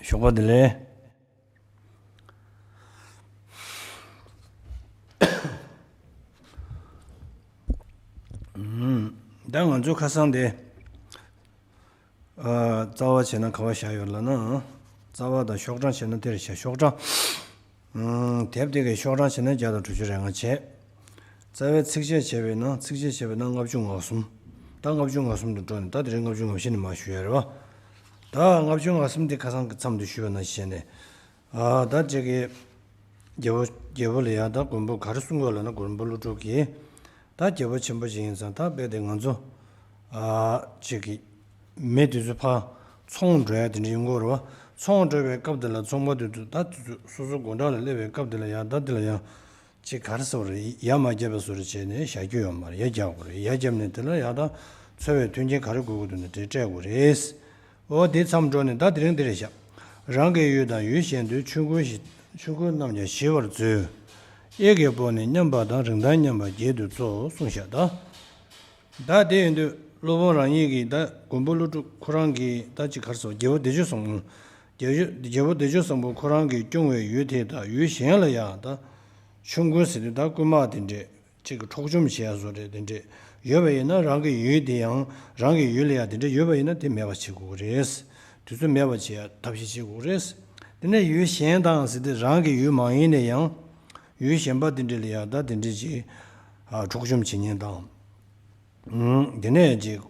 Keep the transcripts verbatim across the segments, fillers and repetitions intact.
ཞོགས་པ་བདེ་ལེགས། ཨུམ། ད་ང་ཚོ་ཁ་སང་དེ། ཨ། རྩ་བ་བྱས་ན་ག་བ་བཞག་ཡོད་ལབ་ན། རྩ་བ་དང་ཤོག་གྲངས་བྱས་ན་དེར་བཞག་ཤོག་གྲངས། ཨུམ། དེབ་དེ་གའི་ཤོག་གྲངས་བྱས་ན་བརྒྱ་དང་དྲུག་ཅུ་རེ་ལྔ་བྱས། རྩ་བའི་ཚིགས་བཅད་བྱས་པས་ན་ཚིགས་བཅད་བྱས་པས་ན་ལྔ་བཅུ་ང་གསུམ། ད་ལྔ་བཅུ་ང་གསུམ་དུ་འགྲོ་ནས་ད་དེ་རིང་ལྔ་བཅུ་ང་བཞི་ནས་མར་ཞུ་ཡ་རེད་བ། ད་ལྔ་བཅུ་ང་གསུམ་དེ་ཁ་སང་གི་མཚམས་དུ་ཞུས་པ་ནང་བཞིན་ནས། ཨ། ད་ཅིག་གི། རྒྱལ་པོ་རྒྱལ་པོ་ལ་ཡ་ད་མགོན་པོ་ག་རེ་གསུང་དགོས་ལབ་ན་མགོན་པོ་ཀླུ་སྒྲུབ་ཀྱིས། ད་རྒྱལ་པོ་ཆེན་པོ་ཞིག་ཡིན་ཙང་ད་དཔེ་དེ་ང་ཚོ། ཨ། ཅིག་གི། མི་དེ་ཚོ་ཕར་ཚོང་འགྲོ་ཡ་དེ་འདྲ་ཡོང་གི་རེད་བ། ཚོང་འགྲོ་བའི་སྐབས་དེ་ལ་ཚོང་པ་དེ་ཚོ་ད་དེ་ཚོ་སོ་སོ་སྒོ་འགྲམ་ལ་སླེབས་པའི་སྐབས་དེ་ལ་ཡ་ད་དེ་ལ་ཡ། ཅིག་ག་རེ་ཟེར་བ་རེད། ཡ་མ་བརྒྱབ་པའི་བཟོ་འདྲ་བྱས་ནས་བཞག་རྒྱུ་ཡོད་མ་རེད། ཡ་རྒྱག་དགོས་རེད། ཡ་བརྒྱབ་ནས་དེ་ལ་ཡ་ད་འཚོ་བའི་མཐུན་རྐྱེན་ག་རེ་དགོས་ཀྱི་འདུག་ན་དེ་སྤྲད་དགོས་རེད། འོ་དེ་མཚམས་འགྲོ་ནས་ད་དེ་རིང་འདི་རེད་བཞག་རང་གི་ཡུལ་དང་ཡུལ་གཞན་དུ་ཆོས་འཁོར་ཞིག་ཆོས་འཁོར་རྣམས་ཀྱང་ཞི་བར་མཛོད། གཡས་ཀྱི་སྤོ་ནི་མཉམ་པ་དང་རིན་ཐང་མཉམ་པ་བརྒྱད་དུ་རྫོགས་གསུངས་བཞག་ད། ད་དེ་ཡིན་དུས་སློབ་དཔོན་རང་ཉིད་ཀྱིས་ད་མགོན་པོ་ཀླུ་སྒྲུབ་ཁོ་རང་གིས་ད་ཅི་གར་སོགས་རྒྱལ་པོ་བདེ་སྤྱོད་བཟང་པོ། རྒྱལ་པོ་རྒྱལ་པོ་བདེ་སྤྱོད་བཟང་པོ་ཁོ་རང་གིས་སྐྱོང་བའི་ཡུལ་དེ་དང་ཡུལ་གཞན་ལ་ཡང་ད་ཆོས་འཁོར་ཟེར་དུས་ད་རྐུན་མ་དེ་འདྲས་ཅིག་གི་འཕྲོག་བཅོམ་བྱེད་ཡ་བཟོ་འདྲས་དེ་འདྲས་ཡོད་པ་ཡིན་ན་རང་གི་ཡུལ་དེ་ཡང་རང་གི་ཡུལ་ལ་ཡང་དེ་འདྲས་ཡོད་པ་ཡིན་ན་དེ་མེད་པ་བྱེད་དགོས་ཀྱི་རེད། དེ་ཚོ་མེད་པ་བྱེད་ཡ་ཐབས་ཤེས་བྱེད་དགོས་ཀྱི་རེད། དེ་ནས་ཡུལ་གཞན་དང་ཟེར་དུས་རང་གི་ཡུལ་མ་ཡིན་ན་ཡང་ཡུལ་གཞན་པ་དེ་འདྲས་ལ་ཡང་ད་དེ་འདྲས་ཅིག་འཕྲོག་བཅོམ་བྱེད་ཉེན་དང་། དེ་ནས་ཅིག་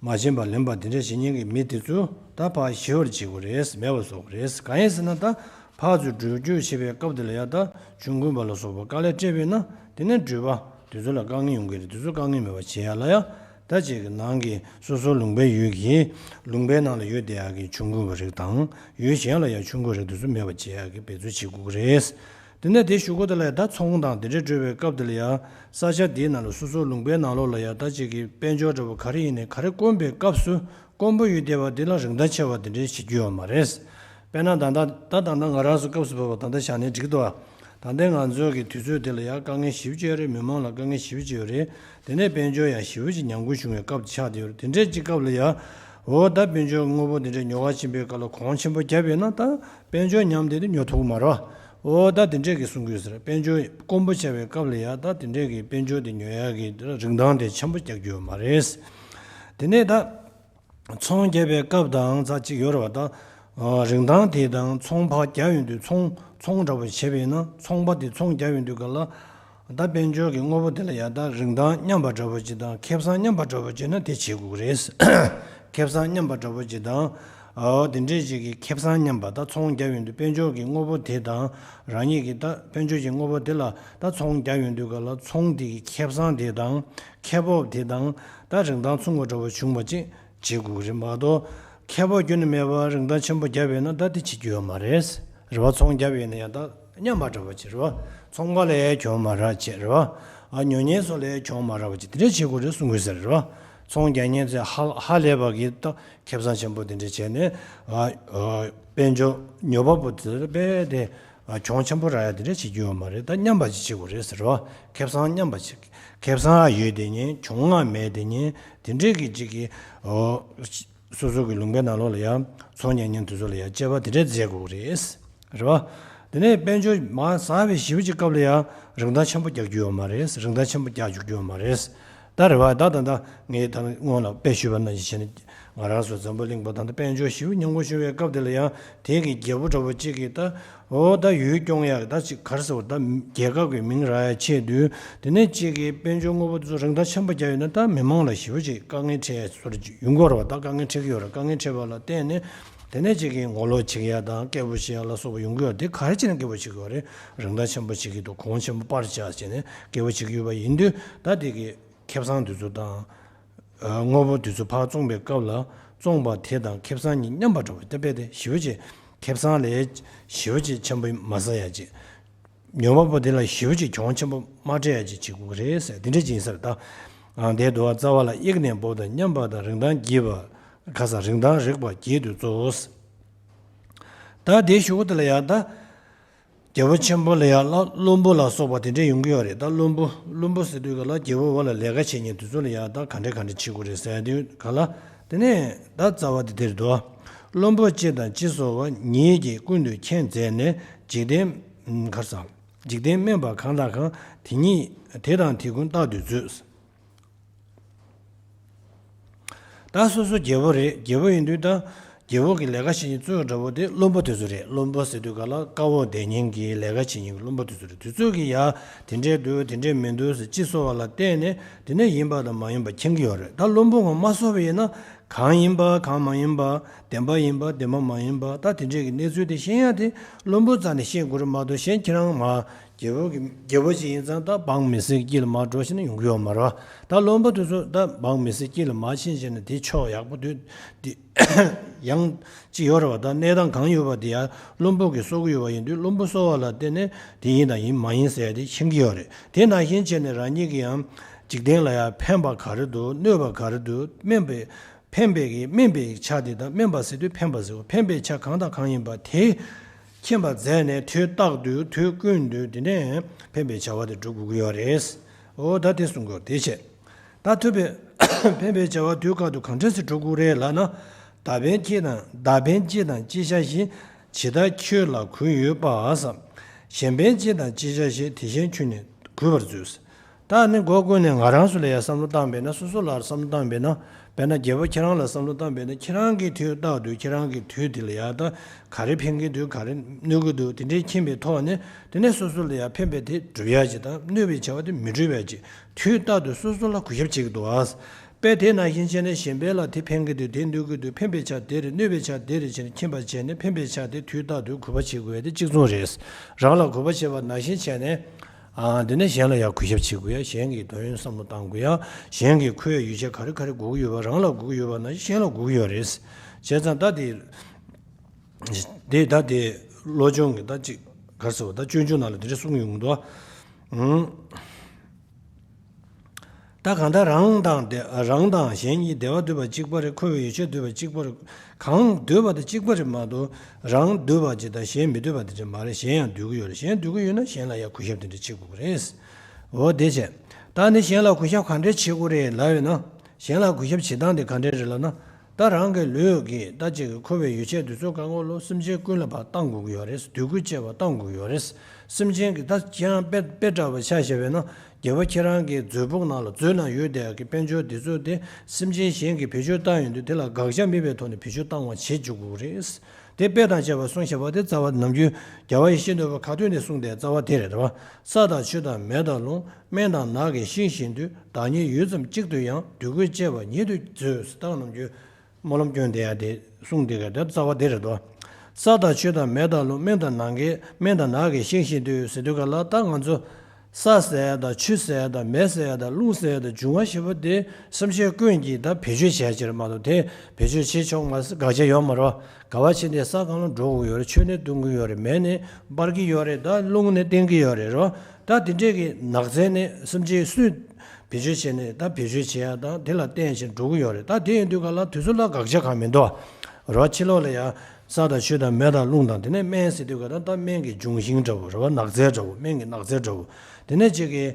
མ་བྱིན་པ་ལེན་པ་དེ་འདྲ་བྱེད་མཁན་གྱི་མི་དེ་ཚོ་ད་ཕར་ཞི་བར་བྱེད་དགོས་རེད། མེད་པར་བཟོ་དགོས་རེད། གང་ཡིན་ཟེར་ན་ད་ཕར་ཚུར་འགྲུལ་སྐྱོད་བྱེད་པའི་སྐབས་དེ་ལ་ཡང་ད་ཆོས་འཁོར་པ་ལ་སོགས་པ་དཀའ་ལས་སྤྲད་པས་ན་དེ་ནས་འགྲུལ་པ་དེ་ཚོ་ལ་དཀའ་ངལ་ཡོང་གི་རེད། དེ་ཚོ་དཀའ་ངལ་མེད་པ་བྱེད་ཡ་ལ་ཡང་ད་ཅིག་གི་ནང་གི་སོ་སོ་ལུང་པའི་ཡུལ་གྱི་ལུང་པའི་ནང་ལ་ཡོད་བསྡད་ཡ་གི་ཆོས་འཁོར་པ་རིགས་དང་ཡུལ་གཞན་ལ་ཡང་ཆོས་འཁོར་རིགས་དེ་ཚོ་མེད་པ་བྱེད་ཡ་གི་འབད་རྩོལ་བྱེད་དགོས་ཀྱི་རེད། དེ་ནས་དེ་གཞུག་གུ་དེ་ལ་ཡང་ད་ཚོང་དང་དེ་འདྲས་སྤྲོད་པའི་སྐབས་དེ་ལ་ཡང་ས་ཆ་དེའི་ནང་ལ་སོ་སོ་ལུང་པའི་ནང་ལོགས་ལ་ཡང་ད་ཅིག་གི་དཔལ་འབྱོར་འདྲ་པོ་ག་རེ་ཡིན་ནའི་ག་རེ་དཀོན་པའི་སྐབས་སུ་དཀོན་པོ་ཡོད་བསྡད་པ་དེ་ལ་རིན་ཐང་ཆེ་བ་དེ་འདྲས་བྱེད་རྒྱུ་ཡོད་མ་རེད། དཔེར་ན་ད་ལྟ་ད་ད་ལྟ་ང་རང་ཚོ་སྐབས་སུ་བབས་པ་ད་ལྟ་བཞག་ནས་འགྲིག་འདུག་ཨ། ད་ལྟའི་ང་ཚོའི་གི་དུས་ཚོད་དེ་ལ་ཡང་དཀའ་ངལ་ཞེ་པོ་ཅིག་ཡོད་རེད། མི་མང་ལ་དཀའ་ངལ་ཞེ་པོ་ཅིག་ཡོད་རེད། དེ་ནས་དཔལ་འབྱོར་ཡང་ཞེ་པོ་ཅིག་ཉམས་རྒུད་བྱུང་བའི་སྐབས་དེ་ཆགས་བསྡད་ཡོད་རེད། དེ་འདྲས་ཅིག་སྐབས་ལ་ཡང་འོ་ད་དཔལ་འབྱོར་དངོས་པོ་དེ་འདྲས་ཉོ་ཁ་ཕྱིན་པའི་སྐབས་ལ་གོང་ཆེན་པོ་བརྒྱབ་ཡོད་ན་ད་དཔལ་འབྱོར་ཉམས་བསྡད་དེ་ཉོ་ཐུབ་ཀྱི་མ་རེད། འོ་ད་དེ་འདྲས་ཀྱི་གསུང་གི་ཡོད་ཟེར། དཔལ་འབྱོར་དཀོན་པོ་ཆགས་པའི་སྐབས་ལ་ཡང་ད་དེ་འདྲས་ཀྱི་དཔལ་འབྱོར་དེ་ཉོ་ཡག་གི་རིན་ཐང་དེ་ཆེན་པོ་རྒྱག་རྒྱུ་ཡོད་མ་རེད། དེ་ནས་ད། ཚོང་བརྒྱབ་པའི་སྐབས་དང་ཙག་ཅིག་ཡོད་རེད་བ་ད། ཨ། རིན་ཐང་དེ་དང་ཚོང་ཕར་བརྒྱབ་ཡོང་དུས་ཚོང་ཚོང་འདྲ་པོ་བྱས་པས་ན་ཚོང་པ་དེ་ཚོང་བརྒྱབ་ཡོང་དུས་ག་ལ། ད་དཔལ་འབྱོར་གྱི་དངོས་པོ་དེ་ལ་ཡང་ད་རིན་ཐང་མཉམ་པ་འདྲ་པོ་ཅིག་དང་ཁེ་བཟང་མཉམ་པ་འདྲ་པོ་ཅིག་ན་དེ་བྱེད་དགོས་ཀྱི་རེད། ཁེ་བཟང་མཉམ་པ་འདྲ་པོ་ཅིག་དང་། ཨ། དེ་འདྲས་ཅིག་གི་ཁེ་བཟང་མཉམ་པ་ད་ཚོང་བརྒྱབ་ཡོང་དུས་དཔལ་འབྱོར་གྱི་དངོས་པོ་དེ་དང་རང་ཉིད་ཀྱི་ད་དཔལ་འབྱོར་གྱི་དངོས་པོ་དེ་ལ་ད་ཚོང་བརྒྱབ་ཡོང་དུས་ག་ལ་ཚོང་དེ་གི་ཁེ་བཟང་དེ་དང་ཁེ་སྤོགས་དེ་དང་ད་རིན་ཐང་མཚུངས་པ་འདྲ་པོ་བྱུང་བ་ཅིག་བྱེད་དགོས་ཀྱི་རེད་མ་གཏོགས། ཁེ་སྤོགས་ཁྱོན་ནས་མེད་པར་རིན་ཐང་ཆེན་པོ་བརྒྱབ་ཡོད་ན་ད་དེ་བྱེད་རྒྱུ་ཡོད་མ་རེད། རེད་བ། ཚོང་བརྒྱབ་ཡོད་ན་ཡང་ད་མཉམ་པ་འདྲ་པོ་ཅིག་རེད་བ། ཚོང་པ་ལ་ཡང་གྱོང་མ་རག་ཅིག་རེད་བ། ཨ། ཉོ་མཁན་ཚོ་ལ་ཡང་གྱོང་མ་རག་པ་ཅིག་དེ་འདྲས་བྱེད་དགོས་རེད་གསུང་གི་ཡོད་ཟེར་རེད་བ། ཚོང་རྒྱག་མཁན་ཚོས་ཧ་ཧ་ལས་པ་གི་ད་ཁེ་བཟང་ཆེན་པོ་དེ་འདྲས་བྱས་ནས། ཨ། ཨ། དཔལ་འབྱོར་ཉོ་བ་པོ་དེ་རྦད་དེ། ཨ། གྱོང་ཆེན་པོ་རག་ཡ་དེ་འདྲས་བྱེད་རྒྱུ་ཡོད་མ་རེད། ད་མཉམ་པ་ཅིག་བྱེད་དགོས་རེད་ཟེར་བ། ཁེ་བཟང་མཉམ་པ་ཅིག་ཁེ་བཟང་ཡོད་དེ་ཉིན་གྱོང་ང་མེད་དེ་ཉིན་དེ་འདྲས་ཀྱི་ཅིག་གི། ཨོ། སོ་སོ་གི་ལུང་པའི་ནང་ལོགས་ལ་ཡང་ཚོང་ཉན་མཁན་དེ་ཚོ་ལ་ཡང་དཔྱད་པ་དེ་འདྲས་མཛད་དགོས་རེད། རེད་བ། དེ་ནས་དཔལ་འབྱོར་མར་ཟག་པའི་ཞེ་པོ་ཅིག་སྐབས་ལ་ཡང་རིན་ཐང་ཆེན་པོ་རྒྱག་རྒྱུ་ཡོད་མ་རེད། རིན་ཐང་ཆེན་པོ་རྒྱག་འཇུག་རྒྱུ་ཡོད་མ་རེད། ད་རེད་བ། ད་ད་ད་ངས་ད་སྔོན་ལ་དཔེ་ཞུས་པ་ནང་བཞིན་བྱས་ནས་ང་རང་ཚོ་འཛམ་བུ་གླིང་པ་ད་ད་དཔལ་འབྱོར་ཞེ་པོ་ཉམས་རྒུད་བྱུང་བའི་སྐབས་དེ་ལ་ཡང་དེ་གི་རྒྱལ་པོ་འདྲ་པོ་ཅིག་གིས་ད། འོ་ད་ཡུལ་སྐྱོང་ཡག་ད་ཅིག་ག་རེ་ཟེར་བ་ད་རྒྱལ་ཁབ་ཀྱི་མིང་རག་ཡག་ཆེད་དུ་དེ་ནས་ཅིག་གི་དཔལ་འབྱོར་དངོས་པོ་དེ་ཚོ་རིན་ཐང་ཆེན་པོ་རྒྱག་ཡོད་ན་ད་མི་མང་ལ་ཞེ་པོ་ཅིག་དཀའ་ངལ་འཕྲད་ཡག་བཟོ་འདྲ་ཅིག་ཡོང་གི་ཡོད་རེད་བ། ད་དཀའ་ངལ་འཕྲད་ཀྱི་ཡོད་རེད། དཀའ་ངལ་འཕྲད་པ་ལ་བརྟེན་ནས་དེ་ནས་ཅིག་གི་ངོ་ལོག་བྱེད་ཡག་དང་སྐད་འབོད་བྱེད་ཡག་ལ་སོགས་པ་ཡོང་གི་ཡོད་རེད། དེ་ག་རེ་བྱས་ནས་སྐད་འབོད་བྱེད་ཀྱི་ཡོད་རེད། རིན་ཐང་ཆེན་པོ་བྱེད་ཀྱི་འདུག་གོང་ཆེན་པོ་པར་ཆག་བྱས་ནས་སྐད་འབོད་བྱེད་ཀྱི་ཡོད་པ་ཡིན་དུས་ད་དེ་གི་ཁེ་བཟང་དེ་ཚོ་དང་། ཨ། དངོས་པོ་དེ་ཚོ་ཕར་བཙོངས་པའི་སྐབས་ལ་བཙོངས་པ་དེ་དང་ཁེ་བཟང་གཉིས་མཉམ་པ་འདྲ་བོ་དེ་དཔེ་དེ་ཞེ་པོ་ཅིག་ཁེ་བཟང་ལས་ཞེ་པོ་ཅིག་ཆེན་པོ་མ་ཟ་ཡ་ཅིག་ཉོ་བ་པོ་དེ་ལ་ཞེ་པོ་ཅིག་གྱོང་ཆེན་པོ་མ་སྤྲད་ཡ་ཅིག་བྱེད་དགོས་ཀྱི་རེད་ཟེར་དེ་འདྲ་ཅིག་ཡིན་ས་རེད་ད། ཨ། དེའི་འདུལ་བ་རྩ་བ་ལ་དབྱིག་ནས་འབོབས་དང་མཉམ་པ་དང་རིན་ཐང་བརྒྱད་པ། ཁ་སང་རིན་ཐང་རིགས་པ་བརྒྱད་དུ་རྫོགས། ད་དེའི་གཞུག་གུ་དེ་ལ་ཡང་ད། རྒྱལ་པོ་ཆེན་པོ་ལ་ཡང་བློན་པོ་ལ་སོགས་པ་དེ་འདྲས་ཡོང་གི་ཡོད་རེད། ད་བློན་པོ་བློན་པོ་ཟེར་དུས་ག་ལ་རྒྱལ་པོའི་འོག་ལ་ལས་ཀ་བྱེད་མཁན་དེ་ཚོ་ལ་ཡང་ད་ག་འདྲས་ག་འདྲས་བྱེད་དགོས་རེད་ཟེར་དུས་ག་ལ། དེ་ནས་ད་རྩ་བ་དེ་དེར་འདུག་བླུན་པོ་སྤྱི་དང་སྤྱི་སོ་བ་ཉིད་ཀྱིས་ཀུན་ཏུ་མཁྱེན་མཛད་ནས། འཇིག་རྟེན་གར་སང་། འཇིག་རྟེན་དམན་པ་གང་དང་གང་། དེ་ཉིད་དེ་དང་དེ་ཀུན་རྟག་ཏུ་མཛོད། ད་སོ་སོ་རྒྱལ་པོ་རེད། རྒྱལ་པོ་ཡིན་དུས་ད་རྒྱལ་པོ་གི་ལས་ཀ་བྱེད་མཁན་གཙོ་བོ་འདྲ་པོ་དེ་བླུན་པོ་དེ་ཚོ་རེད། བླུན་པོ་ཟེར་དུས་ག་ལ་དཀའ་བ་དེ་ཉིད་ཀྱི་ལས་ཀ་བྱེད་མཁན་གྱི་བླུན་པོ་དེ་ཚོ་རེད། དེ་ཚོ་གིས་ཡ་དེ་འདྲས་འདུག་དེ་འདྲས་མི་འདུག་ཟེར་སྤྱི་སོ་བ་ལ་བལྟས་ནས་དེ་ནས་ཡིན་པ་དང་མ་ཡིན་པ་མཁྱེན་གྱི་ཡོད་རེད། ད་བླུན་པོ་ངོ་མ་སོ་བ་ཡིན་ན་གང་ཡིན་པ་གང་མ་ཡིན་པ། བདེན་པ་ཡིན་པ་བདེན་པ་མ་ཡིན་པ། ད་དེ་འདྲས་ཀྱི་གནས་ཚུལ་དེ་ཤེས་ཡ་དེ་བླུན་པོ་རྩ་ནས་ཤེས་དགོས་རེད་མ་གཏོགས། གཞན་ཁྱེད་རང་མ་རྒྱལ་པོ་གི་རྒྱལ་པོ་ཅིག་ཡིན་ཙང་ད་འབངས་མི་སེར་དཀྱིལ་ལ་མར་འགྲོ་ཤེས་ན་ཡོང་གི་ཡོད་མ་རེད་བ། ད་བླུན་པོ་དེ་ཚོ་ད་འབངས་མི་སེར་དཀྱིལ་ལ་མར་ཕྱིན་བྱས་ན་དེ་ཕྱོགས་ཡག་པོ་དུས་དེ་ཡང་ཅིག་ཡོད་རེད་བ། ད་གནས་སྟངས་གང་ཡོད་པ་དེ་ཡང་བླུན་པོ་གིས་གསོ་གི་ཡོད་པ་ཡིན་དུས་བླུན་པོ་གསོ་བ་ལ་བརྟེན་ནས་དེ་ཡིན་དང་ཡིན་མ་ཡིན་ཟེར་ཡ་དེ་ཤེས་ཀྱི་ཡོད་རེད། དེ་ནང་བཞིན་བྱས་ནས་རང་ཉིད་ཀྱི་ཡང་འཇིག་རྟེན་ལ་ཡང་ཕན་པ་ག་རེ་འདུག་གནོད་པ་ག་རེ་འདུག་དམན་པའི་ཕན་པའི་གི་དམན་པའི་ཆ་དེ་དང་། དམན་པ་ཟེར་དུས་ཕན་པ་ཟེར་བ། ཕན་པའི་ཆ་གང་དང་གང་ཡིན་པ་དེ་མཁྱེན་པ་མཛད་ནས་དུས་རྟག་ཏུ་དུས་ཀུན་ཏུ་དེ་ནས་ཕན་པའི་བྱ་བ་དེ་སྒྲུབ་དགོས་ཀྱི་ཡོད་རེད། འོ་ད་དེ་གསུང་དགོས་དེ་བྱས། ད་ཐུབ་པའི་ཕན་པའི་བྱ་བ་དུས་རྟག་ཏུ་གང་འདྲ་སེ་སྒྲུབ་དགོས་རེད་ལབ་ན། བདག་ཕན་སྤྱི་དང་བདག་ཕན་སྤྱི་དང་སྤྱི་བྱ་བཞིན། ཇི་ལྟར་ཁྱོད་ལ་གུས་ཡོད་པ་བསམ། གཞན་ཕན་སྤྱི་དང་སྤྱི་བྱ་བཞིན། དེ་གཞན་ཁྱོད་ནི་གུས་པར་མཛོད། ད་ནི་སྒོ་ཀུན་ནས་ང་རང་ཚོ་ལ་ཡང་བསམ་བློ་བཏང་བས་ན། སོ་སོ་ལ་བསམ་བློ་བཏང་བས་ན། དཔེར་ན་རྒྱལ་པོ་ཁྱེད་རང་ལ་བསམ་བློ་བཏང་བས་ན། ཁྱེད་རང་གིས་དུས་རྟག་ཏུ་ཁྱེད་རང་གི་དུས་དེ་ལ་ཡང་ད་ག་རེ་ཕན་གྱི་འདུག་ག་རེ་གནོད་ཀྱི་འདུག་དེ་འདྲའི་མཁྱེན་པའི་ཐོག་ནས་དེ་ནས་སོ་སོ་ལ་ཡང་ཕན་པའི་དེ་སྒྲུབ་ཡ་ཅིག་དང་། གནོད་པའི་བྱ་བ་དེ་མི་སྒྲུབ་ཡ་ཅིག་དུས་རྟག་ཏུ་སོ་སོ་ལ་གུས་ཞབས་བྱེད་ཀྱི་འདུག་ཨ། དཔེ་དེ་ནང་བཞིན་བྱས་ནས་གཞན་ཕན་ལ་དེ་ཕན་གྱི་འདུག་དེ་གནོད་ཀྱི་འདུག་ཕན་པའི་ཆ་དེ་རེད། གནོད་པའི་ཆ་དེ་རེད་བྱས་ནས་མཁྱེན་པ་བྱས་ནས་ཕན་པའི་ཆ་དེ་དུས་རྟག་ཏུ་གུས་པ་བྱེད་དགོས་ཡ་དེ་གཅིག་མཚུངས་རེད། རང་ལ་གུས་པ་བྱེད་པ་ནང་བཞིན་བྱས་ནས། ཨ། དེ་ནས་གཞན་ལ་ཡང་གུས་ཞབས་བྱེད་དགོས་ཡ། གཞན་གྱི་དོན་བསམ་བློ་གཏང་དགོས་ཡ། གཞན་གྱི་གུས་ཡ་ཡོ་བྱད་ག་རེ་ག་རེ་དགོས་ཀྱི་ཡོད་པ་རང་ལ་དགོས་ཀྱི་ཡོད་པ་ནང་བཞིན་གཞན་ལ་དགོས་ཀྱི་ཡོད་རེད། བྱས་ཙང་ད་དེ་དེ་ད་དེ་བློ་སྦྱོང་གི་ད་ཅིག་ག་རེ་ཟེར་བ། ད་སྤྱོད་འཇུག་ནང་ལ་དེ་འདྲ་གསུངས་ཡོང་གི་འདུག་ཨང་། ད་གང་ལྟར་རང་དང་དེ་རང་དང་གཞན་གཉིས་བདེ་བ་འདོད་པ་གཅིག་པ་རེད། མཁོ་བའི་ཡོ་བྱད་འདོད་པ་གཅིག་པ་རེད། གང་འདོད་པ་དེ་གཅིག་པ་རེད་མ་གཏོགས་རང་འདོད་པ་ཅིག་དང་གཞན་མི་འདོད་པ་དེ་འདྲ་མ་རེད། གཞན་ཡང་འདོད་ཀྱི་ཡོད་རེད། གཞན་འདོད་ཀྱི་ཡོད་ན་གཞན་ལ་ཡང་གུས་ཞབས་དེ་འདྲ་བྱེད་དགོས་ཀྱི་རེད། འོ་དེ་བྱས། ད་ནི་གཞན་ལ་གུས་ཞབས་ག་འདྲས་བྱེད་དགོས་རེད་ལབ་ཡོད་ན། གཞན་ལ་གུས་ཞབས་བྱེད་སྟངས་དེ་ག་འདྲས་རེད་ལབ་ན། ད་རང་གི་ལུས་ཀྱི་ད་ཅིག་མཁོ་བའི་ཡོ་བྱད་དེ་ཚོ་གང་ག་ལོ་སེམས་ཅན་ཀུན་ལ་ཕར་བཏང་དགོས་ཀྱི་ཡོད་རེད། འདོད་རྒུ་བྱེད་པ་བཏང་དགོས་ཀྱི་ཡོད་རེད། སེམས་ཅན་གྱི་ད་ཁྱེད་རང་དཔེ་དཔེ་འདྲ་བ་ཆ་བཞག་པས་ན། རྒྱལ་པོ་ཁྱེད་རང་གི་མཛོད་ཕུག་ནང་ལ་མཛོད་ནང་ཡོད་བསྡད་ཀྱི་དཔལ་འབྱོར་འདི་ཚོ་དེ་སེམས་ཅན་གཞན་གྱིས་བེད་སྤྱོད་བཏང་ཡོང་དུས་དེ་ལ་དགག་བྱ་མེད་པའི་ཐོག་ནས་བེད་སྤྱོད་བཏང་བ་བྱེད་བཅུག་དགོས་རེད། དེ་དཔེ་དང་བཅས་པ་གསུངས་བཞག་པ་དེ་རྩ་བ་ནམ་རྒྱུན་རྒྱལ་བ་ཡིད་བཞིན་ནོར་བུ་ཁ་ཐུག་ནས་གསུངས་ཏེ་རྩ་བ་དེ་རེད་པ། ས་དང་ཆུ་དང་མེ་དང་རླུང་། སྨན་དང་ནགས་ཀྱི་ཤིང་བཞིན་དུ། བདག་ཉིད་ཡུད་ཙམ་གཅིག་ཏུ་ཡང་། འདོད་རྒུ་བྱེད་པ་ཉིད་དུ་མཛོད། ད་ནམ་རྒྱུན་སྨོན་ལམ་སྐྱོན་དེ་ཡང་དེ་གསུངས་དེ་ག་དེ་རྩ་བ་དེ་རེད་དོ། ས་དང་ཆུ་དང་མེ་དང་རླུང་། སྨན་དང་ནགས་ཀྱི་སྨན་དང་ནགས་ཀྱི་ཤིང་བཞིན་དུ་ཟེར་དུས་ག་ལ་ད་ང་ཚོ་ས་ཟེར་ཡ་དང་ཆུ་ཟེར་ཡ་དང་མེ་ཟེར་ཡ་དང་རླུང་ཟེར་ཡ་དང་འབྱུང་བ་ཞེས་པ་དེ་སེམས་ཅན་ཀུན་གྱིས་ད་བེད་སྤྱོད་བྱས་ཕྱིར་མ་གཏོགས་དེ་བེད་སྤྱོད་བྱེད་ཆོག་མ་རེད། དགག་བྱ་ཡོད་མ་རེད་པ། ག་བ་ཕྱིན་ཏེ་ས་གང་ལ་འགྲོ་དགོས་ཡོད་རེད། ཆུ་ནས་བཏུང་གི་ཡོད་རེད། མེ་ནས་འབར་གྱི་ཡོད་རེད། ད་རླུང་ནས་བཏང་གི་ཡོད་རེད་རོ། ད་དེ་འདྲས་ཀྱི་ནགས་ཚལ་ནས་སེམས་ཅན་སུས་བེད་སྤྱོད་བྱས་ནས་ད་བེད་སྤྱོད་བྱེད་ཡ་དང་དེ་ལ་བརྟེན་བཞིན་འགྲོ་གི་ཡོད་རེད། ད་དེ་ཡིན་དུས་ག་ལ་དུས་ཚོད་ལ་དགག་བྱ་གང་མི་འདུག་རོ། ཕྱི་ལོགས་ལ་ཡ་ས་དང་ཆུ་དང་མེ་དང་རླུང་དང་དེ་ནས་སྨན་ཟེར་དུས་ག་ད་ད་སྨན་གྱི་འབྱུང་ཞིང་འདྲ་བོ་རེད་པ། ནགས་ཚལ་འདྲ་བོ། སྨན་གྱི་ནགས་ཚལ་འདྲ་བོ། དེ་ནས་ཅིག་གི་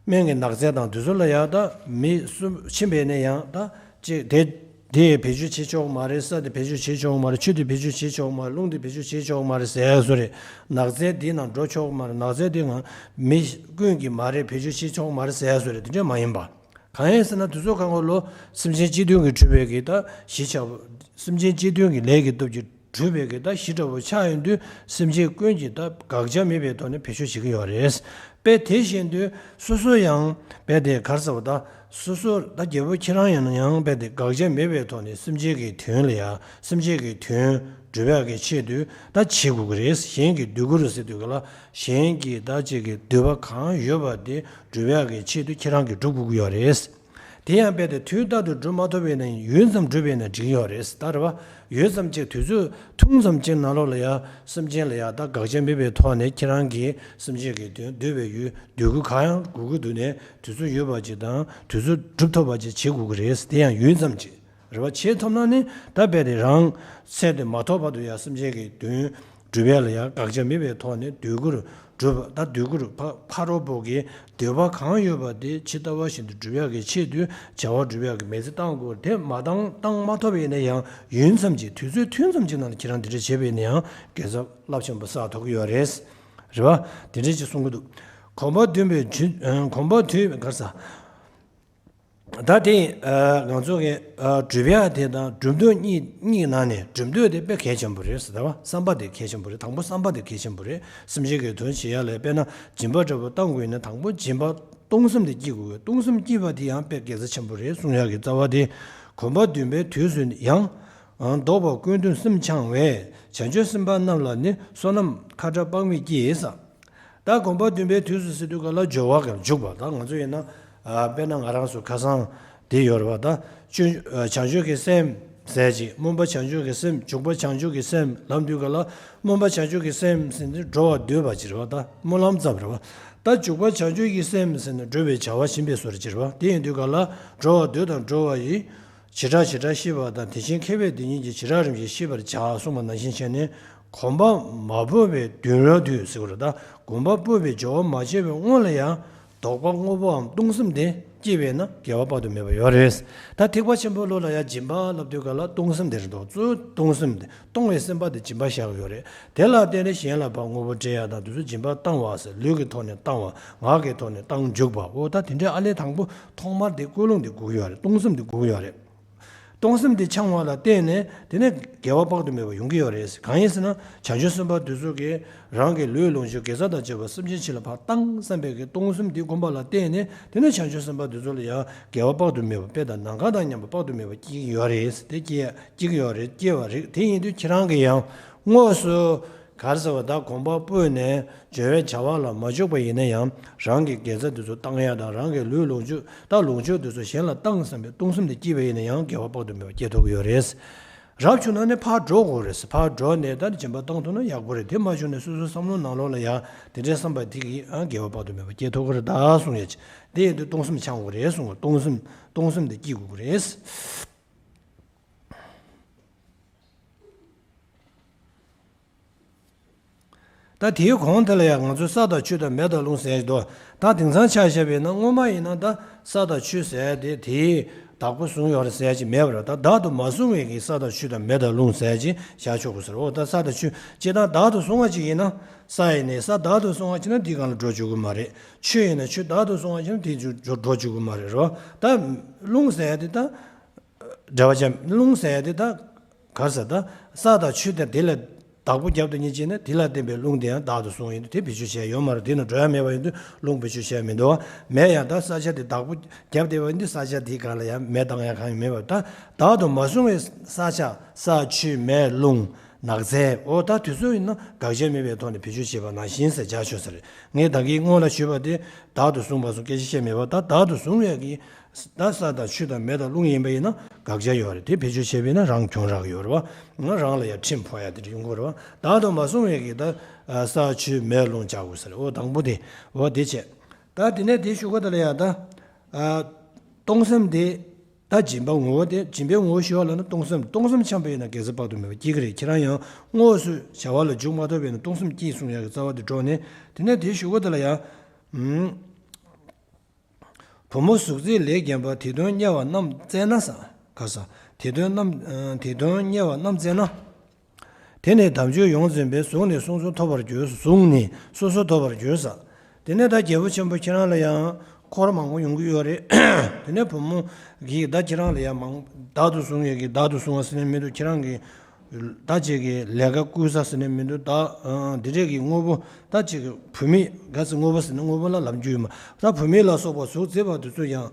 སྨན་གྱི་ནགས་ཚལ་དང་དུས་ཚོད་ལ་ཡ་ད་མི་སུ་ཕྱིན་པས་ནས་ཡང་ད་ཅིག་དེ་དེ་བེད་སྤྱོད་བྱེད་ཆོག་མ་རེད། ས་དེ་བེད་སྤྱོད་བྱེད་ཆོག་མ་རེད། ཆུ་དེ་བེད་སྤྱོད་བྱེད་ཆོག་མ་རེད། རླུང་དེ་བེད་སྤྱོད་བྱེད་ཆོག་མ་རེད་ཟེར་ཡ་བཟོ་རེད། ནགས་ཚལ་འདི་ནང་འགྲོ་ཆོག་མ་རེད། ནགས་ཚལ་འདི་ནང་མི་ཀུན་གྱིས་མ་རེད། བེད་སྤྱོད་བྱེད་ཆོག་མ་རེད་ཟེར་ཡ་བཟོ་རེད། དེ་འདྲ་མ་ཡིན་པ། གང་ཡིན་ཟེར་ན་དུས་ཚོད་གང་ག་ལོ་སེམས་ཅན་སྤྱི་མཐུན་གྱི་གྲུབ་པའི་གི་ད་གཞི་ཆགས། སེམས་ཅན་སྤྱི་མཐུན་གྱི་ལས་ཀྱི་སྟོབས་ཀྱིས་གྲུབ་པའི་གི་ད་གཞི་འདྲ་བོ་ཆགས་ཡོང་དུས་སེམས་ཅན་ཀུན་གྱིས་ད་དགག་བྱ་མེད་པའི་ཐོག་ནས་བེད་སྤྱོད་བྱེད་ཀྱི་ཡོད་རེད། དཔེ་དེ་བཞིན་དུ་སོ་སོ་ཡང་དཔེ་དེ་ག་རེ་ཟེར་བ། ད་སོ་སོ་ད་རྒྱལ་པོ་ཁྱེད་རང་ཡིན་ན་ཡང་དཔེ་དེ་དགག་བྱ་མེད་པའི་ཐོག་ནས་སེམས་ཅན་གྱི་དོན་ལ་ཡང་སེམས་ཅན་གྱི་དོན་སྒྲུབ་ཡག་གི་ཆེད་དུ་ད་བྱེད་དགོས་ཀྱི་རེད། གཞན་གྱི་འདོད་རྒུ་རུ་ཟེར་དུས་ག་ལ་གཞན་གྱི་ད་ཅིག་གི་འདོད་པ་གང་ཡོད་པ་དེ་སྒྲུབ་ཡག་གི་ཆེད་དུ་ཁྱེད་རང་གིས་སྒྲུབ་དགོས་ཀྱི་ཡོད་རེད། དེ་ཡང་རྦད་དེ་དུས་རྟག་ཏུ་སྒྲུབ་མ་ཐུབ་པས་ན་ཡུད་ཙམ་བསྒྲུབས་པས་ན་འགྲིག་ཡོད་རེད། ད་རེད་བ། ཡུད་ཙམ་ཅིག་དུས་ཚོད་ཐུང་ཙམ་ཅིག་ནང་ལོགས་ལ་ཡ་སེམས་ཅན་ལ་ཡ་ད་དགག་བྱ་མེད་པའི་ཐོག་ནས་ཁྱེད་རང་གིས་སེམས་ཅན་གྱི་དོན་འདོད་པའི་ཡུལ་འདོད་རྒུ་གང་ཡང་དགོས་ཀྱི་འདུག་ནས་དུས་ཚོད་ཡོད་པ་ཅིག་དང་དུས་ཚོད་སྒྲུབ་ཐུབ་པ་ཅིག་བྱེད་དགོས་ཀྱི་རེད། དེ་ཡང་ཡུད་ཙམ་ཅིག་རེད་བ། བྱེད་ཐུབ་ན་ནི་ད་རྦད་དེ་རང་ཚེ་འདི་མ་ཐོག་བར་དུ་ཡ་སེམས་ཅན་གྱི་དོན་ སྒྲུབ་ཡ་ལ་ཡང་དགག་བྱ་མེད་པའི་ཐོག་ནས་དུས་འཁོར་སྒྲུབ་པ་ད་དུས་འཁོར་ཕ་ཕ་རོལ་པོ་གི་འདོད་པ་གང་ཡོད་པ་དེ་ཇི་ལྟ་བ་བཞིན་དུ་སྒྲུབ་ཡག་གི་ཆེད་དུ་བྱ་བ་སྒྲུབ་ཡག་གི་མི་ཚེ་བཏང་དགོས་དེ་མ་བཏང་བཏང་མ་ཐུབ་པ་ཡིན་ན་ཡང་ཡུན་ཙམ་གྱི་དུས་ཚོད་ཐུང་ཙམ་གྱི་ནང་ལ་ཁྱེད་རང་འདི་འདྲ་བྱས་པ་ཡིན་ན་ཡང་དགེ་རྩ་རླབས་ཆེན་པོ་བསགས་ཐུབ་ཀྱི་ཡོད་རེད། རེད་བ། དེ་འདྲ་ཅིག་གསུང་གི་འདུག་གོམ་པ་བདུན་པའི་ཇུ་གོམ་པ་དུས་ག་ས། ད་དེ་ང་ཚོ་གི་སྒྲུབ་ཡག་དེ་དང་སྒྲུབ་འདོད་གཉིས་གཉིས་ནང་ནས་སྒྲུབ་འདོད་དེ་དཔེ་གལ་ཆེན་པོ་རེད་ཟེར་བ། བསམ་པ་དེ་གལ་ཆེན་པོ་རེད། དང་པོ་བསམ་པ་དེ་གལ་ཆེན་པོ་རེད། སེམས་ཅན་གྱི་དོན་བྱེད་ཡག་ལ་དཔེར་ན་སྦྱིན་པ་འདྲ་པོ་བཏང་དགོས་ན་དང་པོ་སྦྱིན་པ་གཏོང་སེམས་དེ་སྐྱེ་དགོས། གཏོང་སེམས་སྐྱེས་པ་དེ་ཡང་དཔེ་དགེ་རྩ་ཆེན་པོ་རེད་གསུང་ཡག་གི་རྩ་བ་དེ། གོམ་པ་བདུན་པའི་དུས་སུ་ཡང་བདོག་པ་ཀུན་ཏུ་སེམས་འཆང་བས་བྱང་ཆུབ་སེམས་དཔའ་རྣམས་ལ་ནི་བསོད་ནམས་ཁ་དྲག་དཔག་མེད་བསྐྱེད་ཟེར། ད་གོམ་པ་བདུན་པའི་དུས་སུ་ཟེར་དུས་ག་ལ་སྦྱོར་བ་ག་ལ་འཇུག་པ། ད་ང་ཚོ་ཡིན་ན་དཔེར་ན་ང་རང་ཚོ་ཁ་སང་དེ་ཡོད་རེད་བ། ད་བྱང་ཆུབ་ཀྱི་སེམས་ཟེར་ཅིག་སྨོན་པ་བྱང་ཆུབ་ཀྱི་སེམས། འཇུག་པ་བྱང་ཆུབ་ཀྱི་སེམས་ལབ་དུས་ག་ལ་སྨོན་པ་བྱང་ཆུབ་ཀྱི་སེམས་ཟེར་ནས་འགྲོ་བ་འདོད་པ་ཅིག་རེད་བ། ད་སྨོན་ལམ་ཙམ་རེད་བ། ད་འཇུག་པ་བྱང་ཆུབ་ཀྱི་སེམས་ཟེར་ནས་འགྲོ་བའི་བྱ་བ་བྱིན་པའི་བཟོ་འདྲ་ཅིག་རེད་བ། དེ་ཡིན་དུས་ག་ལ་འགྲོ་བ་འདོད་དང་འགྲོ་བ་ཡི་བྱེ་བྲག་བཞི་པ་དང་དེ་བཞིན་མཁས་པའི་སྡེ་གཉིས་ཀྱི་བྱེ་བྲག་རིམ་བཞིན་ཤེས་པར་བྱ་གསུངས་པ་ནང་བཞིན་བྱས་ནས། གོམ་པ་མ་སྤོས་པའི་དུས་རོལ་དུ་ཟེར་བ་རེད། ད་གོམ་པ་སྤོས་པའི་སྦྱོར་བ་མ་བྱས་པའི་སྔོན་ལ་ཡང་དོགས་པ་དངོས་པོའམ་གཏོང་སེམས་དེ་སྐྱེས་པས་ན་དགེ་བ་དཔག་ཏུ་མེད་པ་ཡོད་རེད། ད་ཐེག་པ་ཆེན་པོའི་ལུགས་ལ་ཡང་སྦྱིན་པ་ལབ་དུས་ག་ལ་གཏོང་སེམས་དེ་རེད་འདུག་གཙོ་བོ་གཏོང་སེམས་དེ། གཏོང་བའི་སེམས་པ་དེ་སྦྱིན་པ་བཞག་གི་ཡོད་རེད། དེ་ལ་བརྟེན་ནས་གཞན་ལ་ཕར་དངོས་པོ་སྤྲད་ཡག་དང་དེ་ཚོ་སྦྱིན་པ་བཏང་བ་ཟེར། ལུས་ཀྱི་ཐོག་ནས་བཏང་བ། ངག་གི་ཐོག་ནས་བཏང་འཇུག་པ། འོ་ད་དེ་འདྲའི་ཨ་ལས་དང་པོ་ཐོག་མར་དེ་ཀུན་སློང་དེ་དགོས་ཀྱི་ཡོད་རེད། གཏོང་སེམས་དེ་དགོས་ཀྱི་ཡོད་རེད། གཏོང་སེམས་དེ་འཆང་བ་ལ་བརྟེན་ནས་དེ་ནས་དགེ་བ་དཔག་ཏུ་མེད་པ་ཡོང་གི་ཡོད་རེད། གང་ཡིན་ཟེར་ན་བྱང་ཆུབ་སེམས་དཔའ་དེ་ཚོ་གིས་རང་གི་ལུས་ལོངས་སྤྱོད་དགེ་རྩ་དང་བཅས་པ་སེམས་ཅན་ཕྱི་ལ་ཕར་བཏང་བསམ་པའི་གི་གཏོང་སེམས་དེ་སྒོམ་པ་ལ་བརྟེན་ནས་དེ་ནས་བྱང་ཆུབ་སེམས་དཔའ་དེ་ཚོ་ལ་ཡང་དགེ་བ་དཔག་ཏུ་མེད་པ་དཔེ་དང་ནམ་མཁའ་དང་མཉམ་པ་དཔག་ཏུ་མེད་པ་སྐྱེ་གི་ཡོད་རེད། དེ་སྐྱེ་སྐྱེ་གི་ཡོད་རེད། སྐྱེ་བ་རེད། དེ་ཡིན་དུས་ཁྱེད་རང་གིས་ཡང་དངོས་སུ་ག་རེ་ཟེར་བ་ད་གོམ་པ་སྤོས་ནས་སྦྱོར་བའི་བྱ་བ་ལ་མ་འཇུག་པ་ཡིན་ན་ཡང་རང་གི་དགེ་རྩ་དེ་ཚོ་བཏང་ཡག་དང་རང་གི་ལུས་ལོངས་སྤྱོད་ད་ལོངས་སྤྱོད་དེ་ཚོ་གཞན་ལ་བཏང་བསམ་པའི་གཏོང་སེམས་དེ་སྐྱེས་པ་ཡིན་ན་ཡང་དགེ་བ་དཔག་ཏུ་མེད་པ་སྐྱེ་ཐུབ་ཀྱི་ཡོད་རེད། རབ་བྱུང་ན་ནི་ཕར་འགྲོ་དགོས་རེད། ཕར་འགྲོ་ནས་ད་ནི་སྦྱིན་པ་བཏང་ཐུབ་ན་ཡག་པོ་རེད། དེ་མ་བྱུང་ན་སོ་སོའི་བསམ་བློ་ནང་ལོགས་ལ་ཡང་དེ་འདྲའི་བསམ་པ་དེ་གིས་ཨ་དགེ་བ་དཔག་ཏུ་མེད་པ་སྐྱེ་ཐུབ་ཀྱི་རེད་ད་གསུང་ཡ་ཅིག་དེ་ཡིན་དུས་གཏོང་སེམས་འཆང་དགོས་རེད་གསུང་གི། གཏོང་སེམས་གཏོང་སེམས་དེ་སྐྱེ་དགོས་ཀྱི་རེད། ད་དེའི་གོང་དེ་ལ་ཡང་ང་ཚོས་ས་དང་ཆུ་དང་མེ་དང་རླུང་ཟེར་གྱི་འདུག་ད་དེང་སང་ཆ་བཞག་པ་ཡིན་ན་སྔོན་མ་ཡིན་ན་ད་ས་དང་ཆུ་ཟེར་དེ་དེའི་བདག་པོ་བཟུང་ཡོད་རེད་ཟེར་གྱི་མེད་པར། ད་བདག་ཏུ་མ་བཟུང་བའི་གི་ས་དང་ཆུ་དང་མེ་དང་རླུང་ཟེར་གྱི་བཞག་ཆོག་གི་ཟེར། འོ་ད་ས་དང་ཆུ་སྤྱིར་བཏང་བདག་ཏུ་བཟུང་བ་ཅིག་ཡིན་ན། ས་ཡིན་ནའི་ས་བདག་ཏུ་བཟུང་བ་ཅིག་ན་དེའི་སྒང་ལ་འགྲོ་བཅུག་གི་མ་རེད། ཆུ་ཡིན་ན་ཆུ་བདག་ཏུ་བཟུང་བ་ཅིག་ན་དེ་འགྲོ་བཅུག་གི་མ་རེད་རོ། ད་རླུང་ཟེར་དེ་ད། འབྲེལ་བ་ཅན་རླུང་ཟེར་ཡ་དེ་ད་ག་རེ་ཟེར། ད་ས་དང་ཆུ་དང་དེ་ལ་བདག་པོ་རྒྱབ་སྟེ་ཉིད་ཅིག་ན་དེ་ལ་བརྟེན་པའི་རླུང་དེ་ཡང་བདག་ཏུ་བཟུང་ཡིན་དུས་དེ་བེད་སྤྱོད་བྱས་ཡོད་མ་རེད། དེ་ནི་འགྲོ་ཡ་མེད་པ་ཡིན་དུས་རླུང་བེད་སྤྱོད་བྱས་མི་འདུག་མེ་ཡང་ད་ས་ཆ་དེ་བདག་པོ་རྒྱབ་བསྡད་པ་ཡིན་དུས་ས་ཆ་དེའི་སྒང་ལ་ཡང་མེ་བཏང་ཡ་གང་ཡང་མེད་པ། ད་བདག་ཏུ་མ་བཟུང་བའི་ས་ཆ་ས་ཆུ་མེ་རླུང་ནགས་ཚལ། འོ་ད་དེ་ཚོ་ཡིན་ན་དགག་བྱ་མེད་པའི་ཐོག་ནས་བེད་སྤྱོད་བྱས་པ་ནང་བཞིན་ཟེར་བྱ་ཆོག་ས་རེད། ངས་ད་གིན་སྔོན་ལ་ཞུས་པ་དེ་བདག་ཏུ་བཟུང་བ་སོགས་སྐད་ཆ་བཤད་མེད་པ། ད་བདག་ཏུ་བཟུང་བའི་གི་ད་ས་དང་ཆུ་དང་མེ་དང་རླུང་ཡིན་པ་ཡིན་ན་དགག་བྱ་ཡོད་རེད། དེ་བེད་སྤྱོད་བྱས་པ་ཡིན་ན་རང་གྱོང་རག་ཡོད་རེད་བ། ང་རང་ལ་ཡང་ཁྲིམས་ཕོག་ཡ་དེ་འདྲ་ཡོང་གི་རེད་བ། བདག་ཏུ་མ་བཟུང་བའི་གི་ད་ས་ཆུ་མེ་རླུང་བྱ་དགོས་ས་རེད། འོ་དང་པོ་དེ་འོ་དེ་བྱས། ད་དེ་ནས་དེ་ཞུ་ག་ད་ལ་ཡ་ད་གཏོང་སེམས་དེ་ད་སྦྱིན་པ་ངོ་བོ་དེ་སྦྱིན་པའི་ངོ་བོ་ཞུ་བ་ལ་ན་གཏོང་སེམས་གཏོང་སེམས་འཆང་པ་ཡིན་ན་དགེ་རྩ་དཔག་ཏུ་མེད་པ་སྐྱེ་གི་རེད། ཁྱེད་རང་ཡང་དངོས་སུ་བྱ་བ་ལ་འཇུག་མ་ཐུབ་པ་ཡིན་ན་གཏོང་སེམས་སྐྱེས་གསུང་ཡ་གི་རྩ་བ་དེ་སྒྲོག་ནས་དེ་ནས་དེ་ཞུ་ག་ད་ལ་ཡ། བུ་མོ་གཟུགས་མཛེས་ལེགས་བརྒྱན་པ། དེ་དོན་དམྱལ་བ་རྣམས་བཙལ་ན་ཟེར། ག་ས། དེ་དོན་རྣམས་དེ་དོན་དམྱལ་བ་རྣམས་བཙལ་ན། དེ་ནི་དམ་ཆོས་ཡོངས་འཛིན་པས། བཟུང་ནས་སོ་སོ་ཐོབ་པར་འགྱུར། བཟུང་ནས་སོ་སོ་ཐོབ་པར་འགྱུར་ཟེར། དེ་ནས་ད་རྒྱལ་པོ་ཆེན་པོ་ཁྱེད་རང་ལ་ཡང་འཁོར་མང་པོ་ཡོང་གི་ཡོད་རེད། དེ་ནས་བུ་མོ་གིས་ད་ཁྱེད་རང་ལ་ཡང་མང་བདག་ཏུ་བཟུང་ཡས་ཀྱི་བདག་ཏུ་བཟུང་བ་ཟེར་ནས་མི་འདུག་ཁྱེད་རང་གི་ད་ཅིག་གི་ལས་ཀ་བསྐུལ་ས་ཟེར་ནས་མི་འདུག་ད་འདི་འདྲས་ཀྱི་དངོས་པོ་ད་ཅིག་གི་བུད་མེད་ག་ཚོད་དངོས་པོ་ཟེར་ན་དངོས་པོ་ལ་ལབ་རྒྱུ་ཡོད་མ་ད་བུད་མེད་ལ་སོགས་པ་གཟུགས་མཛེས་པ་དེ་ཚོ་ཡང་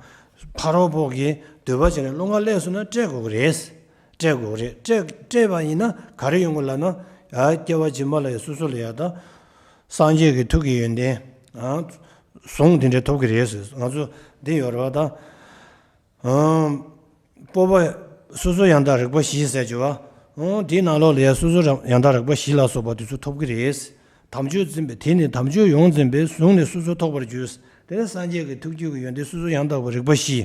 ཕ་རོལ་པོ་གི་འདོད་པ་བྱས་ནས་བློ་ངར་སླེབས་སོང་ན་སྤྲད་དགོས་ཀྱི་རེད། སྤྲད་དགོས་ཀྱི་རེད། སྤྲད་སྤྲད་པ་ཡིན་ན་ག་རེ་ཡོང་གི་ལབ་ན་ཡ་སྐྱེ་བ་རྗེས་མ་ལ་ཡ་སོ་སོ་ལ་ཡ་ད་སངས་རྒྱས་ཀྱི་ཐུགས་ཀྱི་ཡོན་ཏན་ཟུང་དེ་འདྲས་ཐོབ་ཀྱི་རེད་ཟེར། ང་ཚོ་འདི་ཡོད་རེད་བ་ད། སྤོབས་པ་སོ་སོ་ཡང་དག་རིག་པ་བཞི་ཟེར་གྱི་བ། འོ་དེའི་ནང་ལོགས་ལ་ཡང་སོ་སོ་རང་ཡང་དག་རིག་པ་བཞི་ལ་སོགས་པ་དེ་ཚོ་ཐོབ་ཀྱི་རེད། དམ་ཆོས་འཛིན་པས་དེ་ནི་དམ་ཆོས་ཡོངས་འཛིན་པས་བཟུང་ནས་སོ་སོ་ཐོབ་པར་འགྱུར། དེ་ནི་སངས་རྒྱས་ཀྱི་ཐུགས་རྒྱུད་ཀྱི་ཡོན་ཏན་སོ་སོ་ཡང་དག་པའི་རིག་པ་བཞི།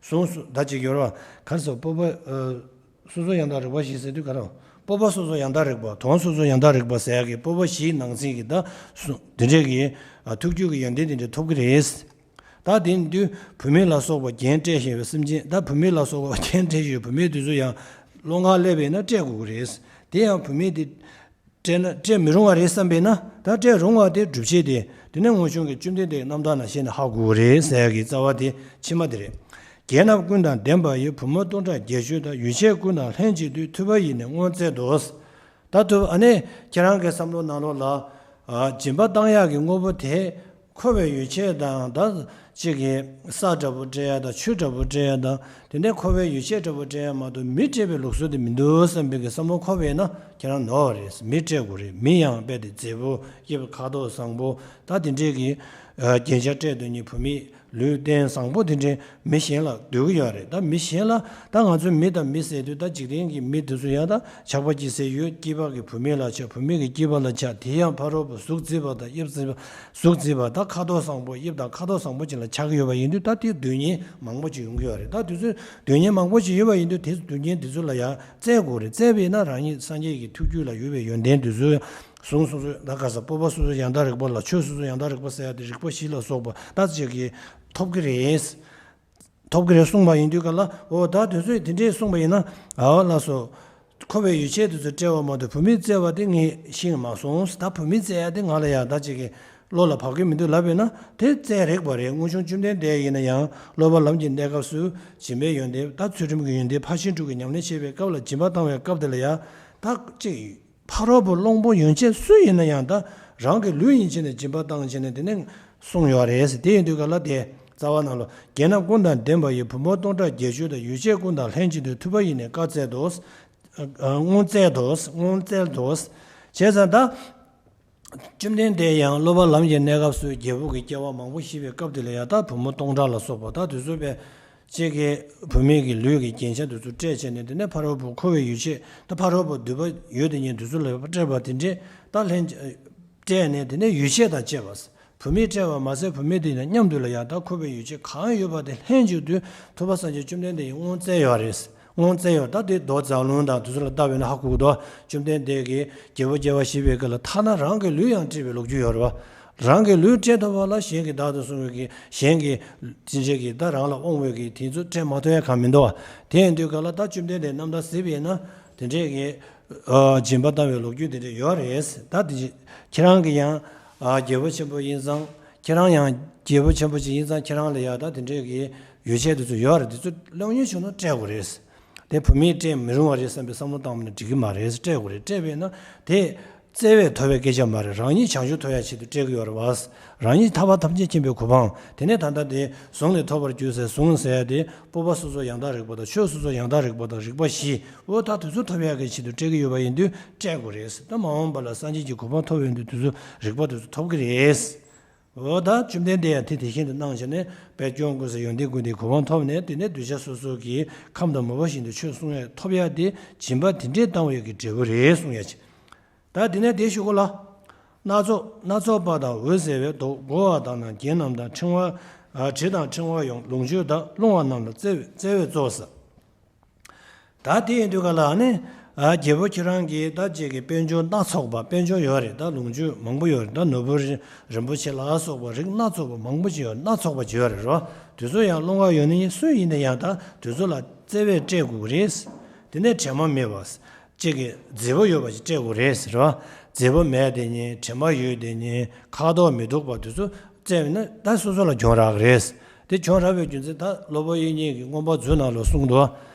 བཟུང་སོ་ད་ཅིག་ཡོད་རེད་བ། ག་རེ་ཟེར་སྤོབས་པ་སོ་སོ་ཡང་དག་རིག་པ་བཞི་ཟེར་དུས་ག་རེ། སྤོབས་པ་སོ་སོ་ཡང་དག་རིག་པ། དོན་སོ་སོ་ཡང་དག་རིག་པ་ཟེར་ཡག་གི་སྤོབས་པ་བཞིའི་ནང་ཚན་གྱི་ད་སུ་དེ་འདྲས་ཀྱི་ཨ་ཐུགས་རྒྱུད་ཀྱི་ཡོན་ཏན་དེ་འདྲས་ཐོབ་ཀྱི་རེད། ད་དེ་ཡིན་དུས་བུད་མེད་ལ་སོགས་པ་རྒྱན་སྤྲས་བཞིན་པའི་སེམས་ཅན། ད་བུད་མེད་ལ་སོགས་པ་རྒྱན་སྤྲས་བཞིན་བུད་མེད་དེ་ཚོ་ཡང་བློ་ངར་སླེབས་པས་ན་སྤྲས་དགོས་ཀྱི་རེད། དེ་ཡང་བུད་མེད་དེ་སྤྲས་ན་སྤྲས་མི་རུང་བ་རེད་བསམ་པས་ན། ད་སྤྲས་རུང་བ་དེ་སྒྲུབ་བྱེད་དེ། དེ་ནས་སྔོན་བྱུང་གི་བཅོམ་ལྡན་འདས་ཀྱི་རྣམ་ཐར་ནང་བཤད་ནས་ཧ་གོ་གི་རེད་ཟེར་ཡག་གི་རྩ་བ་དེ་ཕྱི་མ་དེ་རེད། རྒྱན་རྣམས་ཀུན་དང་ལྡན་པ་ཡི། བུ་མོ་སྟོང་ཕྲག་བརྒྱད་ཅུ་དག་ཡོ་བྱད་ཀུན་དང་ལྷན་ཅིག་ཏུ། ཐུབ་པ་ཡིས་ནི་སྔོན་བསྩལ་ཏོ། ད་ཐུབ་ཨ་ནི་ཁྱེད་རང་གི་བསམ་བློ་ནང་ལོགས་ལ་ཨ་སྦྱིན་པ་བཏང་ཡག་གི་དངོས་པོ་དེ་མཁོ་བའི་ཡོ་བྱད་དང་ད་ཅིག་གི་ས་འདྲ་པོ་སྤྲད་ཡག་དང་ཆུ་འདྲ་པོ་སྤྲད་ཡག་དང་དེ་འདྲའི་མཁོ་བའི་ཡོ་བྱད་འདྲ་པོ་སྤྲད་ཡག་མ་གཏོགས་མི་སྤྲད་པའི་ལུགས་སྲོལ་དེ་མི་འདུག་བསམ་པའི་གི་བསམ་བློ་འཁོར་བས་ན་ཁྱེད་རང་ནོར་བ་རེད། མི་སྤྲད་དགོས་རེད། མི་ཡང་རྦད་དེ་མཛེས་པོ་དབྱིབས་ཁ་དོག་བཟང་པོ་ད་དེ་འདྲའི་གི་ཨ་རྒྱན་ཆ་སྤྲད་དོན་གཉིས་བུད་མེད། ལུས་རྟེན་བཟང་པོ་དེ་འདྲའི་མི་གཞན་ལ་འདོད་ཀྱི་ཡོད་རེད། ད་མི་གཞན་ལ་ད་ང་ཚོའི་མི་དང་མི་ཟེར་དུས་ད་འཇིག་རྟེན་གྱི་མི་དེ་ཚོ་ཡང་ད་ཆགས་པ་སྐྱེ་ས་ཡོད། སྐྱེས་པ་གི་བུད་མེད་ལ་ཆགས། བུད་མེད་ཀྱི་སྐྱེས་པ་ལ་ཆགས། དེ་ཡང་ཕ་རོལ་པོ་གཟུགས་མཛེས་པ་དང་དབྱིབས་མཛེས་པ། གཟུགས་མཛེས་པ་ད་ཁ་དོག་བཟང་པོ་དབྱིབས་དང་ཁ་དོག་བཟང་པོ་ཅིག་ལ་ཆགས་ཀྱི་ཡོད་པ་ཡིན་དུས་ད་དེའི་སྡུག་བསྔལ་མང་པོ་ཅིག་ཡོང་གི་ཡོད་རེད། ད་དེ་ཚོའི་སྡུག་བསྔལ་མང་པོ་ཅིག་ཡོད་པ་ཡིན་དུས་དེ་སྡུག་བསྔལ་དེ་ཚོ་ལ་ཡང་བཙལ་དགོས་རེད། བཙལ་བས་ན་རང་ཉིད་སངས་རྒྱས་ཀྱི་ཐུགས་རྒྱུད་ལ་ཡོད་པའི་ཡོན་ཏན་དེ་ཚོ་གཟུངས་སོ་སོའི་ད་ག་ས་སྤོབས་པ་སོ་སོ་ཡང་དག་རིག་པ་ལ་ཆོས་སོ་སོ་ཡང་དག་རིག་པ་ཟེར་ཡ་དེ་རིག་པ་བཞི་ལ་སོགས་པ་ད་ཅིག་གིས་ཐོབ་ཀྱི་རེད། ཐོབ་ཀྱི་རེད་གསུངས་པ་ཡིན་དུས་ག་ལ་འོ་ད་དེ་ཚོས་དེ་འདྲས་གསུངས་པ་ཡིན་ན་ཨ་བ་ལགས་སོ། མཁོ་བའི་ཡོ་བྱད་དེ་ཚོ་སྤྲད་པ་མ་གཏོགས་བུད་མེད་བཙལ་བ་དེ་ངས་ཤེས་མ་སོང་། ད་བུད་མེད་བཙལ་ཡ་དེ་ང་ལ་ཡ་ད་ཅིག་གིས་བློ་ལ་བབ་ཀྱི་མི་འདུག་ལབ་པས་ན་དེ་བཙལ་རིགས་པ་རེད། སྔོན་བྱུང་བཅོམ་ལྡན་འདས་ཡིན་ན་ཡང་སློབ་པ་ལམ་གྱི་གནས་སྐབས་སུ་སྦྱིན་པའི་ཡོན་ཏན་ད་ཚུལ་ཁྲིམས་ཀྱི་ཡོན་ཏན་ཕར་ཕྱིན་དྲུག་གི་ཉམས་ལེན་བྱེད་པའི་སྐབས་ལ་སྦྱིན་པ་བཏང་བའི་སྐབས་དེ་ལ་ཡ་ད་ཅིག་ཕ་རོལ་པོ་སློང་པོ་ཡོན་ཆེན་སུ་ཡིན་ན་ཡང་ད་རང་གི་ལུས་ཡིན་ཕྱིར་ནས་སྦྱིན་པ་བཏང་བྱས་ནས་དེ་ནས་གསུངས་ཡོད་རེད། དེ་ཡིན་དུས་ག་ལ་དེ་རྩ་བ་ནང་ལོ་རྒྱན་རྣམས་ཀུན་དང་ལྡན་པ་ཡི། བུ་མོ་སྟོང་ཕྲག་བརྒྱད་ཅུ་དག་ཡོ་བྱད་ཀུན་དང་ལྷན་ཅིག་ཏུ། ཐུབ་པ་ཡིས་ནི་བཀའ་སྩལ་ཏོ། སྔོན་སྩལ་ཏོ། སྔོན་སྩལ་ཏོ། བྱས་ཙང་ད། བཅོམ་ལྡན་འདས་ཡང་སློབ་པ་ལམ་གྱི་གནས་སྐབས་སུ་རྒྱལ་པོ་གི་སྐྱེ་བ་མང་པོ་བཞེས་པའི་སྐབས་དེ་ལ་ཡང་ད་བུ་མོ་སྟོང་ཕྲག་ལ་སོགས་པ་ད་དེ་ཚོ་པས་ཅིག་གིས་བུད་མེད་ཀྱི་ལུས་ཀྱི་རྒྱན་ཆ་དེ་ཚོ་སྤྲད་བྱས་ནས་དེ་ནས་ཕ་རོལ་པོ་མཁོ་བའི་ཡོ་བྱད་ད་ཕ་རོལ་པོ་འདོད་པ་ཡོད་དེ་ཉིད་དེ་ཚོ་ལ་སྤྲད་པ་དེ་འདྲས་ད་ལྷན་སྤྲད་ནས་དེ་ནས་ཡོ་བྱད་དང་བཅས་པ། བུད་མེད་སྤྲད་པ་མ་ཟད་བུད་མེད་དེ་ཡང་མཉམ་དུ་ལ་ཡང་ད་མཁོ་བའི་ཡོ་བྱད་གང་ཡོད་པ་དེ་ལྷན་ཅིག་ཏུ་ཐུབ་པ་སངས་རྒྱས་བཅོམ་ལྡན་འདས་ཀྱིས་སྔོན་སྩལ་ཡོད་རེད། སྔོན་སྩལ་ཡོད། ད་དེ་མདོ་མཛངས་བླུན་དང་དེ་ཚོ་ལ་ལྟ་བས་ན་ཧ་གོ་གི་འདུག་བཅོམ་ལྡན་འདས་ཀྱིས་རྒྱལ་པོ་སྐྱེ་བ་བཞེས་པའི་སྐབས་ལ་ཐ་ན་རང་གི་ལུས་ཡང་སྤྲད་པའི་ལོ་རྒྱུས་ཡོད་རེད་བ། རང་གི་ལུས་སྤྲད་ཐུབ་པ་ལ་གཞན་གྱིས་བདག་ཏུ་བཟུང་བའི་གི་གཞན་གྱིས་དེ་འདྲས་ཀྱི་ད་རང་ལ་དབང་བའི་གི་དེ་ཚོ་སྤྲད་མ་ཐུབ་ཡ་གང་མི་འདུག་བ། དེ་ཡིན་དུས་སྐབས་ལ་ད་བཅོམ་ལྡན་འདས་རྣམ་ཐར་གཟིགས་པས་ན་དེ་འདྲས་ཀྱི་ཨ་སྦྱིན་པ་བཏང་བའི་ལོ་རྒྱུས་དེ་འདྲས་ཡོད་རེད། ད་དེ་ཁྱེད་རང་གིས་ཡང་ཨ་རྒྱལ་པོ་ཆེན་པོ་ཡིན་ཙང་ཁྱེད་རང་ཡང་རྒྱལ་པོ་ཆེན་པོ་ཅིག་ཡིན་ཙང་ཁྱེད་རང་ལ་ཡང་ད་དེ་འདྲས་ཀྱི་ཡོ་བྱད་དེ་ཚོ་ཡོད་རེད། དེ་ཚོ་སློང་ཉེན་བྱུང་ན་སྤྲད་དགོས་རེད། དེ་བུད་མེད་སྤྲད་མི་རུང་བ་རེད་བསམ་པའི་བསམ་བློ་བཏང་བ་ན་འགྲིག་གི་མ་རེད། སྤྲད་དགོས་རེད། སྤྲད་པས་ན་དེ་བཙལ་བས་ཐོབ་པའི་སྐད་ཆ་མ་རེད། རང་ཉིད་བྱང་ཆུབ་ཐོབ་ཡ་ཆེད་དུ་སྤྲད་ཀྱི་ཡོད་རེད་བ། རང་ཉིད་ཐར་པ་ཐམས་ཅད་མཁྱེན་པའི་གོ་འཕང་དེ་ནས་ད་ལྟ་དེ་བཟུང་ནས་ཐོབ་པར་འགྱུར་ཟེར། བཟུང་ཟེར་ཡ་དེ་སྤོབས་པ་སོ་སོ་ཡང་དག་རིག་པ་དང་ཆོས་སོ་སོ་ཡང་དག་རིག་པ་དང་རིག་པ་བཞི་འོ་ད་དེ་ཚོ་ཐོབ་ཡ་གི་ཆེད་དུ་སྤྲད་ཀྱི་ཡོད་པ་ཡིན་དུས་སྤྲད་དགོས་རེད། ད་མ་འོངས་པ་ལ་སངས་རྒྱས་ཀྱི་གོ་འཕང་ཐོབ་ཡོང་དུས་དེ་ཚོ་རིག་པ་དེ་ཚོ་ཐོབ་ཀྱི་རེད། འོ་ད་བཅོམ་ལྡན་འདས་ཡང་དེ་དེ་བཞིན་དུ་གནང་བྱས་ནས་དཔལ་སྐྱོན་ཀུན་ཟད་ཡོན་ཏན་ཀུན་ལྡན་གོ་འཕང་ཐོབ་ནས་དེ་ནས་གདུལ་བྱ་སོ་སོ་གི་ཁམས་དང་མོས་པ་བཞིན་དུ་ཆོས་གསུང་ཡས་ཐོབ་ཡ་དེ་སྦྱིན་པ་དེ་འདྲས་བཏང་བའི་གི་འབྲས་བུ་རེད་གསུང་ཡ་ཅིག་ད་དེ་ནས་དེ་ཞུ་གོ་ལ། སྣ་ཚོགས་སྣ་ཚོགས་པ་དང་འོད་གསལ་བའི་མདོག་བསྒོ་བ་དག་རྣམས་རྒྱན་རྣམས་དང་ཕྲེང་བ། ཨ་དྲི་དང་ཕྲེང་བ་ཡང་ལོངས་སྤྱོད་དག་སློང་བ་རྣམས་ལ་བརྩེ་བས་བརྩེ་བས་གཙོ་ཟེར། ད་དེ་ཡིན་དུས་ག་ལ་ནི་ཨ་རྒྱལ་པོ་ཁྱེད་རང་གིས་ད་ཅིག་གི་དཔལ་འབྱོར་སྣ་ཚོགས་པ་དཔལ་འབྱོར་ཡོད་རེད། ད་ལོངས་སྤྱོད་མང་པོ་ཡོད་རེད། ད་ནོར་བུ་རི་རིན་པོ་ཆེ་ལ་སོགས་པ་རིགས་སྣ་ཚོགས་པ་མང་པོ་ཅིག་ཡོད། སྣ་ཚོགས་པ་ཅིག་ཡོད་རེད་རོ། དེ་ཚོ་ཡང་སློང་བ་ཡོད་ནི་སུ་ཡིན་ན་ཡང་ད་དེ་ཚོ་ལ་བརྩེ་བས་སྤྲད་དགོས་ཀྱི་རེད། དེ་ནས་དྲན་པ་མེད་པ། གཅིག་གི་མཛེས་པོ་ཡོད་པ་ཞིག་སྤྲད་དགོས་རེད་ཟེར་བ། མཛེས་པོ་མེད་དེ་ཉིད་དྲན་པ་ཡོད་དེ་ཉིད་ཁ་དོག་མི་སྡུག་པ་དེ་ཚོ་བཙལ་བས་ན་ད་སོ་སོ་ལ་གྱོང་རག་གི་རེད། དེ་གྱོང་རག་པའི་རྒྱུ་མཚན་ད་སློབ་དཔོན་དབྱིག་གཉེན་གྱིས་མངོན་པ་མཛོད་ནང་ལ་གསུངས་འདུག་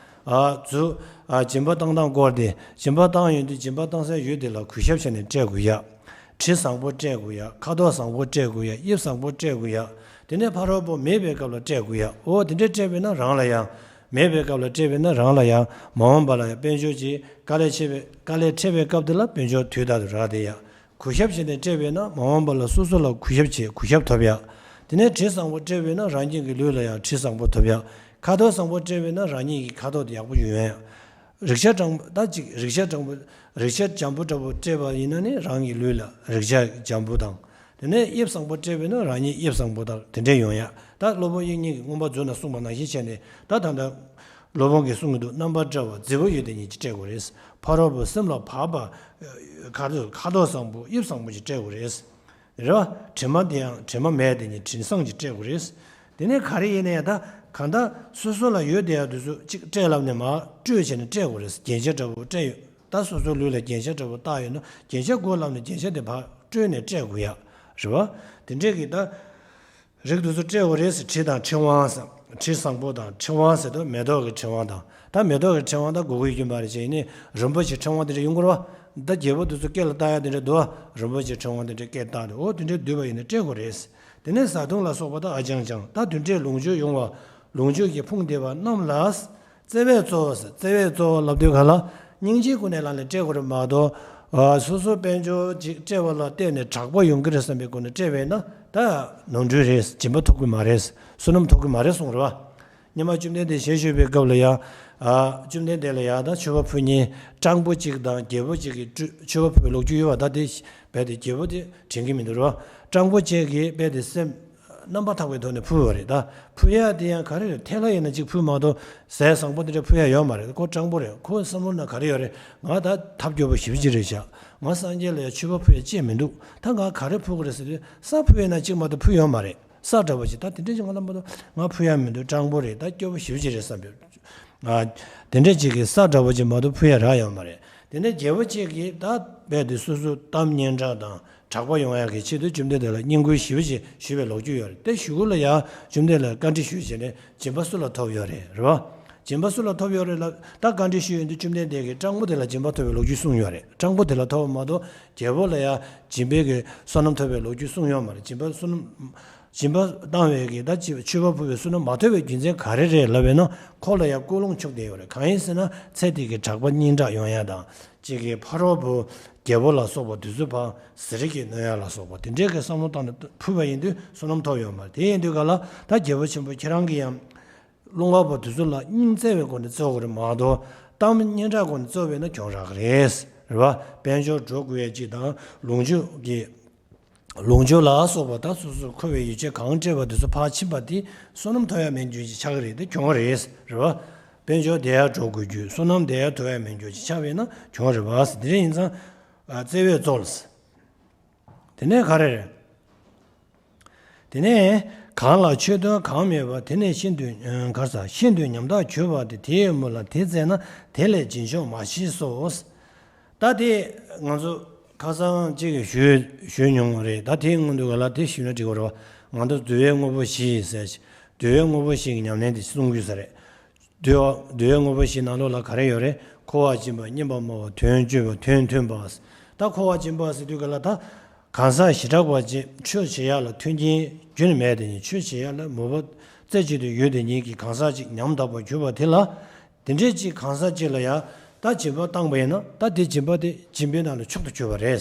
ཨ་མཛོད། ཨ་སྦྱིན་པ་བཏང་སྟངས་སྐོར་དེ་སྦྱིན་པ་བཏང་ཡོང་དུས་སྦྱིན་པ་བཏང་ས་ཡོད་དེ་ལ་གུས་ཞབས་བྱས་ནས་སྤྲད་དགོས་ཡ། དྲི་བཟང་པོ་སྤྲད་དགོས་ཡ། ཁ་དོག་བཟང་པོ་སྤྲད་དགོས་ཡ། དབྱིབས་བཟང་པོ་སྤྲད་དགོས་ཡ། དེ་ནས་ཕ་རོལ་པོ་མེད་པའི་སྐབས་ལ་སྤྲད་དགོས་ཡ། འོ་དེ་འདྲས་སྤྲད་པས་ན་རང་ལ་ཡང་། མེད་པའི་སྐབས་ལ་སྤྲད་པས་ན་རང་ལ་ཡང་མ་འོངས་པ་ལ་ཡང་དཔལ་འབྱོར་གྱི་དཀའ་ལས་ཆེ་བའི་དཀའ་ལས་འཕྲད་པའི་སྐབས་དེ་ལ་དཔལ་འབྱོར་དུས་རྟག་ཏུ་རག་བསྡད་ཡ། གུས་ཞབས་བྱས་ནས་སྤྲད་པས་ན་མ་འོངས་པ་ལ་སོ་སོ་ལ་གུས་ཞབས་བྱེད་གུས་ཞབས་ཐོབ་ཡ། དེ་ནས་དྲི་བཟང་པོ་སྤྲད་པས་ན་རང་ཉིད་ཀྱི་ལུས་ལ་ཡང་དྲི་བཟང་པོ་ཐོབ་ཡ། ཁ་དོག་བཟང་པོ་སྤྲད་པས་ན་རང་ཉིད་ཀྱི་ཁ་དོག་དེ་ཡག་པོ་ཡོང་ཡ། རེག་བྱ་དྲང་པོ་ད་ཅིག་རེག་བྱ་དྲང་པོ་རེག་བྱ་འཇམ་པོ་འདྲ་པོ་སྤྲད་པ་ཡིན་ན་ནི་རང་གི་ལུས་ལ་རེག་བྱ་འཇམ་པོ་དང་། དེ་ནས་དབྱིབས་བཟང་པོ་སྤྲད་པས་ན་རང་ཉིད་དབྱིབས་བཟང་པོ་དང་དེ་འདྲས་ཡོང་ཡ། ད་སློབ་དཔོན་དབྱིག་གཉེན་གྱིས་མངོན་པ་མཛོད་ན་གསུངས་པ་ནང་བཞིན་བྱས་ནས་ད་ད་ལྟ་ སློབ་དཔོན་གྱིས་གསུང་གི་འདུག་རྣམ་པར་བཀྲ་བ་མཛེས་པོ་ཡོད་དེ་ཉིད་ཅིག་སྤྲད་དགོས་རེད། ཕ་རོལ་པོ་སེམས་ལ་བབ་པ། ཁ་དོག་ཁ་དོག་བཟང་པོ་དབྱིབས་བཟང་པོ་ཅིག་སྤྲད་དགོས་རེད། རེད་བ། དྲི་མ་དེ་ཡང་དྲི་མ་མེད་དེ་ཉིད་དྲི་བཟང་ཅིག་སྤྲད་དགོས་རེད། དེ་ནས་ག་རེ་ཡིན་ན་ཡང་ད་གང་ལྟར་སོ་སོ་ལ་ཡོད་དེ་ཡག་དུས་སུ་ཅིག་སྤྲད་ལབ་ནས་མར་སྤྲོད་བྱས་ནས་སྤྲད་དགོས་རེད། རྒྱན་ཆ་འདྲ་པོ་སྤྲད་ཡོད། ད་སོ་སོའི་ལུས་ལ་རྒྱན་ཆ་འདྲ་པོ་བཏགས་ཡོད་ན་རྒྱན་ཆ་དགོས་ལབ་ནས་རྒྱན་ཆ་དེ་ཕར་སྤྲོད་ནས་སྤྲད་དགོས་ཡག་རེད་བ། དེ་འདྲས་ཀྱི་ད། རིགས་དེ་ཚོ་སྤྲད་དགོས་རེད་ཟེར། དྲི་དང་ཕྲེང་བ་ཟེར། དྲི་བཟང་པོ་དང་ཕྲེང་བ་ཟེར་དུས་མེ་ཏོག་གི་ཕྲེང་བ་དང་། ད་མེ་ཏོག་གི་ཕྲེང་བ་ད་དགོས་དགོས་ཡིན་པ་རེད་ཅེས་ཡིན་ནི་རིན་པོ་ཆེ་ཕྲེང་བ་དེ་འདྲ་ཡོང་གི་རེད་བ། ད་རྒྱལ་པོ་དེ་ཚོ་སྐེ་ལ་བཏགས་ཡག་དེ་འདྲ་འདུག་བ། རིན་པོ་ཆེ་ཕྲེང་བ་དེ་འདྲ་སྐེ་བཏགས་ཏེ་འོ་དེ་འདྲ་འདུས་པ་ཡིན་ན་སྤྲད་དགོས་རེད། དེ་ནས་བཟའ་བཏུང་ལ་སོགས་པ་ད་ཨ་ཅང་ཅང་ད་དེ་འདྲས་ལོངས་སྤྱོད་ཡོང་བ། ལོངས་སྤྱོད་ཀྱི་ཕུང་བདེ་བ་རྣམས་ལ། བརྩེ་བས་གཙོ་བོ་ཟེར། བརྩེ་བས་གཙོ་བོ་ལབ་དུས་ག་ལ་སྙིང་རྗེའི་སྒོ་ནས་ལ་ལས་སྤྲད་དགོས་རེད་མ་གཏོགས། ཨ། སོ་སོ་དཔལ་འབྱོར་ཅིག་སྤྲད་པ་ལ་བརྟེན་ནས་དྲག་པོ་ཡོང་གི་རེད་བསམ་པའི་སྒོ་ནས་སྤྲད་པས་ན་ད་ནོར་འཁྲུལ་རེད། སྦྱིན་པ་ཐོབ་གི་མ་རེད། བསོད་ནམས་ཐོབ་གི་མ་རེད་གསུངས་རེད་བ། སྔོན་མ་བཅོམ་ལྡན་འདས་ཞལ་བཞུགས་པའི་སྐབས་ལ་ཡང་། ཨ། བཅོམ་ལྡན་འདས་ལ་ཡང་ད་མཆོད་པ་ཕུལ་མཁན་སྤྲང་པོ་གཅིག་དང་རྒྱལ་པོ་གཅིག་གིས་སྤྲུ་མཆོད་པ་ཕུལ་བའི་ལོ་རྒྱུས་ཡོད་བ། ད་དེ་རྦད་དེ་རྒྱལ་པོ་དེ་དྲན་གི་མི་འདུག་རེད་བ། སྤྲང་པོ་གཅིག་གིས་རྦད་དེ་སེམས། རྣམ་པར་དག་པའི་ཐོག་ནས་ཕུལ་བ་རེད་ད། ཕུལ་ཡག་དེ་ཡང་ག་རེ་རེད། ཐལ་བ་ཡིན་ན་གཅིག་ཕུལ་མ་གཏོགས་ཟས་བཟང་པོ་དེ་འདྲ་ཕུལ་ཡག་ཡོད་མ་རེད། ཁོ་སྤྲང་པོ་རེད། ཁོ་བསམ་བློ་ནང་ག་རེ་ཡོད་རེད། ང་ད་ཐབས་སྐྱོ་པོ་ཞེ་པོ་ཅིག་རེད་ཤག་ང་སངས་རྒྱས་ལ་ཡང་མཆོད་པ་ཕུལ་ཡག་ཅིག་མི་འདུག་ད་ང་ག་རེ་ཕུལ་དགོས་རེད་ཟེར་དུས་ས་ཕུལ་ཡག་ན་གཅིག་མ་གཏོགས་ཕུལ་ཡོད་མ་རེད། ས་འདྲ་པོ་ཅིག་ད་དེ་འདྲ་ཅིག་ང་ལ་མ་གཏོགས་ང་ཕུལ་ཡག་མི་འདུག་སྤྲང་པོ་རེད། ད་སྐྱོ་པོ་ཞེ་པོ་ཅིག་རེད་བསམ་པའི། ཨ། དེ་འདྲ་ཅིག་གིས་ས་འདྲ་པོ་ཅིག་མ་གཏོགས་ཕུལ་ཡག་རག་ཡོད་མ་རེད། དེ་ནས་རྒྱལ་པོ་གཅིག་གིས་ད་རྦད་དེ་སོ་སོའི་གཏམ་སྙན་གྲགས་དང་གྲགས་པ་ཡོང་ཡག་གི་ཆེད་དུ་བཅོམ་ལྡན་འདས་ལ་བསྙེན་བཀུར་ཞེ་པོ་ཅིག་ཞུས་པའི་ལོ་རྒྱུས་ཡོད་རེད། དེ་ཞུ་གུ་ལ་ཡང་བཅོམ་ལྡན་འདས་ལ་བཀའ་འདྲི་ཞུས་བྱས་ནས་སྦྱིན་པ་སུ་ལ་ཐོབ་ཡོད་རེད། རེད་བ། སྦྱིན་པ་སུ་ལ་ཐོབ་ཡོད་རེད་ལབ། ད་བཀའ་འདྲི་ཞུས་ཡོང་དུས་བཅོམ་ལྡན་འདས་ཀྱིས་སྤྲང་པོ་དེ་ལ་སྦྱིན་པ་ཐོབ་པའི་ལོ་རྒྱུས་གསུངས་ཡོད་རེད། སྤྲང་པོ་དེ་ལ་ཐོབ་པ་མ་གཏོགས་རྒྱལ་པོ་ལ་ཡང་སྦྱིན་པའི་གི་བསོད་ནམས་ཐོབ་པའི་ལོ་རྒྱུས་གསུངས་ཡོད་མ་རེད། སྦྱིན་པ་བསོད་ནམས། སྦྱིན་པ་བཏང་བའི་གི་ད་ཅི་མཆོད་པ་ཕུལ་བའི་བསོད་ནམས་མ་ཐོབ་པའི་རྒྱུ་མཚན་ག་རེ་རེད་ལབ་པས་ན། ཁོ་ལ་ཡང་ཀུན་སློང་ཕྱུག་བསྡད་ཡོད་རེད། གང་ཡིན་ཟེར་ན་ཚེ་འདི་གི་གྲགས་པ་སྙན་གྲགས་ཡོང་ཡག་དང་། གཅིག་གི་ཕ་རོལ་པོ་རྒྱལ་པོ་ལ་སོགས་པ་དེ་ཚོ་ཕར་ཟས་རིགས་ཀྱིས་གནོད་ཡག་ལ་སོགས་པ་དེ་འདྲའི་གི་བསམ་བློ་བཏང་ནས་ཕུལ་བ་ཡིན་དུས་བསོད་ནམས་ཐོབ་ཡོད་མ་རེད། དེ་ཡིན་དུས་ག་ལ་ད་རྒྱལ་པོ་ཆེན་པོ་ཁྱེད་རང་གིས་ཡང་སློང་བ་པོ་དེ་ཚོ་ལ་སྙིང་བརྩེ་བའི་སྒོ་ནས་བརྩེ་དགོས་རེད་མ་གཏོགས་གཏམ་སྙན་གྲགས་སྒོ་ནས་བརྩེ་བས་ན་གྱོང་རག་གི་རེད། རེད་བ། དཔལ་འབྱོར་འགྲོ་དགོས་ཡག་ཅིག་དང་ལོངས་སྤྱོད་ཀྱི། ལོངས་སྤྱོད་ལ་སོགས་པ་དང་སོ་སོར་མཁོ་བའི་ཡོ་བྱད་གང་སྤྲད་པ་དེ་ཚོ་ཕར་ཕྱིན་པ་དེ་བསོད་ནམས་ཐོབ་ཡག་མེད་རྒྱུ་ཞིག་ཆགས་ཀྱི་རེད། དེ་གྱོང་རེད། རེད་བ། དཔལ་འབྱོར་བདེ་ཡག་འགྲོ་དགོས་རྒྱུ་བསོད་ནམས་བདེ་ཡག་ཐོབ་ཡག་མེད་རྒྱུ་ཞིག་ཆགས་པས་ན་གྱོང་རེད་བ། དེ་འདྲ་ཡིན་ཙང་། ཨ། བརྩེ་བས་གཙོ་ལ། དེ་ནས་ག་རེ་རེད། དེ་ནས་གང་ལ་ཆོས་དོན་གང་མེད་པ་དེ་ནས་ཤིན་ཏུ་གར་ས་ཤིན་ཏུ་ཉམ་ཐག་གྱུར་པ་དེ་དེའི་མུ་ལ་དེ་བཙལ་ན་དེ་ལས་སྦྱིན་མཆོག་མ་མཆིས་སོ། ད་དེ་ང་ཚོ་ཁ་སང་གཅིག་གིས་ཞུས་ཞུས་མྱོང་བ་རེད། ད་དེའི་སྔོན་དུ་ག་ལ་དེ་ཞུས་ན་འགྲིག་གི་རེད་བ། ང་ཚོ་འདུལ་བའི་དངོས་པོ་བཞི་ཟེར། འདུལ་བའི་དངོས་པོ་བཞི་གི་ཉམས་ལེན་དེ་གསུང་རྒྱུ་ས་རེད། འདུལ་བ་འདུལ་བའི་དངོས་པོ་བཞི་ནང་ལོགས་ལ་ག་རེ་ཡོད་རེད། འཁོར་བ་འབྱིན་པ་སྙན་པར་སྨྲ་བ་དོན་སྤྱོད་པ་དོན་མཐུན་པ། ད་འཁོར་བ་འབྱིན་པ་ཟེར་དུས་ག་ལ་ད། གང་ཟག་བྱེ་བྲག་པ་ཅིག་ཆོས་བྱེད་ཡག་ལ་མཐུན་རྐྱེན་རྒྱུན་མེད་དེ་ཉིད་ཆོས་བྱེད་ཡག་ལ་མོས་པ་རྩེ་གཅིག་ཏུ་ཡོད་དེ་ཉིད་ཀྱི་གང་ཟག་ཅིག་ཉམ་ཐག་པར་གྱུར་པ་དེ་ལ། དེ་འདྲའི་ཅིག་གང་ཟག་ཅིག་ལ་ཡང་ད་སྦྱིན་པ་བཏང་པ་ཡིན་ན་ད་དེ་སྦྱིན་པ་དེ་སྦྱིན་པའི་ནང་ལ་མཆོག་ཏུ་གྱུར་པ་རེད།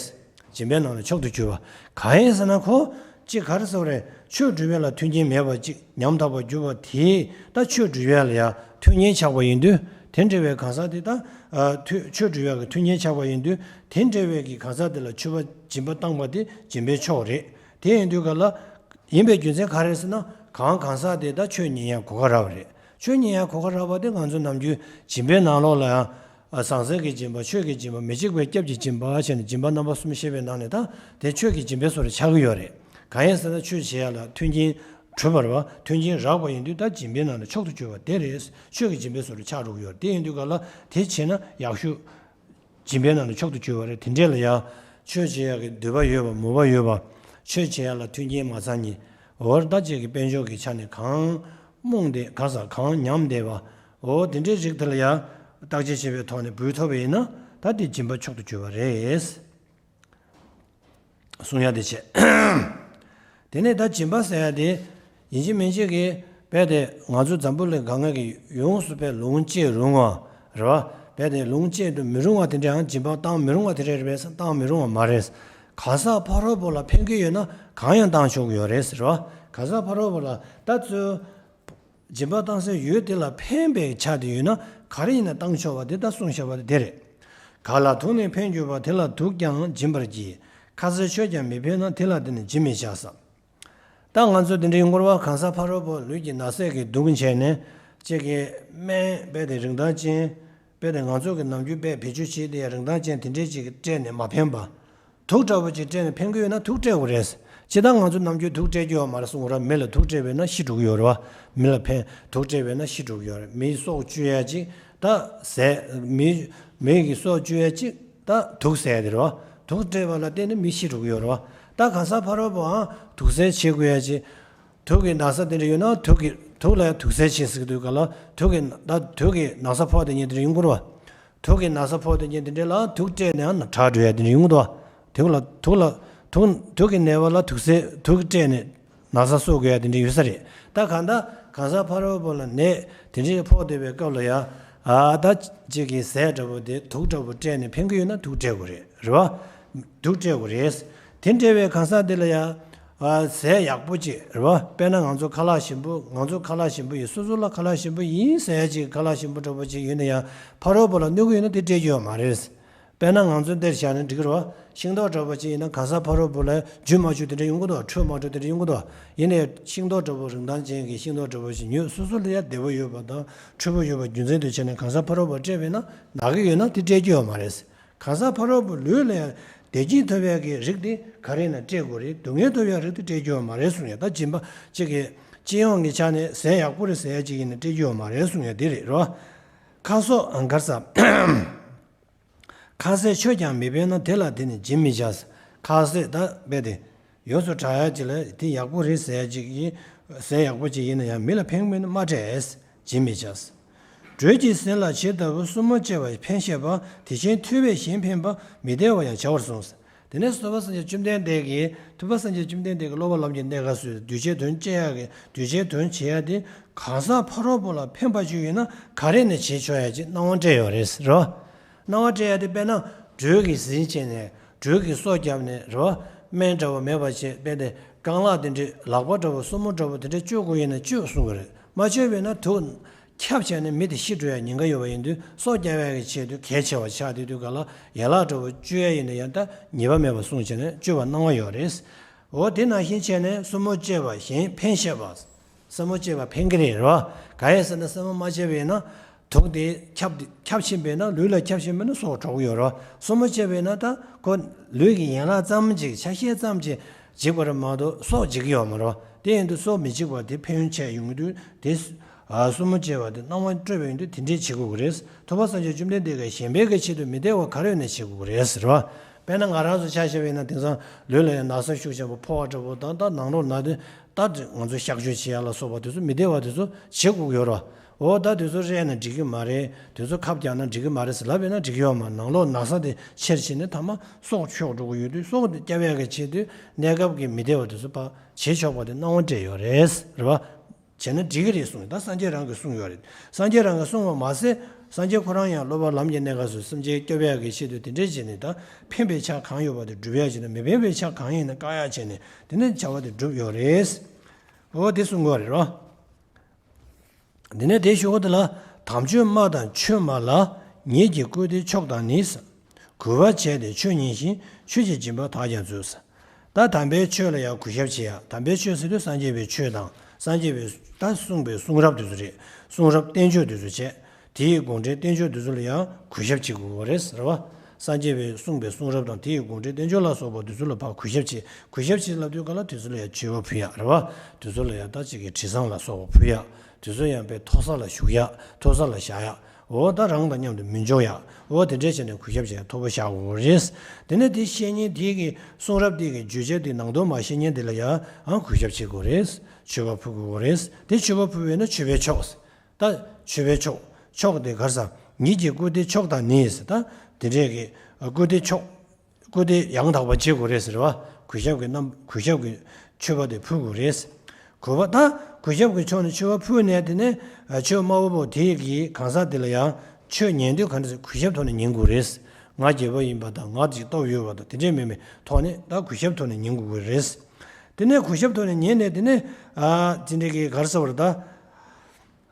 སྦྱིན་པའི་ནང་ལ་མཆོག་ཏུ་གྱུར་པ། གང་ཡིན་ཟེར་ན་ཁོ་ཅིག་ག་རེ་ཟེར་བ་རེད། ཆོས་སྒྲུབ་ཡག་ལ་མཐུན་རྐྱེན་མེད་པ་ཅིག་ཉམ་ཐག་པར་གྱུར་པ་དེས་ད་ཆོས་སྒྲུབ་ཡག་ལ་ཡང་མཐུན་རྐྱེན་ཆགས་པ་ཡིན་དུས་དེ་འདྲ་བའི་གང་ཟག་དེ་ད་ཨ་ཐུ་ཆོས་སྒྲུབ་ཡག་གི་མཐུན་རྐྱེན་ཆགས་པ་ཡིན་དུས་དེ་འདྲ་བའི་གི་གང་ཟག་དེ་ལ་མཆོད་པ་སྦྱིན་པ་བཏང་པ་དེ་སྦྱིན་པའི་མཆོག་རེད། དེ་ཡིན་དུས་ག་ལ། ཡིན་པའི་རྒྱུ་མཚན་ག་རེ་ཟེར་ན། གང་གང་ཟག་དེ་ད་ཆོས་ཉན་ཡག་གོ་སྐབས་རག་པ་རེད། ཆོས་ཉན་ཡག་གོ་སྐབས་རག་པ་དེ་ང་ཚོ་ནམ་རྒྱུན་སྦྱིན་པའི་ནང་ལོགས་ལ་ཡང་། ཟང་ཟིང་གི་སྦྱིན་པ་ཆོས་ཀྱི་སྦྱིན་པ་མི་འཇིགས་པའི་སྐྱབས་ཀྱི་སྦྱིན་པ་བྱས་ནས་སྦྱིན་པ་རྣམ་པ་གསུམ་བཤད་པའི་ནང་ནས་ད་དེ་ཆོས་ཀྱི་སྦྱིན་པའི་བཟོ་འདྲ་ཆགས་ཀྱི་ཡོད་རེད། གང་ཡིན་ཟེར་ན་ཆོས་བྱེད་ཡག་ལ་མཐུན་རྐྱེན་གྲུབ་པ་རེད་བ། མཐུན་རྐྱེན་རག་པ་ཡིན་དུས་ད་སྦྱིན་པའི་ནང་ནས་མཆོག་ཏུ་གྱུར་པ་དེ་རེད། ཆོས་ཀྱི་སྦྱིན་པའི་བཟོ་འདྲ་ཆགས་འགྲོ་གི་ཡོད་རེད། དེ་ཡིན་དུས་ག་ལ་དེ་བྱས་ན་ཡག་ཤོས། སྦྱིན་པའི་ནང་ནས་མཆོག་ཏུ་གྱུར་པ་རེད། དེ་འདྲས་ལ་ཡང་ཆོས་བྱེད་ཡག་གི་འདོད་པ་ཡོད་པ་མོས་པ་ཡོད་པ། ཆོས་བྱེད་ཡག་ལ་མཐུན་རྐྱེན་མ་ཚང་མཁན། འོ་ད་ཅིག་གི་དཔལ་འབྱོར་གྱི་ཆ་ནས་གང་རྨོངས་བསྡད་ག་ས་གང་ཉམས་བསྡད་པ། འོ་དེ་འདྲའི་རིགས་དེ་ལ་ཡང་བརྟག་དཔྱད་བྱེད་པའི་ཐོག་ནས་འབུལ་ཐུབ་པ་ཡིན་ན་ད་དེ་སྦྱིན་པ་མཆོག་ཏུ་གྱུར་པ་རེད། གསུང་ཡག་དེ་བྱས། དེ་ནས་ད་སྦྱིན་པ་ཟེར་ཡག་དེ། ཡིན་གཅིག་མིན་གཅིག་གིས་རྦད་དེ་ང་ཚོ་འཛམ་བུ་གླིང་གང་ག་གི་ཡོངས་སུ་རྦད་ལོངས་སྤྱོད་རུང་བ་རེད་བ། རྦད་དེ་ལོངས་སྤྱོད་དུ་མི་རུང་བ་དེ་འདྲའང་སྦྱིན་པ་བཏང་མི་རུང་བ་དེ་འདྲ་རེད་པས་བཏང་མི་རུང་བ་མ་རེད། གང་ཟག་ཕ་རོལ་པོ་ལ་ཕན་གྱི་ཡོད་ན་གང་ཡང་བཏང་ཆོག་གི་ཡོད་རེད་ཟེར་བ། གང་ཟག་ཕ་རོལ་པོ་ལ་ད་ཚོས། སྦྱིན་པ་བཏང་སའི་ཡུལ་དེ་ལ་ཕན་པའི་ཆ་དེ་ཡོད་ན་ག་རེ་ཡིན་ན་བཏང་ཆོག་པ་དེ་ད་གསུངས་བཞག་པ་དེ་དེ་རེད། གང་ལ་དུག་ནི་ཕན་གྱུར་པ་དེ་ལ་དུག་ཀྱང་སྦྱིན་པར་བགྱི། ཁ་ཟས་མཆོད་ཀྱང་མི་ཕན་ན་དེ་ལ་བརྟེན་ནས་སྦྱིན་མི་བྱ་བསམ། ད་ང་ཚོ་དེ་འདྲའི་ཡོང་གི་རེད་བ། གང་ཟག་ཕ་རོལ་པོ་ལུས་ཀྱི་ན་ཟས་ཀྱི་དུག་བྱས་ནས་ ཅིག་གི་སྨན་རྦད་དེ་རིན་ཐང་ཅན། རྦད་དེ་ང་ཚོ་གི་ནམ་རྒྱུན་རྦད་བེད་སྤྱོད་བྱེད་དེ་ཡ་རིན་ཐང་ཅན་དེ་འདྲས་ཅིག་སྤྲད་ནས་མ་ཕན་པ། དུག་འདྲ་པོ་ཅིག་སྤྲད་ནས་ཕན་གི་ཡོད་ན་དུག་སྤྲད་དགོས་རེད། ཅི་ལྟར་ང་ཚོ་ནམ་རྒྱུན་དུག་སྤྲད་རྒྱུ་ཡོད་མ་རེད་གསུང་གི་རེད། མི་ལ་དུག་སྤྲད་པས་ན་ཤི་འགྲོ་གི་ཡོད་རེད་བ། མི་ལ་ཕན་དུག་སྤྲད་པས་ན་ཤི་འགྲོ་གི་ཡོད་རེད། མིའི་སྲོག་གཅོད་ཡ་ཅིག་ད་ཟས་མི་མི་གི་སྲོག་གཅོད་ཡ་ཅིག་ད་དུག་ཟས་དེ་རེད་བ། དུག་སྤྲད་པ་ལ་བརྟེན་ནས་མི་ཤི་འགྲོ་གི་ཡོད་རེད་བ། ད་གང་ཟག་ཕ་རོལ་པོའང་དུག་ཟས་བྱེད་དགོས་ཡ་ཅིག་དུག་གི་ན་ཚ་དེ་འདྲ་ཡོད་ན་དུག་གི་དུག་ལ་ཡང་དུག་ཟས་བྱེད་ཟེར་གི་འདུག་ག་ལ། དུག་གི་ད་དུག་གི་ན་ཚ་ཕོག་དེ་ཉིད་དེ་འདྲ་ཡོང་གི་རེད་བ། དུག་གི་ན་ཚ་ཕོག་དེ་ཉིད་དེ་འདྲ་ལ་དུག་སྤྲད་ནས་ཡང་དྲག་འགྲོ་ཡ་དེ་འདྲ་ཡོང་གི་འདུག་བ། དུག་ལ་དུག་ལ་དུག་དུག་གི་ནད་པ་ལ་དུག་ཟས་དུག་སྤྲད་ནས་ན་ཚ་གསོ་དགོས་ཡ་དེ་འདྲ་ཡོད་ས་རེད། ད་གང་ལྟར་གང་ཟག་ཕ་རོལ་པོ་ལ་ནད་དེ་འདྲ་ཕོག་བསྡད་པའི་སྐབས་ལ་ཡ། ཨ་ད་ཅིག་གི་ཟས་འདྲ་པོ་དེ་དུག་འདྲ་པོ་སྤྲད་ནས་ཕན་གི་ཡོད་ན་དུག་སྤྲད་དགོས་རེད། རེད་བ། དུག་སྤྲད་དགོས་རེད། དེ་འདྲ་བའི་གང་ཟག་དེ་ལ་ཡ། ཨ་ཟས་ཡག་པོ་ཅིག་རེད་བ། དཔེར་ན་ང་ཚོ་ཁ་ལག་ཞིམ་པོ་ང་ཚོ་ཁ་ལག་ཞིམ་པོ་ཡིན། སོ་སོ་ལ་ཁ་ལག་ཞིམ་པོ་ཡིན་ཟེར་ཡ་ཅིག་ཁ་ལག་ཞིམ་པོ་འདྲ་པོ་ཅིག་ཡོད་ན་ཡང་ཕ་རོལ་པོ་ལ་གནོད་ཀྱི་ཡོད་ན་དེ་སྤྲད་རྒྱུ་ཡོད་མ་རེད། དཔེར་ན་ང་ཚོ་འདིར་བཞག་ན་འགྲིག་གི་རེད་བ། ཤིང་ཏོག་འདྲ་པོ་ཅིག་ཡིན་ན་གང་ཟག་ཕ་རོལ་པོ་ལ་རྒྱུ་མ་བཅུག་དེ་འདྲ་ཡོང་གི་འདུག་འཕྲོད་མ་འགྲོ་དེ་འདྲ་ཡོང་གི་འདུག་ཡིན་ན་ཡང་ཤིང་ཏོག་འདྲ་པོ་རིན་ཐང་ཅན་གྱི་ཤིང་ཏོག་འདྲ་པོ་ཞིག་ཉོས་སོ་སོ་ལ་ཡང་བདེ་པོ་ཡོད་པ་དང་འཕྲོད་པོ་ཡོད་པ་རྒྱུ་མཚན་དུ་བྱས་ནས་གང་ཟག་ཕ་རོལ་པོ་སྤྲད་པས་ན་ན་གི་ཡོད་ན་དེ་སྤྲད་རྒྱུ་ཡོད་མ་རེད། གང་ཟག་ཕ་རོལ་པོ་ལུས་ལ་ཡང་བདེ་སྐྱིད་ཐོབ་ཡག་གི་རིགས་དེ་ག་རེ་ན་སྤྲད་དགོས་རེད། སྡུག་བསྔལ་ཐོབ་ཡག་རིགས་དེ་སྤྲད་རྒྱུ་ཡོད་མ་རེད་གསུངས་ཡ། ད་སྦྱིན་པ་གཅིག་གི་སྤྱི་ཡོངས་ཀྱི་ཆ་ནས་ཟས་ཡག་པོ་རེད་ཟེར་ཡ་གཅིག་ཡིན་ན་སྤྲད་རྒྱུ་ཡོད་མ་རེད་གསུངས་ཡ་དེ་རེད་རོ། ཁ་སོགས་གར་ས། ཁ་ཟས་མཆོད་ཀྱང་མི་ཕན་ན་དེ་ལ་དེ་ནི་སྦྱིན་མི་བྱ། ཁ་ཟས་ད་རྦད་དེ་ཡོངས་སུ་གྲགས་ཡ་ཅིག་ལ་དེ་ཡག་པོ་རེད་ཟེར་ཡ་ཅིག་ཡིན། ཟས་ཡག་པོ་ཅིག་ཡིན་ན་ཡང་མི་ལ་ཕན་མིན་ན་མ་སྤྲད། སྦྱིན་མི་བྱ། དྲོད་ཀྱིས་ཟིན་ལ་ཇི་ལྟ་བུ། སྲུ་མོ་བཅས་པ་ཕན་བཤད་པ། དེ་བཞིན་ཐུལ་བས་གཞན་ཕན་པ། མི་བདེ་བ་ཡང་བྱ་བར་གསུངས། དེ་ནས་ཐུབ་པ་སངས་རྒྱས་བཅོམ་ལྡན་འདས་ཀྱིས་ཐུབ་པ་སངས་རྒྱས་བཅོམ་ལྡན་འདས་ཀྱིས་སློབ་པ་ལམ་གྱི་གནས་སྐབས་སུ་གདུལ་བྱའི་དོན་བྱེད་ཡ་གི་གདུལ་བྱའི་དོན་བྱེད་ཡ་དེ་གང་ཟག་ཕ་རོལ་པོ་ལ་ཕན་པ་ཅིག་ཡོད་ན་ག་རེ་ནས་བྱེད་ཆོག་ཡ་ཅིག་གནང་བ་སྤྲད་ཡོད་རེད་རོ། གནང་བ་སྤྲད་ཡ་དེ་དཔེར་ན་དྲོད་ཀྱིས་ཟིན་བྱས་ནས་དྲོད་ཀྱིས་སོ་བརྒྱབ་ནས་རོ། སྨན་འདྲ་བོ་མེད་པ་བྱས་དཔེ་དེ་རྐང་ལག་དེ་འདྲས་ལག་པ་འདྲ་བོ་སོར་མོ་འདྲ་བོ་དེ་འདྲས་གཅོད་དགོས་ཡིན་ན་གཅོད་གསུང་གི་རེད། མ་གཅོད་པས་ན་དུག་ཁྱབ་བྱས་ནས་མི་དེ་ཤི་འགྲོ་ཡ་ཉེན་ཁ་ཡོད་པ་ཡིན་དུས་སོ་བརྒྱབ་ཡ་གི་ཆེད་དུ་གལ་ཆེ་བ་ཆགས་དུས་དུས་ག་ལ་ཡན་ལག་འདྲ་བོ་གཅོད་ཡ་ཡིན་ན་ཡང་ད་ཉེས་པ་མེད་པ་གསུངས་བྱས་ནས་གཅོད་པ་གནང་བ་ཡོད་རེད། འོ་དེ་ནང་བཞིན་བྱས་ནས་སྲུ་མོ་བཅས་པ་གཞན་ཕན་བཤད་པ། སྲུ་མོ་བཅས་པ་ཕན་གི་རེད་རོ། ག་ཡས་ཟེར་ན་སྲུ་མོ་མ་བཅས་པས་ན་དུག་དེ་ཁྱབ་ཁྱབ་ཕྱིན་པས་ན་ལུས་ལ་ཁྱབ་ཕྱིན་པས་ན་སྲོག་འགྲོ་གི་ཡོད་རོ། སྲུ་མོ་བཅས་པས་ན་ད་ཁོ་ལུས་ཀྱི་ཡན་ལག་ཙམ་ཅིག་ཆ་ཤས་ཙམ་ཅིག་འཇིག་པ་རེད་མ་གཏོགས་སྲོག་འཇིག་གི་ཡོད་མ་རེད། དེ་ཡིན་དུས་སྲོག་མི་འཇིག་པ་དེ་ཕན་ཡོན་ཆེ་ཡོང་གི་དུས་དེ་སྲུ་མོ་བཅས་པ་དེ་གནང་བ་སྤྲོད་པ་ཡིན་དུས་དེ་འདྲས་བྱེད་དགོས་ཀྱི་རེད། ཐུབ་པ་སངས་རྒྱས་བཅོམ་ལྡན་འདས་ཀྱིས་གཞན་ཕན་གྱི་ཆེད་དུ་མི་བདེ་བ་ག་རེ་ཡོད་ན་བྱེད་དགོས་ཀྱི་རེད་ཟེར་བ། དཔེར་ན་ང་རང་ཚོ་ཆ་བཞག་པ་ཡིན་ན་དེང་སང་ལུས་ལ་ཡང་ན་ཚ་ཤུགས་ཆེན་པོ་ཕོག་པ་འདྲ་པོ་དང་ད་ནང་ལོགས་ན་དེ་ད་ང་ཚོ་གཤག་བཅོས་བྱེད་ཡ་ལ་སོགས་པ་དེ་ཚོ་མི་བདེ་བ་དེ་ཚོ་བྱེད་དགོས་ཀྱི་ཡོད་རེད། འོ་ད་དེ་ཚོ་རེད་ན་འགྲིག་གི་མ་རེད། དེ་ཚོ་ཁབ་རྒྱག་ན་འགྲིག་གི་མ་རེད་ཟེར་ལབ་པས་ན་འགྲིག་གི་ཡོད་མ་རེད། ནང་ལོགས་ན་ཚ་དེ་ཆེར་ཕྱིན་ནས་མཐའ་མ་སྲོག་འཕྲོག་འགྲོ་གི་ཡོད་དུས་སྲོག་དེ་བསྐྱབ་ཡ་གི་ཆེད་དུ་གནས་སྐབས་ཀྱི་མི་བདེ་བ་དེ་ཚོ་ཕར་བྱེད་ཆོག་པ་དེ་གནང་བ་སྤྲད་ཡོད་རེད། རེད་བ། བྱས་ན་འགྲིག་གི་རེད་གསུངས། ད་སངས་རྒྱས་རང་གིས་གསུངས་ཡོད་རེད། སངས་རྒྱས་རང་གིས་གསུངས་པ་མ་ཟད་སངས་རྒྱས་ཁོ་རང་ཡང་སློབ་པ་ལམ་གྱི་གནས་སྐབས་སུ་སེམས་ཅན་སྐྱོབ་ཡག་གི་ཆེད་དུ་དེ་འདྲས་བྱས་ནས་ད་ཕན་པའི་ཆ་གང་ཡོད་པ་དེ་སྒྲུབ་ཡག་བྱས་ནས་མི་ཕན་པའི་ཆ་གང་ཡིན་ན་བཀག་ཡག་བྱས་ནས་དེ་ནས་བྱ་བ་དེ་སྒྲུབ་ཡོད་རེད། འོ་དེ་གསུང་གི་ཡོད་རེད་རོ། དེ་ནས་དེའི་གཞུག་གུ་དེ་ལ་དམ་ཆོས་སྨྲ་དང་ཆོས་སྨྲ་ལ། ཉིད་ཀྱི་སྐུ་དེ་མཆོག་དང་ནི། གུས་པ་བྱས་ཏེ་ཆོས་ཉན་ཞིང་། ཆོས་ཀྱི་སྦྱིན་པ་དག་ཀྱང་མཛོད། ད་དམ་པའི་ཆོས་ལ་ཡང་གུས་ཞབས་བྱེད་ཡ། དམ་པའི་ཆོས་ཟེར་དུས་སངས་རྒྱས་པའི་ཆོས་དང་སངས་རྒྱས་པའི་ད་གསུངས་པའི་གསུང་རབ་དེ་ཚོ་རེད། གསུང་རབ་བསྟན་བཅོས་དེ་ཚོ་བྱས། དེའི་དགོངས་འགྲེལ་བསྟན་བཅོས་དེ་ཚོ་ལ་ཡང་གུས་ཞབས་བྱེད་དགོས་པ་རེད་ཟེར་བ། སངས་རྒྱས་པའི་གསུངས་པའི་གསུང་རབ་དང་དེའི་དགོངས་འགྲེལ་བསྟན་བཅོས་ལ་སོགས་པ་དེ་ཚོ་ལ་ཕར་གུས་ཞབས་བྱེད། གུས་ཞབས་བྱེད་ལབ་དུས་ག་ལ་དེ་ཚོ་ལ་ཡང་མཆོད་པ་ཕུལ་ཡ་རེད་བ། དེ་ཚོ་ལ་ཡང་ད་ཅིག་གི་དྲི་བསང་ལ་སོགས་པ་ཕུལ་ཡ། དེ་ཚོ་ཡང་དཔེ་མཐོ་ས་ལ་བཞུགས་ཡ། མཐོ་ས་ལ་བཞག་ཡ། འོ་ད་རང་དང་མཉམ་དུ་མི་འཇོག་ཡ། འོ་དེ་འདྲས་བྱས་ནས་གུས་ཞབས་བྱས་མཐོ་པོ་བཞག་དགོས་རེད། དེ་ནས་དེ་བཤེས་གཉེན་དེ་གི་གསུང་རབ་དེ་གི་བརྗོད་བྱ་དེ་ནང་དོན་མ་ཤེས་མཁན་དེ་ལ་ཡང་ཨང་གུས་ཞབས་བྱེད་དགོས་རེད། མཆོད་པ་ཕུལ་དགོས་རེད། དེ་མཆོད་པ་ཕུལ་བས་ན་མཆོད་པའི་མཆོག་ད་མཆོད་པའི་མཆོག་མཆོག་དེ་གར་ས་ཉིད་ཀྱི་སྐུ་དེ་མཆོག་དང་ནི་ད་དེ་འདྲས་ཀྱི་སྐུ་དེ་མཆོག་སྐུ་དེ་ཡང་དག་པ་བྱེད་དགོས་རེད་ཟེར་བ། གུས་ཞབས་ཀྱི་རྣམ་གུས་ཞབས་ཀྱི་མཆོད་པ་དེ་ཕུལ་དགོས་རེད། གུས་པ་ད་གུས་ཞབས་ཀྱི་ཕྱོགས་ནས་མཆོད་པ་ཕུལ་ནས་དེ་ནས་ཨ་ཆོས་སྨྲ་བ་པོ་དེ་གིས་གང་ཟག་དེ་ལ་ཡང་ཆོས་ཉན་དུས་ག་འདྲ་ཟེར་གུས་ཞབས་ཐོག་ནས་ཉན་དགོས་རེད། ང་རྒྱལ་པོ་ཡིན་པ་དང་ང་ཅིག་སྟོབས་ཡོད་པ་དང་དེ་འདྲས་མེད་མེད་ཐོག་ནས་ད་གུས་ཞབས་ཐོག་ནས་ཉན་དགོས་ཀྱི་རེད། དེ་ནས་གུས་ཞབས་ཐོག་ནས་ཉན་ནས་དེ་ནས་ཨ་དེ་འདྲས་ཀྱི་གར་ཟེར་བར་ད།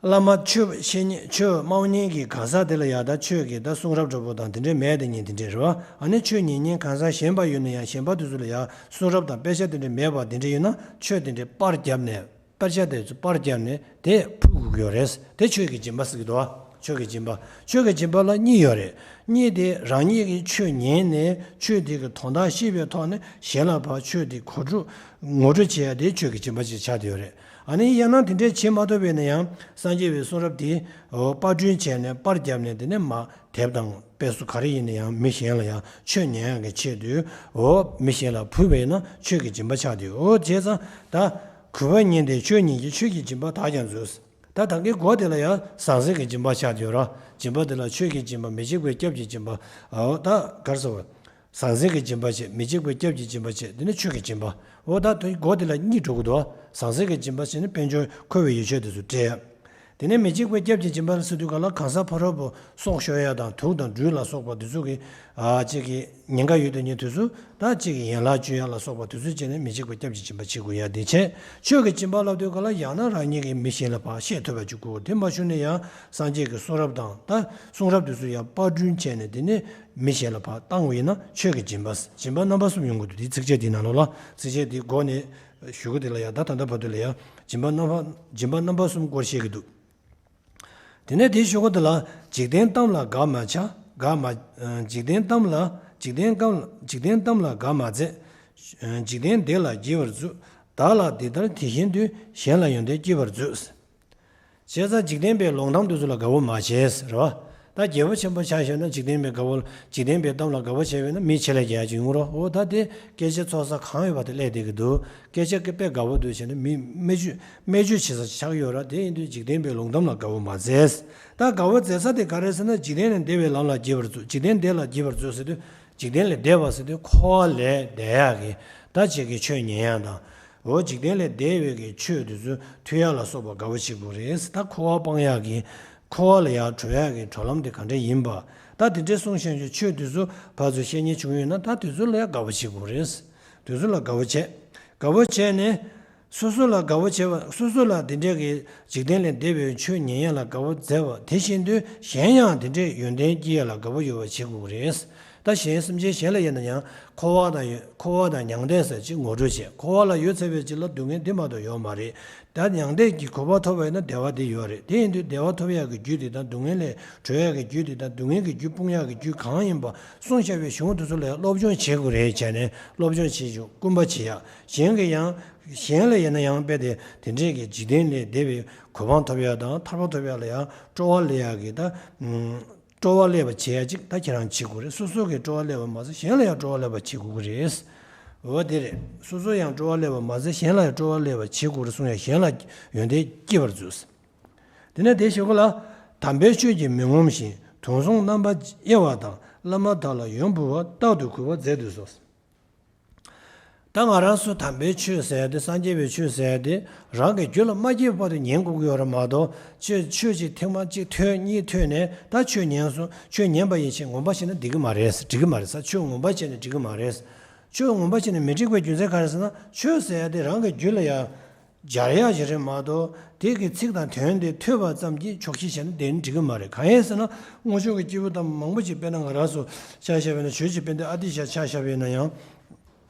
བླ་མ་ཆོས་བཤེས་གཉེན་ཆོས་སྨྲ་བ་གཉིས་ཀྱི་གང་ཟག་དེ་ལ་ཡང་ད་ཆོས་ཀྱི་ད་གསུང་རབ་འདྲ་པོ་དང་དེ་འདྲའི་མེད་དེ་ཉིད་དེ་འདྲའི་རེད་བ། ཨ་ནི་ཆོས་ཉན་མཁན་གང་ཟག་གཞན་པ་ཡོད་ན་ཡང་གཞན་པ་དེ་ཚོ་ལ་ཡང་གསུང་རབ་དང་དཔེ་ཆ་དེ་འདྲའི་མེད་པ་དེ་འདྲ་ཡོད་ན་ཆོས་དེ་འདྲའི་པར་བརྒྱབ་ནས་ དཔེ་ཆ་དེ་ཚོ་པར་བརྒྱབ་ནས་དེ་ཕུལ་དགོས་ཀྱི་ཡོད་རེད། དེ་ཆོས་ཀྱི་སྦྱིན་པ་ཟེར་གྱི་འདུག་ཆོས་ཀྱི་སྦྱིན་པ། ཆོས་ཀྱི་སྦྱིན་པ་ལ་གཉིས་ཡོད་རེད། གཉིས་དེ་རང་ཉིད་ཀྱིས་ཆོས་ཉན་ནས་ཆོས་དེ་གི་དོན་དག་ཤེས་པའི་ཐོག་ནས་གཞན་ལ་ཕར་ཆོས་དེ་གོ་སྒྲུབ་ངོ་སྤྲོད་བྱེད་ཡ་དེ་ཆོས་ཀྱི་སྦྱིན་པ་ཅིག་ཆགས་བསྡད་ཡོད་རེད། ཨ་ནི་ཡང་ན་དེ་འདྲས་བྱེད་མ་ཐུབ་པས་ན་ཡང་སངས་རྒྱས་པའི་གསུང་རབ་དེ་པར་སྐྲུན་བྱས་ནས་པར་བརྒྱབ་ནས་དེ་ནས་མར་དེབ་དང་དཔེ་སྲོལ་ག་རེ་ཡིན་ན་ཡང་མི་གཞན་ལ་ཡང་ཆོས་ཉན་ཡག་གི་ཆེད་དུ་འོ་མི་གཞན་ལ་ཕུལ་བས་ན་ཆོས་ཀྱི་སྦྱིན་པ་ཆགས་ཏེ། འོ་བྱས་ཙང་ད་གུས་པ་ཉིད་དེ་ཆོས་ཉིད་ཀྱི་ཆོས་ཀྱི་སྦྱིན་པ་དག་ཀྱང་མཛོད། ད་ད་གིན་གོ་དེ་ལ་ཡང་ཟང་ཟིང་གི་སྦྱིན་པ་ཆགས་ཏེ་ཡོད་ར། སྦྱིན་པ་དེ་ལ་ཆོས་ཀྱི་སྦྱིན་པ། མི་འཇིགས་པའི་སྐྱབས་ཀྱི་སྦྱིན་པ། འོ་ད་གར་སོ། ཟང་ཟིང་གི་སྦྱིན་པ་བྱེད། མི་འཇིགས་པའི་སྐྱབས་ཀྱི་སྦྱིན་པ་བྱེད། དེ་ནི་ཆོས་ཀྱི་སྦྱིན་པ། འོ་ད་དོན་སྒོ་དེ་ལ་གཉིས་འགྲོ་གི་འདུག་ཟང་ཟིང་གི་སྦྱིན་པ་བྱེད་ནི་དཔལ་འབྱོར་མཁོ་བའི་ཡོ་བྱད་དེ་ཚོ་སྤྲད། དེ་ནས་མི་འཇིགས་པའི་སྐྱབས་ཀྱི་སྦྱིན་པ་ཟེར་དུས་ག་ལ་གང་ཟག་ཕ་རོལ་པོ་སྲོག་ཤོར་ཡ་དང་དུག་དང་སྦྲུལ་ལ་སོགས་པ་དེ་ཚོ་གི་ཨ་ཅིག་གི་ཉེན་ཁ་ཡོད་དུས་ཉིན་དུས་སུ་ད་ཅིག་གི་ཡན་ལག་གཅུན་ཡ་ལ་སོགས་པ་དེ་ཚོ་བྱས་ནས་མི་འཇིགས་པའི་སྐྱབས་ཀྱི་སྦྱིན་པ་བྱེད་དགོས་ཡ་དེ་བྱས། ཆོས་ཀྱི་སྦྱིན་པ་ལབ་དུས་ག་ལ་ཡང་ན་རང་ཉིད་ཀྱིས་མི་གཞན་ལ་ཕར་བཤད་ཐུབ་པ་བྱེད་དགོས། དེ་མ་བྱུང་ན་ཡང་སངས་རྒྱས་ཀྱི་གསུང་རབ་དང་ད་གསུང་རབ་དེ་ཚོ་ཡང་པར་སྐྲུན་བྱས་ནས་དེ་ནས། མི་གཞན་ལ་ཕར་བཏང་བ་ཡིན་ན་ཆོས་ཀྱི་སྦྱིན་པ། སྦྱིན་པ་རྣམ་པ་གསུམ་ཡོང་གི་འདུག་དེ་ཚིགས་བཅད་དེའི་ནང་ལོགས་ལ། ཚིགས་བཅད་དེའི་མགོ་ནས་ཞུ་གི་དེ་ལ་ཡང་ད་ད་ལྟ་བར་དུ་ལ་ཡང་སྦྱིན་པ་རྣམ་པ་སྦྱིན་པ་རྣམ་པ་གསུམ་སྐོར་བཤད་ཀྱི་འདུག་དེ་ནས་དེའི་ཞུ་གི་དེ་ལ་འཇིག་རྟེན་གཏམ་ལ་དགའ་མ་བྱ། དགའ་མ། འཇིག་རྟེན་གཏམ་ལ། འཇིག་རྟེན་གཏམ། འཇིག་རྟེན་གཏམ་ལ་དགའ་མ་མཛད། འཇིག་རྟེན་བདེ་ལ་སྐྱིད་པར་མཛོད། བདག་ལ་འདི་ལྟར་དེ་བཞིན་དུ། གཞན་ལ་ཡོན་ཏན་བསྐྱེད་པར་མཛོད། བྱས་ཙང་འཇིག་རྟེན་པའི་ལོང་གཏམ་དེ་ཚོ་ལ་དགའ་བོ་མ་བྱེད་ཟེར་བ། ད་རྒྱལ་པོ་ཆེན་པོ་ཆ་བཞག་ན་འཇིག་རྟེན་པའི་དགའ་བོ། འཇིག་རྟེན་པའི་གཏམ་ལ་དགའ་བོ་བྱས་པས་ན་མི་ཆེ་ལས་རྒྱལ་ཅིག་ཡོང་རོགས། འོ་ད་དེ་སྐད་ཆ་ཚོགས་ས་གང་ཡོད་པ་དེ་སླེབས་བསྡད་ཀྱི་འདུག་སྐད་ཆ་སྐད་དཔེ་དགའ་བོ་འདུག་བྱས་ན་མི་སྨད་སྦྱོར་སྨད་སྦྱོར་བྱེད་ས་ཆགས་ཡོད་ར། དེ་ཡིན་དུས་འཇིག་རྟེན་པའི་ལོང་གཏམ་ལ་དགའ་བོ་མ་མཛད། ད་དགའ་བོ་མཛད་ས་དེ་ག་རེ་ཟེར་ན། འཇིག་རྟེན་ལས་འདས་པའི་ལམ་ལ་བགྱིད་པར་མཛོད། འཇིག་རྟེན་འདི་ལ་བགྱིད་པར་མཛོད་ཟེར་དུས། འཇིག་རྟེན་ལས་འདས་པ་ཟེར་དུས་འཁོར་བ་ལས་འདས་ཡག་གི་ད་ཅིག་གི་ཆོས་ཉན་ཡག་དང་། འོ་འཇིག་རྟེན་ལས་འདས་པའི་གི་ཆོས་དེ་ཚོ་ཐོས་ཡག་ལ་སོགས་པ་དགའ་བོ་བྱེད་དགོས་རེད། ད་འཁོར་བ་སྤང་ཡག་གི་འཁོར་བ་ལ་ཡང་གྲོལ་ཡག་གི་གྲོལ་ལམ་དེ་ག་འདྲ་ཡིན་པ། ད་དེ་འདྲའི་གསུངས་བཞག་ཆོས་དེ་ཚོ་ཕར་ཚུར་བཤད་མཁན་བྱུང་ཡོད་ན་ད་དེ་ཚོ་ལ་ཡང་དགའ་བོ་བྱེད་དགོས་རེད། དེ་ཚོ་ལ་དགའ་བོ་བྱས། དགའ་བོ་བྱས་ནས། སོ་སོ་ལ་དགའ་བོ་བྱེད་པ། སོ་སོ་ལ་དེ་འདྲའི་གི་འཇིག་རྟེན་ལས་འདས་པའི་ཆོས་ཉན་ཡག་ལ་དགའ་བོ་མཛད་པ་དེ་བཞིན་དུ་གཞན་ཡང་དེ་འདྲའི་ཡོན་ཏན་སྐྱེ་ཡག་ལ་དགའ་བོ་ཡོད་པ་བྱེད་དགོས་ཀྱི་རེད། ད་གཞན་སེམས་ཅན་གཞན་ལ་ཡིན་ན་ཡང་འཁོར་བ་དང་ཡོད། འཁོར་བ་དང་མྱང་འདས་ཟེར་ཅིག་ངོ་སྤྲོད་བྱེད། འཁོར་བ་ལ་ཡོད་ཚད་པའི་ཅིག་ལ་སྡུག་བསྔལ་འདི་མ་གཏོགས་ཡོད་མ་རེད། ད་མྱང་འདས་ཀྱི་གོ་འཕང་ཐོབ་པ་ཡིན་ན་བདེ་བ་དེ་ཡོད་རེད། དེ་ཡིན་དུས་བདེ་བ་ཐོབ་ཡག་གི་རྒྱུ་དེ་དང་སྡུག་བསྔལ་ལས་གྲོལ་ཡག་གི་རྒྱུ་དེ་དང་སྡུག་བསྔལ་གྱི་རྒྱུ་སྤོང་ཡག་གི་རྒྱུ་གང་ཡིན་པ་གསུངས་བཞག་པའི་གཞུང་དེ་ཚོ་ལ་སློབ་སྦྱོང་བྱེད་དགོས་རེད། བྱས་ནས་སློབ་སྦྱོང་བྱེད་ཆོག་སྐུར་པ་བྱེད་ཡག་གཞན་གྱི་ཡང་གཞན་ལ་ཡིན་ན་ཡང་དཔེ་དེ་དེ་འདྲས་ཀྱི་འཇིག་རྟེན་ལས་འདས་པའི་གོ་འཕང་ཐོབ་ཡག་དང་ཐར་པ་ཐོབ་ཡག་ལ་ཡང་སྤྲོ་བ་སླེབས་ཡག་གི་ད་སྤྲོ་བ་སླེབས་པ་བྱེད་ཡག་ཅིག་ད་ཁྱེད་རང་བྱེད་དགོས་རེད། སོ་སོ་གི་སྤྲོ་བ་སླེབས་པ་མ་ཟད་གཞན་ལ་ཡང་སྤྲོ་བ་སླེབས་པ་བྱེད་དགོས་ཀྱི་རེད། འོ་དེ་རེད། སོ་སོ་ཡང་སྤྲོ་བ་སླེབས་པ་མ་ཟད་གཞན་ལ་ཡང་སྤྲོ་བ་སླེབས་པ་བྱེད་དགོས་རེད་གསུངས་ཡག་གཞན་ལ་ཡོན་ཏན་སྐྱེད་པར་མཛོད། དེ་ནས་དེ་ཞུ་གི་ལ། དམ་པའི་ཆོས་ཀྱིས་མི་ངོམས་ཤིང་། དུག་གསུམ་རྣམ་པར་དབྱེ་བ་དང་། བླ་མ་དག་ལ་ཡོན་ཕུལ་བ། རྟག་ཏུ་གུས་པ་མཛད་དུ་གསོལ། ད་ང་རང་ཚོ་དམ་པའི་ཆོས་ཟེར་ཡ་དེ་སངས་རྒྱས་པའི་ཆོས་ཟེར་ཡ་དེ་རང་གི་རྒྱུད་ལ་མ་སྐྱེས་བར་དུ་ཉན་དགོས་ཀྱི་ཡོད་རེད་མ་གཏོགས། ཆོས་ཆོས་ཅིག་ཐེངས་མ་གཅིག་ཐོས་གཉིས་ཐོས་ནས་ད་ཆོས་ཉན་སོང་། ཆོས་ཉན་པ་ཡིན་ཕྱིན་ངོམས་པ་བྱས་ན་འགྲིག་གི་མ་རེད། འགྲིག་གི་མ་རེད་ས། ཆོས་ངོམས་པ་བྱས་ན་འགྲིག་གི་མ་རེད། ཆོས་ངོམས་པ་བྱས་ན་མི་འགྲིག་པའི་རྒྱུ་མཚན་ག་རེ་ཟེར་ན། ཆོས་ཟེར་ཡ་དེ་རང་གི་རྒྱུད་ལ་ཡང་སྦྱར་ཡག་ཞིག་རེད་མ་གཏོགས། དེ་གི་ཚིག་དང་དོན་དེ་ཐོས་པ་ཙམ་གྱིས་ཆོག་ཤེས་བྱས་ན་དེ་ནི་འགྲིག་གི་མ་རེད། གང་ཡིན་ཟེར་ན། སྔོན་བྱུང་གི་སྐྱེས་བུ་དམ་པ་མང་པོ་ཅིག་དཔེར་ན་ང་རང་ཚོ་ཆ་བཞག་པ་ཡིན་ན། ཆོས་ཀྱི་དཔལ་ལྡན་ཨ་ཏི་ཤ་ཆ་བཞག་པ་ཡིན་ན་ཡང་།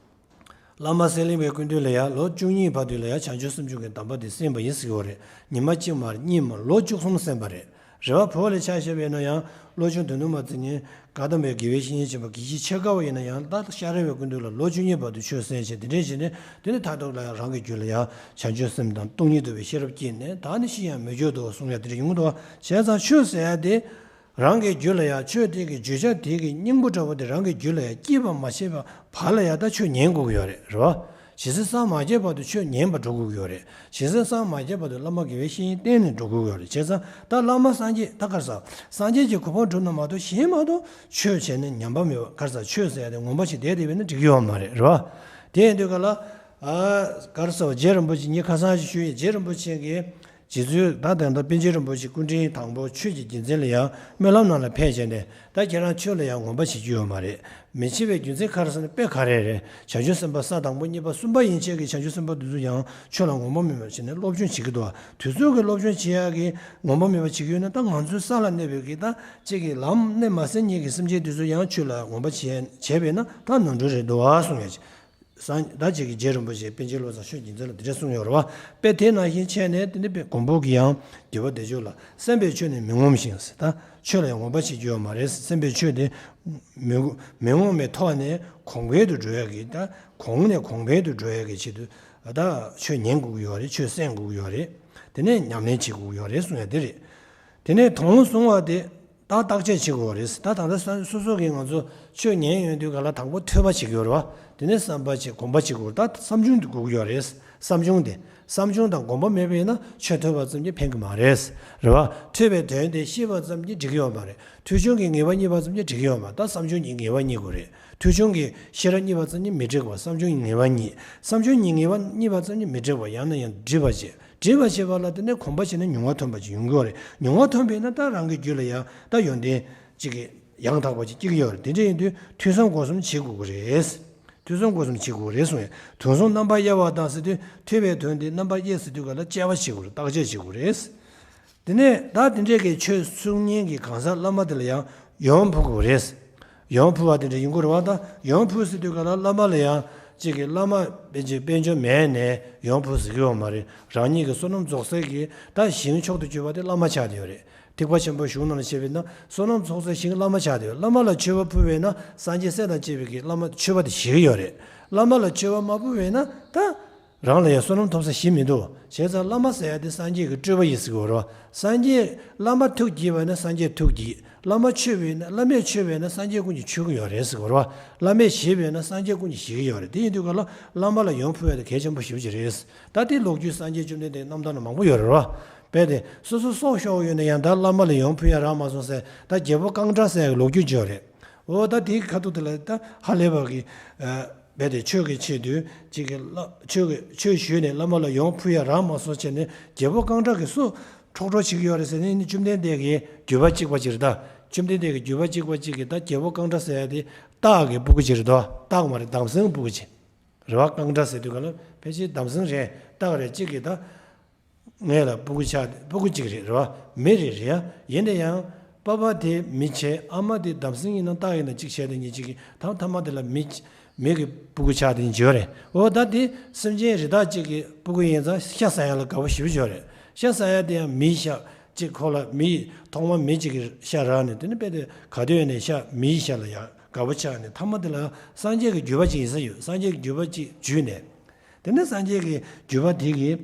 བླ་མ་གསེར་གླིང་པའི་སྐུ་མདུན་ལ་ཡང་ལོ་བཅུ་གཉིས་བར་དུ་ལ་ཡང་བྱང་ཆུབ་སེམས་མཆོག་གི་གདམས་པ་དེ་གསན་པ་ཡིན་ཟེར་གྱི་ཡོད་རེད། ཉི་མ་གཅིག་མ་རེད། གཉིས་མ་རེད། ལོ་བཅུ་གསུམ་གསན་པ་རེད། རེད་བ། བོད་ལ་ཆ་བཞག་པ་ཡིན་ན་ཡང་བློ་ཆུང་དོན་གྲུབ་མ་ཚེ་རིང་། བཀའ་གདམས་པའི་དགེ་བའི་བཤེས་གཉེན་ཆེན་པོ་དགེ་བཤེས་ཆེ་དགའ་བ་ཡིན་ན་ཡང་། ད་ཤཱ་ར་བའི་སྐུ་མདུན་ལ་ལོ་བཅུ་གཉིས་བར་དུ་ཆོས་གསན་བྱས། དེ་འདྲས་བྱས་ནས་དེ་ནས་མཐར་ཐུག་ལ་ཡང་རང་གི་རྒྱུད་ལ་ཡང་བྱང་ཆུབ་སེམས་དང་སྟོང་ཉིད་རྟོགས་པའི་ཤེས་རབ་སྐྱེས་ནས། ད་ནི་ཤི་ཡང་མི་འགྱུར་ཏོ་གསུང་ཡ་དེ་འདྲ་ཡོང་གི་འདུག་བ། བྱས་ཙང་ཆོས་ཟེར་ཡ་དེ་རང་གི་རྒྱུད་ལ་ཡང་ཆོས་དེ་གི་བརྗོད་བྱ་དེ་གི་སྙིང་པོ་འདྲ་བོ་དེ་རང་གི་རྒྱུད་ལ་ཡང་སྐྱེས་པ་མ་བྱས་པ་བར་ལ་ཡང་ད་ཆོས་ཉན་དགོས་ཀྱི་ཡོད་རེད། རེད་བ། ཇི་སྲིད་སངས་མ་རྒྱས་བར་དུ་ཆོས་ཉན་པར་འགྲོ་དགོས་ཀྱི་ཡོད་རེད། ཇི་སྲིད་སངས་མ་རྒྱས་བར་དུ་བླ་མ་དགེ་བའི་བཤེས་གཉེན་བསྟེན་ནས་འགྲོ་དགོས་ཀྱི་ཡོད་རེད། བྱས་ཙང་ད་བླ་མ་སངས་རྒྱས་ད་ག་རེ་ཟེར། སངས་རྒྱས་ཀྱི་གོ་འཕང་སྒྲུབ་ན་མ་གཏོགས། གཞན་མ་གཏོགས་ཆོས་བྱས་ནས་ཉམས་པ་མེད་པ། ག་རེ་ཟེར། ཆོས་ཟེར་ཡ་དེ་ངོམས་པ་ཞིག་བསྡད་བསྡད་པས་ན་འགྲིག་གི་ཡོད་མ་རེད། རེད་བ། དེ་ཡིན་དུས་ག་ལ། ཨ། ག་རེ་ཟེར། རྗེ་རིན་པོ་ཆེ། ངས་ཁ་སང་ཞིག་ཞུས་ཡིན། རྗེ་རིན་པོ་ཆེ་གིས། རྗེ་བཙུན་ད་ལྟ་ད་པཎ་ཆེན་རིན་པོ་ཆེ་སྐུ་ཕྲེང་དང་པོ་ཆོས་ཀྱི་རྒྱལ་མཚན་ལ་ཡང་སྨོན་ལམ་ནང་ལ་ཕེབས་བྱས་ནས། ད་ཁྱེད་རང་ཆོས་ལ་ཡང་ངོམས་པ་བྱེད་རྒྱུ་ཡོད་མ་རེད། མི་བྱེད་པའི་རྒྱུ་མཚན་ག་རེ་ཟེར་ན། དཔེ་ག་རེ་རེད། བྱང་ཆུབ་སེམས་དཔའ་ས་དང་པོ་གཉིས་པ་གསུམ་པ་ཡན་ཆད་ཀྱི་བྱང་ཆུབ་སེམས་དཔའ་དེ་ཚོ་ཡང་ཆོས་ལ་ངོམས་པ་མེད་པ་བྱས་ནས་སློབ་སྦྱོང་བྱེད་ཀྱི་འདུག་བ། དེ་ཚོ་གི་སློབ་སྦྱོང་བྱེད་ཡག་གི་ངོམས་པ་མེད་པ་བྱེད་ཀྱི་ཡོད་ན། ད་ང་ཚོའི་ས་ལ་གནས་པའི་གི་ད་ཅིག་གི་ལམ་སྣེ་མ་ཟིན་མཁན་གྱི་སེམས་ཅན་དེ་ཚོ་ཡང་ཆོས་ལ་ངོམས་པ་བྱས་བྱས་པས་ན་ད་ནོར་འཁྲུལ་རེད་འདུག་བ་གསུང་ཡ་ཅིག་སངས་ད་ཅིག་གི་རྗེ་རིན་པོ་ཆེ་པཎ་ཆེན་བློ་བཟང་ཆོས་ཀྱི་མཛོད་ལ་འདི་འདྲ་གསུངས་ཡོད་རེད་བ། དཔེ་དེ་ནང་བཞིན་བྱས་ནས་དེ་ནི་དཔེ་མགོན་པོ་གི་ཡང་འདུས་པ་བདེ་མཆོག་ལ་བསམ་པས་ཆོས་ནི་མི་ངོམས་ཤིང་ཟེར། ད་ཆོས་ལ་ཡང་ངོམས་པ་བྱེད་རྒྱུ་ཡོད་མ་རེད། བསམ་པས་ཆོས་དེ་མི་མི་ངོམས་པའི་ཐོག་ནས་གོང་འཕེལ་དུ་འགྲོ་ཡ་གི་ད་གོང་ནས་གོང་འཕེལ་དུ་འགྲོ་ཡ་གི་ཆེད་དུ་ད་ཆོས་ཉན་དགོས་ཀྱི་ཡོད་རེད། ཆོས་གསན་དགོས་ཀྱི་ཡོད་རེད། དེ་ནས་ཉམས་ལེན་བྱེད་དགོས་ཀྱི་ཡོད་རེད་གསུང་ཡ་དེ་རེད། དེ་ནས་དོན་བཟུང་བ་དེ་ད་བརྟག་དཔྱད་བྱེད་དགོས་རེད། ད་ད་ལྟ་སོ་སོ་སོ་གིས་ང་ཚོ་ཆོས་ཉན་ཡོང་དུས་ག་ལ་དང་པོ་ཐོས་པ་བྱེད་ཀྱི་ཡོད་རེད་བ། དེ་ནས་བསམ་པ་བྱེད། སྒོམ་པ་བྱེད་དགོས་རེད། ད་བསམ་བྱུང་དེ་དགོས་ཀྱི་ཡོད་རེད། བསམ་བྱུང་དེ་བསམ་བྱུང་དང་སྒོམ་པ་མེད་པ་ཡིན་ན་ཆོས་ཐོས་པ་ཙམ་གྱིས་ཕན་གྱི་མ་རེད། རེད་བ། ཐོས་པའི་དོན་དེ་ཤེས་པ་ཙམ་གྱིས་འགྲིག་གི་ཡོད་མ་རེད། ཐོས་བྱུང་གི་ངེས་པ་རྙེད་པ་ཙམ་གྱིས་འགྲིག་གི་ཡོད་མ་རེད། ད་བསམ་བྱུང་གི་ངེས་པ་རྙེད་དགོས་རེད། ཐོས་བྱུང་གི་ཤེས་རབ་རྙེད་པ་ཙམ་གྱིས་མི་འགྲིག་པ། བསམ་བྱུང་གི་ངེས་པ་རྙེད། བསམ་བྱུང་གི་ངེས་པ་རྙེད་པ་ཙམ་གྱིས་མི་འགྲིག་པ། ཡང་ན་ཡང་འདྲིས་པ་བྱེད། འདྲིས་པ་བྱེད་པ་ལ་བརྟེན་ནས་གོམས་པ་བྱས་ན་མྱོང་བ་ཐོན་པ་ཅིག་ཡོང་གི་ཡོད་རེད། མྱོང་བ་ཐོན་པས་ན་ད་རང་གི་རྒྱུད་ལ་ཡང་ད་ཡོན་ཏན་ཅིག་གི་ཡང་དག་པ་ཅིག་སྐྱེ་གི་ཡོད་རེད། དེ་འདྲ་ཡིན་དུས་ཐོས་བསམ་སྒོམ་གསུམ་བྱེད་དགོས་ཀྱི་རེད། ཐོས་བསམ་སྒོམ་གསུམ་བྱེད་དགོས་རེད་གསུངས་ཡོད། དོན་བཟུང་རྣམ་པར་དབྱེ་བ་དང་ཟེར་དུས་ཐོས་པའི་དོན་དེ་རྣམ་པར་དབྱེ་ཟེར་དུས་ག་ལ་དཔྱད་པ་བྱེད་དགོས་རེད། བརྟག་དཔྱད་བྱེད་དགོས་རེད། དེ་ནས་ད་དེ་འདྲས་ཀྱི་ཆོས་གསུང་མཁན་གྱི་གང་ཟག་བླ་མ་དེ་ལ་ཡང་ཡོན་ཕུལ་དགོས་རེད། ཡོན་ཕུལ་བ་དེ་འདྲ་ཡིན་དགོས་རེད་བ། ད་ཡོན་ཕུལ་ཟེར་དུས་ག་ལ་བླ་མ་ལ་ཡང་གཅིག་གི་བླ་མ་དཔེ་ཅིག་དཔལ་འབྱོར་མེད་ནས་ཡོན་ཕུལ་ཟེར་གྱི་ཡོད་མ་རེད། རང་ཉིད་ཀྱི་བསོད་ནམས་རྫོགས་སའི་གི་ད་ཞིང་མཆོག་ཏུ་གྱུར་པ་དེ་བླ་མ་ཆགས་བསྡད་ཡོད་རེད། ཐེག་པ་ཆེན་པོའི་གཞུང་ནང་ལ་བཤད་པས་ན་བསོད་ནམས་ཚོགས་སའི་ཞིང་བླ་མ་ཆགས་བསྡད་ཡོད། བླ་མ་ལ་མཆོད་པ་ཕུལ་བས་ན་སངས་རྒྱས་སྲས་དང་བཅས་པའི་གི་བླ་མ་མཆོད་པ་དེ་བཞེས་ཀྱི་ཡོད་རེད། བླ་མ་ལ་མཆོད་པ་མ་ཕུལ་བས་ན་ད་རང་ལ་ཡང་བསོད་ནམས་ཐོབ་ས་གཞི་མི་འདུག། བྱས་ཙང་བླ་མ་ཟེར་ཡ་དེ་སངས་རྒྱས་ཀྱི་སྤྲུལ་པ་ཡིན་ཟེར་གྱི་ཡོད་རེད་བ། སངས་རྒྱས་བླ་མ་ཐུགས་དགྱེས་པ་ན་སངས་རྒྱས་ཐུགས་དགྱེས། བླ་མ་མཆོད་པས་ན་བླ་མས་མཆོད་པས་ན་སངས་རྒྱས་ཀུན་གྱིས་མཆོད་ཀྱི་ཡོད་རེད་ཟེར་གྱི་ཡོད་རེད་བ། བླ་མས་བཞེས་པས་ན་སངས་རྒྱས་ཀུན་གྱིས་བཞེས་ཀྱི་ཡོད་རེད། དེ་ཡིན་དུས་ག་ལ་བླ་མ་ལ་ཡོན་ཕུལ་ཡ་དེ་གལ་ཆེན་པོ་ཞེ་པོ་ཅིག་རེད། ད་དེ་ལོ་རྒྱུས་སངས་རྒྱས་བཅོམ་ལྡན་འདས་རྣམ་ཐར་ན་མང་པོ་ཡོད་རེད་བ། རྦད་དེ་སོ་སོ་སྲོག་ཤོར་ཡོད་ན་ཡང་ད་བླ་མ་ལ་ཡོན་ཕུལ་ཡ་རག་མ་སོང་ཟེར་ད་རྒྱལ་པོ་རྐང་གྲགས་ཟེར་ཡ་གི་ལོ་རྒྱུས་ཅིག་ཡོད་རེད། འོ་ད་དེའི་ཁ་ཐུག་དེ་ལ་ད་ཧ་ལས་པ་གི་རྦད་དེ་ཆོས་ཀྱི་ཆེད་དུ་གཅིག་གི་བླ་ཆོས་ཀྱི་ཆོས་ཞུས་ནས་བླ་མ་ལ་ཡོན་ཕུལ་ཡ་རག་མ་སོང་བྱས་ནས་རྒྱལ་པོ་རྐང་གྲགས་ཀྱིས་སུ་འཕྲོག་འཕྲོག་བྱེད་ཀྱི་ཡོད་རེད་ཟེར་ནས་ནི་བཅོམ་ལྡན་འདས་ཀྱི་བརྒྱུད་པ་གཅིག་པ་ཅིག་རེད་ད། བཅོམ་ལྡན་འདས་ཀྱི་བརྒྱུད་པ་གཅིག་པ་གཅིག་གིས་ད་རྒྱལ་པོ་རྐང་གྲགས་ཟེར་ཡ་དེ་སྟག་གི་སྤུ་གུ་ཅིག་རེད་དོ། སྟག་མ་རེད། འདམ་སེང་སྤུ་གུ་ཅིག་རེད་བ། རྐང་གྲགས་ཟེར་དུས་ག་ལ་ཕལ་ཆེར་འདམ་སེང་རེད། སྟག་རེད། གཅིག་གིས་ད་ངེད་ལ་སྤུ་གུ་ཆགས་ཏེ། སྤུ་གུ་གཅིག་རེད་རེད་བ། མི་རེད་རེད་ཡ། ཡིན་ན་ཡང་པ་ཕ་དེ་མི་བྱས། ཨ་མ་དེ་འདམ་སེང་ཡིན་ན་སྟག་ཡིན་ན་གཅིག་བྱས་ཏེ་གཉིས་གཅིག་གིས་ད་མཐའ་མ་དེ་ལ་མི་མི་གི་སྤུ་གུ་ཆགས་ཏེ་གཉིས་བྱས་རེད། འོ་ད་དེ་སེམས་ཅན་རི་དྭགས་གཅིག་གི་སྤུ་གུ་ཡིན་ཙང་ཤ་ཟ་ཡ་ལ་དགའ་པོ་ཞེ་པོ་ཅིག་ཡོད་རེད། ཤ་ཟ་ཡ་དེ་ཡང་མིའི་ཤ་གཅིག་ཁོ་ལ་མི་ཐོག་མ་མི་གཅིག་གི་ཤ་རག་ནས་དེ་ནི་དཔེ་དེ་ག་དུས་ཡོད་ནས་ཤ་མིའི་ཤ་ལ་ཡང་དགའ་པོ་ཆགས་ནས་མཐའ་མ་དེ་ལ་སངས་རྒྱས་ཀྱི་བརྒྱུད་པ་གཅིག་ཡིན་ས་ཡོད། སངས་རྒྱས་ཀྱི་བརྒྱུད་པ་གཅིག་བརྒྱུད་ནས། དེ་ནས་སངས་རྒྱས་ཀྱི་བརྒྱུད་པ་དེ་གིས་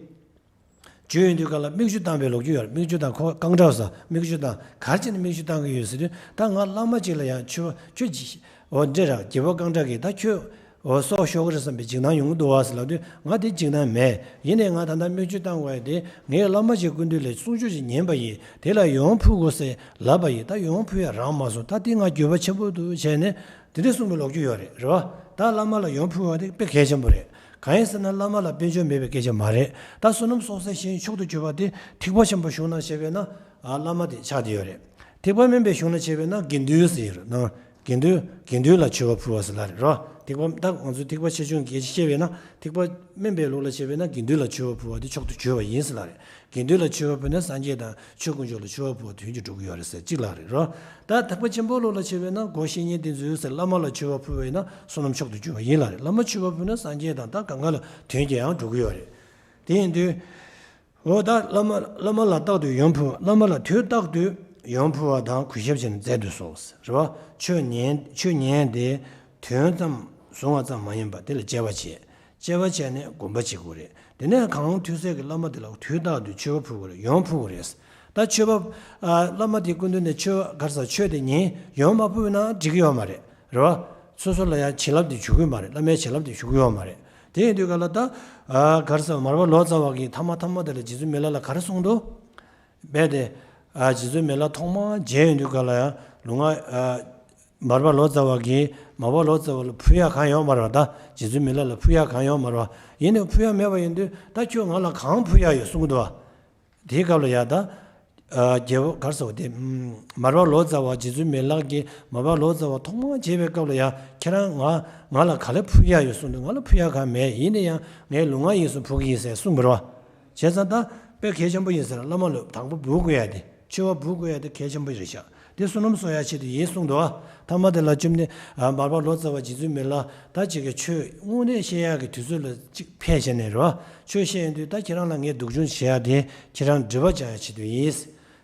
བརྗོད་ཡོང་དུས་ག་ལ་མིག་ཆུ་བཏང་བའི་ལོ་རྒྱུས་ཡོད་རེད། མིག་ཆུ་བཏང་། ཁོ་རྐང་གྲགས་ཟེར། མིག་ཆུ་བཏང་། ག་རེ་བྱས་ནས་མིག་ཆུ་བཏང་གི་ཡོད་ཟེར་དུས། ད་ང་བླ་མ་ཅིག་ལ་ཡང་ཆོས་ཁྱོད་ཀྱིས་འོ་འདྲ་ར། རྒྱལ་པོ་རྐང་གྲགས་ཀྱིས་ད་ཁྱོད་འོ་སྲོག་ཤོར་གི་རེད་བསམ་པའི་འཇིགས་སྣང་ཡོང་གི་འདུག་བ་ཟེར་ལབ་དུས། ང་དེ་འཇིགས་སྣང་མེད། ཡིན་ནའི་ང་ད་ལྟ་མིག་ཆུ་བཏང་དགོས་ཡ་དེ་ངའི་བླ་མ་ཅིག་སྐུ་མདུན་ལ་གསུང་ཆོས་ཅིག་ཉན་པ་ཡིན། དེ་ལ་ཡོན་ཕུལ་དགོས་ཟེར་ལབ་པ་ཡིན། ད་ཡོན་ཕུལ་ཡ་རག་མ་སོང་། ད་དེ་ང་འགྱོད་པ་ཆེན་པོ་འདུག་བྱས་ནས། དེ་འདྲ་གསུངས་པའི་ལོ་རྒྱུས་ཡོད་རེད། རེད་བ། ད་བླ་མ་ལ་ཡོན་ཕུལ་བ་དེ་དཔེ་གལ་ཆེན་པོ་རེད། གང་ཡིན་ཟེར་ན་བླ་མ་ལ་དཔལ་འབྱོར་མེད་པའི་སྐད་ཆ་མ་རེད། ད་བསོད་ནམས་གསོག་སའི་ཞིང་མཆོག་ཏུ་གྱུར་པ་དེ་ཐེག་པ་ཆེན་པོའི་གཞུང་ནང་བཤད་པས་ན། ཨ། བླ་མ་དེ་ཆགས་བསྡད་ཡོད་རེད། ཐེག་པ་དམན་པའི་གཞུང་ལ་བྱས་པས་ན་དགེ་འདུན་ཟེར་ཡོད་རེད་ན། དགེ་འདུན། དགེ་འདུན་ལ་མཆོད་པ་ཕུལ་བ་ཟེར་ལབ་རེད། རེད་བ། ཐེག་པ། ད་ང་ཚོ་ཐེག་པ་ཆེ་ཆུང་གི་སྐད་ཆ་བཤད་པས་ན། ཐེག་པ་དམན་པའི་ལུགས་ལ་བྱས་པས་ན་དགེ་འདུན་ལ་མཆོད་པ་ཕུལ་བ་དེ་མཆོག་ཏུ་གྱུར་པ་ཡིན་ཟེར་ལབ་རེད། དགེ་འདུན་ལ་མཆོད་པ་ཕུལ་ན་སངས་རྒྱས་དང་ཆོས་དཀོན་མཆོག་ལ་མཆོད་པ་ཕུལ་བ་དོན་གྱིས་འགྲུབ་ཀྱི་ཡོད་རེད་ཟེར་གཅིག་ལབ་རེད་རོ། ད་ཐེག་པ་ཆེན་པོའི་ལུགས་ལ་བྱས་པས་ན་སྒོ་བཤེས་གཉེན་དེ་ཚོས་ཟེར་བླ་མ་ལ་མཆོད་པ་ཕུལ་བས་ན་བསོད་ནམས་མཆོག་ཏུ་གྱུར་པ་ཡིན་ལབ་རེད། བླ་མ་མཆོད་པ་ཕུལ་ན་སངས་རྒྱས་དང་ད་གང་ག་ལ་དོན་གྱིས་ཡང་འགྲུབ་ཀྱི་ཡོད་རེད། དེ་ཡིན་དུས། འོ་ད་བླ་མ། བླ་མ་ལ་རྟག་ཏུ་ཡོན་ཕུལ། བླ་མ་ལ་དུས་རྟག་ཏུ་ཡོན་ཕུལ་བ་དང་གུས་ཞབས་བྱས་ནས་མཛད་དུ་གསོལ་ཟེར་རེད་བ། ཆོས་ཉན། ཆོས་ཉན་དེ་དོན་ཙམ་བཟུང་བ་ཙམ་མ་ཡིན་པར་དེ་ལ་དཔྱད་པ་བྱེད། དཔྱད་པ་བྱས་ནས་སྒོམ་པ་བྱེད་དགོས་རེད། དེ་ནས་གང་ཐོས་ཚད་ཀྱི་བླ་མ་དེ་ལ་དུས་རྟག་ཏུ་མཆོད་པ་ཕུལ་དགོས་རེད། ཡོན་ཕུལ་དགོས་རེད། ད་མཆོད་པ། ཨ། བླ་མ་དེའི་སྐུ་མདུན་ནས་མཆོད་པ་ག་རེ་ཟེར། ཆོས་དེ་ཉན། ཡོན་མ་ཕུལ་ན་འགྲིག་གི་ཡོད་མ་རེད། རེད་བ། སོ་སོ་ལ་ཡང་བྱིན་རླབས་དེ་འཇུག་གི་ཡོད་མ་རེད། བླ་མའི་བྱིན་རླབས་དེ་འཇུག་གི་ཡོད་མ་རེད། དེ་ཡིན་དུས་ག་ལ་ད། ཨ། ག་རེ་ཟེར། མར་པ་ལོ་ཙཱ་བ་གིས་ཐ་མ་ཐ་མ་དེ་ལ་རྗེ་བཙུན་མི་ལ་ལ་ག་རེ་གསུངས་འདུག་རྦད་དེ། ཨ། རྗེ་བཙུན་མི་ལ་ཐོག་མར་མཇལ་ཡོང་དུས་ག་ལ་ཡང་ལུས་ངག་ཨ། མར་པ་ལོ་ཙཱ་བ་གིས་མར་པ་ལོ་ཙཱ་བ་ལ་ཕུལ་ཡ་གང་ཡོད་མ་རེད་བ། ད་རྗེ་བཙུན་མི་ལ་ལ་ཕུལ་ཡ་གང་ཡོད་མ་རེད་བ། ཡིན་ནའི་ཕུལ་ཡ་མེད་པ་ཡིན་དུས་ད་ཁྱོད་ང་ལ་གང་ཕུལ་ཡ་ཡོད་གསུང་གི་འདུག་བ། དེའི་སྐབས་ལ་ཡ་ད། ཨ། རྒྱལ་པོ་ག་རེ་ཟེར་བ་དེ། མར་པ་ལོ་ཙཱ་བ་རྗེ་བཙུན་མི་ལ་གིས་མར་པ་ལོ་ཙཱ་བ་ཐོག་མར་མཇལ་བའི་སྐབས་ལ་ཡ། ཁྱེད་རང་ང་ང་ལ་ག་ལེར་ཕུལ་ཡ་ཡོད་གསུངས་དུས། ང་ལ་ཕུལ་ཡ་གང་མེད། ཡིན་ན་ཡང་ངའི་ལུས་ངག་ཡིད་གསུམ་ཕུལ་གྱི་ཡིན་ཟེར་གསུངས་པ་རེད་བ། བྱས་ཙང་ད་དཔེ་གལ་ཆེན་པོ་ཡིན་ཟེར། བླ་མ་ལ་དང་པོ་འབུལ་དགོས་ཡ་དེ། མཆོད་པ་འབུལ་དགོས་ཡ་དེ་གལ་ཆེན་པོ་རེད་ཤག་དེ་བསོད་ནམས་གསོག་ཡ་ཆེད་དུ་ཡིན་གསུངས་འདུག་བ། ཐ་མ་དེ་ལ་བཅོམ་ལྡན་ཨ་མར་པ་ལོ་ཙཱ་བ་རྗེ་བཙུན་མི་ལ་ད་ཅིག་གི་ཆོས་དངོས་གནས་བཤད་ཡག་གི་དུས་ཚོད་ལ་ཅིག་ཕེབས་བྱས་ནས་རེད་བ། ཆོས་བཤད་ཡོང་དུས་ད་ཁྱེད་རང་ལ་ངས་སྡུག་སྦྱོང་བྱེད་ཡ་དེ་ཁྱེད་རང་སྒྲིབ་པ་སྦྱང་ཡ་ཆེད་དུ་ཡིན།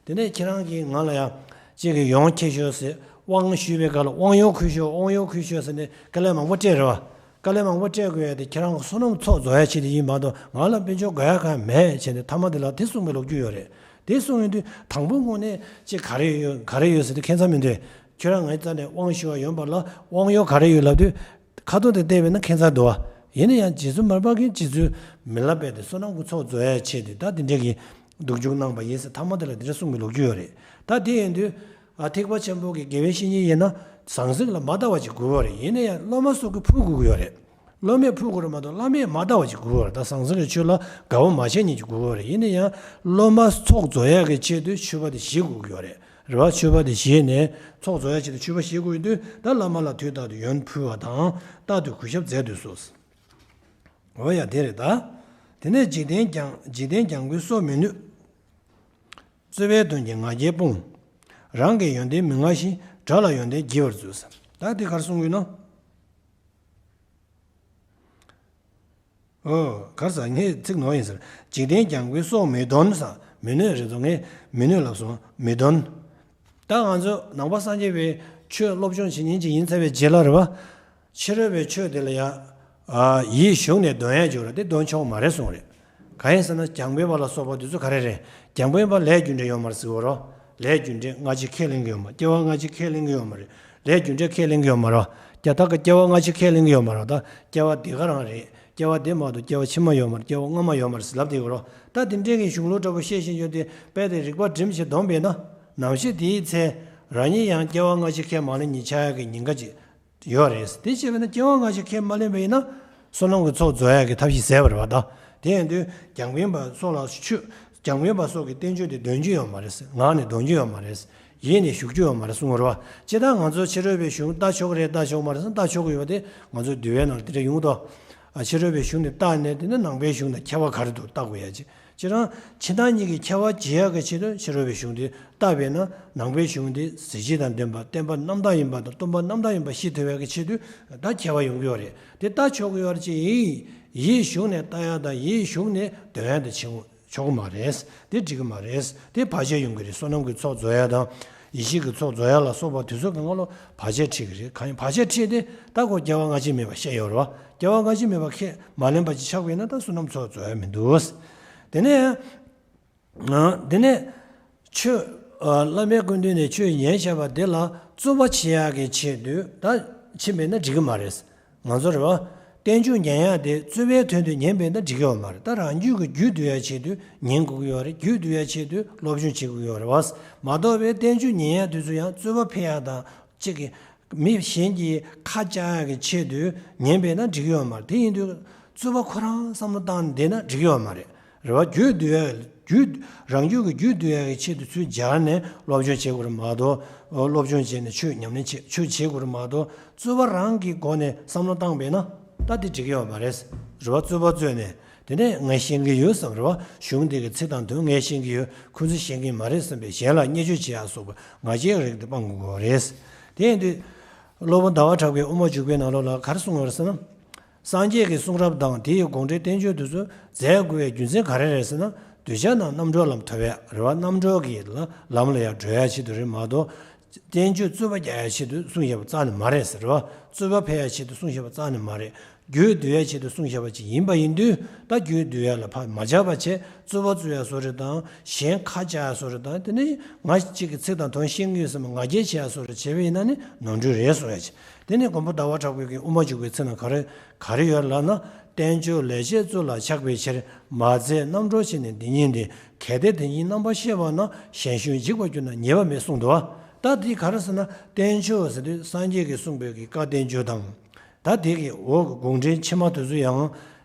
དེ་ནས་ཁྱེད་རང་གིས་ང་ལ་ཡང་ཅིག་གི་ཡོང་ཁྱེར་ཤོག་ཟེར། དབང་ཞུས་པའི་སྐབས་ལ་དབང་ཡོག་ཁུར་ཤོག་དབང་ཡོག་ཁུར་ཤོག་ཟེར་ནས་དཀའ་ལས་མང་པོ་སྤྲད་རེད་བ། དཀའ་ལས་མང་པོ་སྤྲད་དགོས་ཡ་དེ་ཁྱེད་རང་གི་བསོད་ནམས་ཚོགས་རྫོགས་ཡ་ཆེད་དུ་ཡིན་མ་གཏོགས་ང་ལ་དཔལ་འབྱོར་དགོས་ཡ་གང་མེད་བྱས་ནས་ཐ་མ་དེ་ལ་དེ་གསུངས་པའི་ལོ་རྒྱུས་ཡོད་རེད། དེ་གསུངས་ཡོང་དུས་དང་པོ་དངོས་གནས་ཅིག་ག་རེ་ཡོད་ག་རེ་ཡོད་ཟེར་དུས་ཁྱད་མཚར་མི་འདུག་ཁྱོད་རང་ངའི་རྩ་ནས་དབང་ཞུ་བ་ཡོང་བ་ལ་དབང་ཡོག་ག་རེ་ཡོད་ལབ་དུས་ཁ་ཐུག་དེ་བལྟས་པས་ན་ཁྱད་མཚར་འདུག་བ། ཡིན་ན་ཡང་རྗེ་བཙུན་མར་པ་གིས་རྗེ་བཙུན་མི་ལ་དཔེ་དེ་བསོད་ནམས་ཀྱི་ཚོགས་རྫོགས་ཡ་ཆེད་དུ་ད་དེ་འདྲ་གི་སྡུག་སྦྱོང་གནང་བ་ཡིན་ཟེར་ཐ་མ་དེ་ལ་དེ་འདྲ་གསུངས་པའི་ལོ་རྒྱུས་ཡོད་རེད། ད་དེ་ཡིན་དུས་ཨ་ཐེག་པ་ཆེན་པོ་གི་དགེ་བའི་བཤེས་གཉེན་ཡིན་ན་ཟང་ཟིང་ལ་མ་ལྟ་བ་ཅིག་དགོས་པ་རེད། ཡིན་ན་ཡང་སློབ་མ་སོགས་ཀྱིས་ཕུལ་དགོས་ཀྱི་ཡོད་རེད། སློབ་མས་ཕུལ་དགོས་རེད་མ་གཏོགས་བླ་མས་མ་ལྟ་བ་ཅིག་དགོས་པ་རེད། ད་ཟང་ཟིང་གི་ཆོས་ལ་དགའ་བོ་མ་བྱས་ཉིད་ཅིག་དགོས་པ་རེད། ཡིན་ན་ཡང་སློབ་མ་ཚོགས་རྫོགས་ཡག་གི་ཆེད་དུ་མཆོད་པ་དེ་བཞེས་དགོས་ཀྱི་ཡོད་རེད། རེད་བ། མཆོད་པ་དེ་བཞེས་ནས་ཚོགས་རྫོགས་ཡག་ཆེད་དུ་མཆོད་པ་བཞེས་དགོས་ཡོད་དུས་ད་བླ་མ་ལ་དུས་རྟག་ཏུ་ཡོན་ཕུལ་བ་དང་རྟག་ཏུ་གུས་ཞབས་མཛད་དུ་གསོལ། འོ་ཡ་དེ་རེད་ད། དེ་ནས་འཇིག་རྟེན་རྒྱང་འཇིག་རྟེན་རྒྱང་པོའི་སྲོག་མི་ནུས། རྩོལ་བའི་དོན་གྱིས་ང་རྒྱལ་སྤོང་། རང་གི་ཡོན་ཏན་མི་མངའ་ཞིང་། དགྲ་ལ་ཡོན་ཏན་བགྱི་བར་མཛོད། ད་དེ་ག་རེ་གསུངས་ཡོད་ན། ཨོ། ག་རེ་ཟ། ངས་ཚིག་ནོར་ཡིན་ཟེར། འཇིག་རྟེན་རྒྱང་པོའི་སྲོག་མི་འདོན་ཟེར། མི་ནུས་རེད་དོ། ངས་མི་ནུས་ལབ་སོང་། མི་འདོན། ད་ང་ཚོ་ནང་པ་སངས་རྒྱས་པའི་ཆོས་སློབ་སྦྱོང་བྱེད་མཁན་ཅིག་ཡིན་ཚར་བའི་རྗེས་ལ་རེད་བ། ཕྱི་རོལ་པའི་ཆོས་དེ་ལ་ཡང་ཡིད་གཞུངས་ནས་འདོན་ཡ་འཇུག་ར་དེ་འདོན་ཆོག་མ་རེད་གསུངས་རེད། གང་ཡིན་ཟེར་ན་རྒྱང་པོའི་བར་ལ་སོགས་པ་དེ་ཚོ་ག་རེ་རེད། རྒྱང་པོའི་བར་ལས་རྒྱུ་འབྲས་ཡོད་མ་རེད་ཟེར་བ་རོ། ལས་རྒྱུ་འབྲས་སྔ་ཕྱི་ཁས་ལེན་གྱི་ཡོད་མ་རེད། སྐྱེ་བ་སྔ་ཕྱི་ཁས་ལེན་གྱི་ཡོད་མ་རེད། ལས་རྒྱུ་འབྲས་ཁས་ལེན་གྱི་ཡོད་མ་རེད། སྐྱེ་ད་ག་སྐྱེ་བ་སྔ་ཕྱི་ཁས་ལེན་གྱི་ཡོད་མ་རེད། ད་སྐྱེ་བ་འདི་ག་རང་རེད། སྐྱེ་བ་འདི་མ་གཏོགས་སྐྱེ་བ་ཕྱི་མ་ཡོད་མ་རེད། སྐྱེ་བ་སྔ་མ་ཡོད་མ་རེད་ཟེར་ལབ་བསྡད་ཡོད་རོ། ད་དེ་འདྲས་ཀྱི་གཞུང་ལུགས་འདྲ་པོ་བཤད་བཞིན་ཡོད་དེ་དཔེ་དེ་རིགས་པ་བསྒྲིམས་བྱས་བསྡོམས་པས་ན། ནམ་ཞིག་དེའི་ཚེ་རང་ཉིད་ཡང་སྐྱེ་བ་སྔ་ཕྱི་ཁས་མ་ལེན་ཉིད་ཆགས་ཡག་གི་ཉེན་ཁ་ཅིག་ཡོད་རེད། དེ་བྱས་པས་ན་སྐྱེ་བ་སྔ་ཕྱི་ཁས་མ་ལེན་པ་ཡིན་ན་བསོད་ནམས་ཀྱི་ཚོགས་རྫོགས་ཡག་གི་ཐབས་ཤེས་ཟད་པ་རེད་བ། ད་དེ་ཡིན་དུས་རྒྱང་འཕེན་པ་སོགས་ལ་ཆོས་རྒྱང་འཕེན་པ་སོགས་ཀྱི་བསྟན་བཅོས་དེ་འདོན་རྒྱུ་ཡོད་མ་རེད། ངག་ནས་འདོན་རྒྱུ་ཡོད་མ་རེད། ཡིད་ནས་ཞུ་རྒྱུ་ཡོད་མ་རེད་གསུངས་པ་རེད་བ། སྤྱིར་བཏང་ང་ཚོ་ཕྱི་རོལ་པའི་གཞུང་ལྟ་ཆོག་གི་རེད་ལྟ་ཆོག་མ་རེད་ཟེར་ན་ལྟ་ཆོག་གི་ཡོད་པ་དེ་ང་ཚོའི་འདུལ་བའི་ནང་དེ་འདྲ་ཡོང་གི་འདུག་ཨ། ཕྱི་རོལ་པའི་གཞུང་དེ་ལྟ་ནས་དེ་ནི་ནང་པའི་གཞུང་དང་ཁྱད་པར་ག་རེ་འདུག་ལྟ་དགོས་ཡ་ཅིག་ཁྱེད་རང་ཕྱི་ནང་གཉིས་ཀྱི་ཁྱད་པར་འབྱེད་ཡག་གི་ཆེད་དུ་ཕྱི་རོལ་པའི་གཞུང་དེ་ལྟ་བས་ན་ནང་པའི་གཞུང་དེ་གཟི་བརྗིད་དང་ལྡན་པ་བསྟན་པ་རྣམ་དག་ཡིན་པ་དང་སྟོན་པ་རྣམ་དག་ཡིན་པ་ཤེས་ཐུབ་ཡག་གི་ཆེད་དུ་ད་ཁྱད་པར་ཡོང་གི་ཡོད་རེད། དེ་ལྟ་ཆོག་གི་ཡོད་རེད་ཅེས་ཡིད་ཡིད་གཞུང་ནས་ལྟ་ཡག་དང་ཡིད་གཞུང་ནས་འདོན་ཡག་དེ་ཆེན་པོ་ཆོག་གི་མ་རེད། དེ་འགྲིག་གི་མ་རེད། དེ་བར་ཆད་ཡོང་གི་རེད། བསོད་ནམས་ཀྱི་ཚོགས་རྫོགས་ཡག་དང་ཡེ་ཤེས་ཀྱི་ཚོགས་རྫོགས་ཡག་ལ་སོགས་པ་དེ་ཚོ་གི་སྔོན་ལ་བར་ཆད་འཁྲིད་ཀྱི་རེད། གང་ཡིན་བར་ཆད་འཁྲིད་དེ་ད་ཁོ་སྐྱེ་བ་སྔ་ཕྱི་མེད་པ་བཤད་ཡོད་རེད་བ། སྐྱེ་བ་སྔ་ཕྱི་མེད་པ་ཁས་མ་ལེན་པ་ཅིག་ཆགས་པ་ཡིན་ན་ད་བསོད་ནམས་ཚོགས་རྫོགས་ཡག་མི་འདུག་དེ་ནས་ཨ། དེ་ནས་ཆོས་ཨ། བླ་མའི་སྐུ་མདུན་ནས་ཆོས་ཉན་བཞག་པ་དེ་ལ་རྩོད་པ་བྱེད་ཡག་གི་ཆེད་དུ་ད་ཕྱིན་པས་ན་འགྲིག་གི་མ་རེད། ང་ཚོ་རེད་བ། བསྟན་བཅོས་ཉན་ཡག་དེ་རྩོད་པའི་དོན་དུ་ཉན་པས་ན་འགྲིག་གི་ཡོད་མ་རེད། ད་རང་རྒྱུད་ཀྱི་རྒྱུད་བསྡུ་ཡག་ཆེད་དུ་ཉན་དགོས་ཀྱི་ཡོད་རེད། རྒྱུད་བསྡུ་ཡག་ཆེད་དུ་སློབ་སྦྱོང་བྱེད་དགོས་ཀྱི་ཡོད་རེད་བ། མ་གཏོགས་པའི་བསྟན་བཅོས་ཉན་ཡག་དུས་ཚོད་ཡང་རྩོད་པ་འཕེལ་ཡག་དང་གཅིག་གི་མི་གཞན་གྱིས་ཁ་བཅག་ཡག་གི་ཆེད་དུ་ཉན་པས་ན་འགྲིག་གི་ཡོད་མ་རེད། དེ་ཡིན་དུས་རྩོད་པ་ཁོ་རང་བསམ་བློ་བཏང་ནས་བསྡད་ན་འགྲིག་གི་ཡོད་མ་རེད། རེད་བ། རྒྱུད་བསྡུ་ཡག་རྒྱུད་རང་རྒྱུད་ཀྱི་རྒྱུད་བསྡུ་ཡག་གི་ཆེད་དུ་ཚུར་སྦྱར་ནས་སློབ་སྦྱོང་བྱེད་དགོས་རེད་མ་གཏོགས། སློབ་སྦྱོང་བྱས་ནས་ཆོས་ཉམས་ལེན་བྱེད་ཆོས་བྱེད་དགོས་རེད་མ་གཏོགས། རྩོད་པ་རང་གི་སྒོ་ནས་བསམ་བློ་བཏང་བས་ན་ད་དེ་འགྲིག་གི་ཡོད་མ་རེད། རེད་བ། རྩོད་པ་རྩོད་ནས་དེ་ནས་ངས་ཤེས་ཀྱི་ཡོད་བསམ། རེད་བ། གཞུང་འདི་གི་ཚིག་དང་དོན་ངས་ཤེས་ཀྱི་ཡོད། ཁོ་ཚོས་ཤེས་ཀྱི་མ་རེད་བསམ་པའི་གཞན་ལ་བརྙས་བཅོས་བྱེད་ཡག་སོགས་པ་ང་རྒྱལ་རིགས་དེ་སྤང་དགོས་ཀྱི་རེད། དེ་ཡིན་དུས་སློབ་དཔོན་ཟླ་བ་གྲགས་པའི་དབུ་མ་འཇུག་པའི་ནང་ལོགས་ལ་ག་རེ་གསུངས་ཡོད་རེད་ཟེར་ན། སངས་རྒྱས་ཀྱི་གསུང་རབ་དང་དེ་ཡི་དགོངས་འགྲེལ་བསྟན་བཅོས་དེ་ཚོ་མཛད་དགོས་པའི་རྒྱུ་མཚན་ག་རེ་རེད་ཟེར་ན། གདུལ་བྱ་རྣམས་རྣམ་གྲོལ་ལམ་ཐོབ་པའི་རེད་བ། རྣམ་གྲོལ་གྱི་ལམ་ལ་ཡང་བགྲོད་ཡག་ཆེད་དུ་རེད་མ་གཏོགས། བསྟན་བཅོས་རྩོད་པ་རྒྱག་ཡག་ཆེད་དུ་གསུངས་བཞག་པ་རྩ་ནས་མ་རེད་ཟེར་བ། རྩོད་པ་འཕེལ་ཡག་ཆེད་དུ་གསུངས་བཞག་པ་རྩ་ནས་མ་རེད། རྒྱུད་བསྡུ་ཡག་ཆེད་དུ་གསུངས་བཞག་པ་ཅིག་ཡིན་པ་ཡིན་དུས། ད་རྒྱུད་བསྡུ་ཡག་ལ་ཕར་མ་སྦྱར་བ་བྱས་རྩོད་པ་རྩོད་ཡག་བཟོ་འདྲ་དང་གཞན་ཁ་བཅག་ཡག་བཟོ་འདྲ་དང་། དེ་ནས་ང་གཅིག་གི་ཚིག་དང་དོན་ཤེས་ཀྱི་ཡོད་བསམ་པའི་ང་རྒྱལ་བྱེད་ཡག་བཟོ་འདྲ་བྱས་པ་ཡིན་ན་ནི་ནོར་འཁྲུལ་རེད་གསུང་ཡག་ཅིག་དེ་ནས་མགོན་པོ་ཟླ་བ་གྲགས་པའི་གི་དབུ་མ་འཇུག་པའི་ཚིག་ནང་ག་རེ་ག་རེ་ཡོད་ལབ་ན། བསྟན་བཅོས་ལེགས་བཤད་གཙུག་ལག་ཆགས་པའི་ཕྱིར། མ་མཛད་རྣམ་གྲོལ་ཕྱིར་ནི་འདི་ཉིད་འདི། གལ་ཏེ་དེ་ཉིད་རྣམ་པར་ཤེས་པ་ན། གཞན་གཞུང་འཇིག་པར་གྱུར་ན་ཉེས་པ་མེད་གསུངས་འདུག་བ། ད་འདི་ག་རེ་ཟེར་ན། བསྟན་བཅོས་ཟེར་དུས་སངས་རྒྱས་ཀྱིས་གསུངས་པའི་གི་བཀའ་བསྟན་བཅོས་དང་། ད་དེ་གི་འོག་གི་དགོངས་འགྲེལ་ཕྱི་མ་དེ་ཚོ་ཡང་།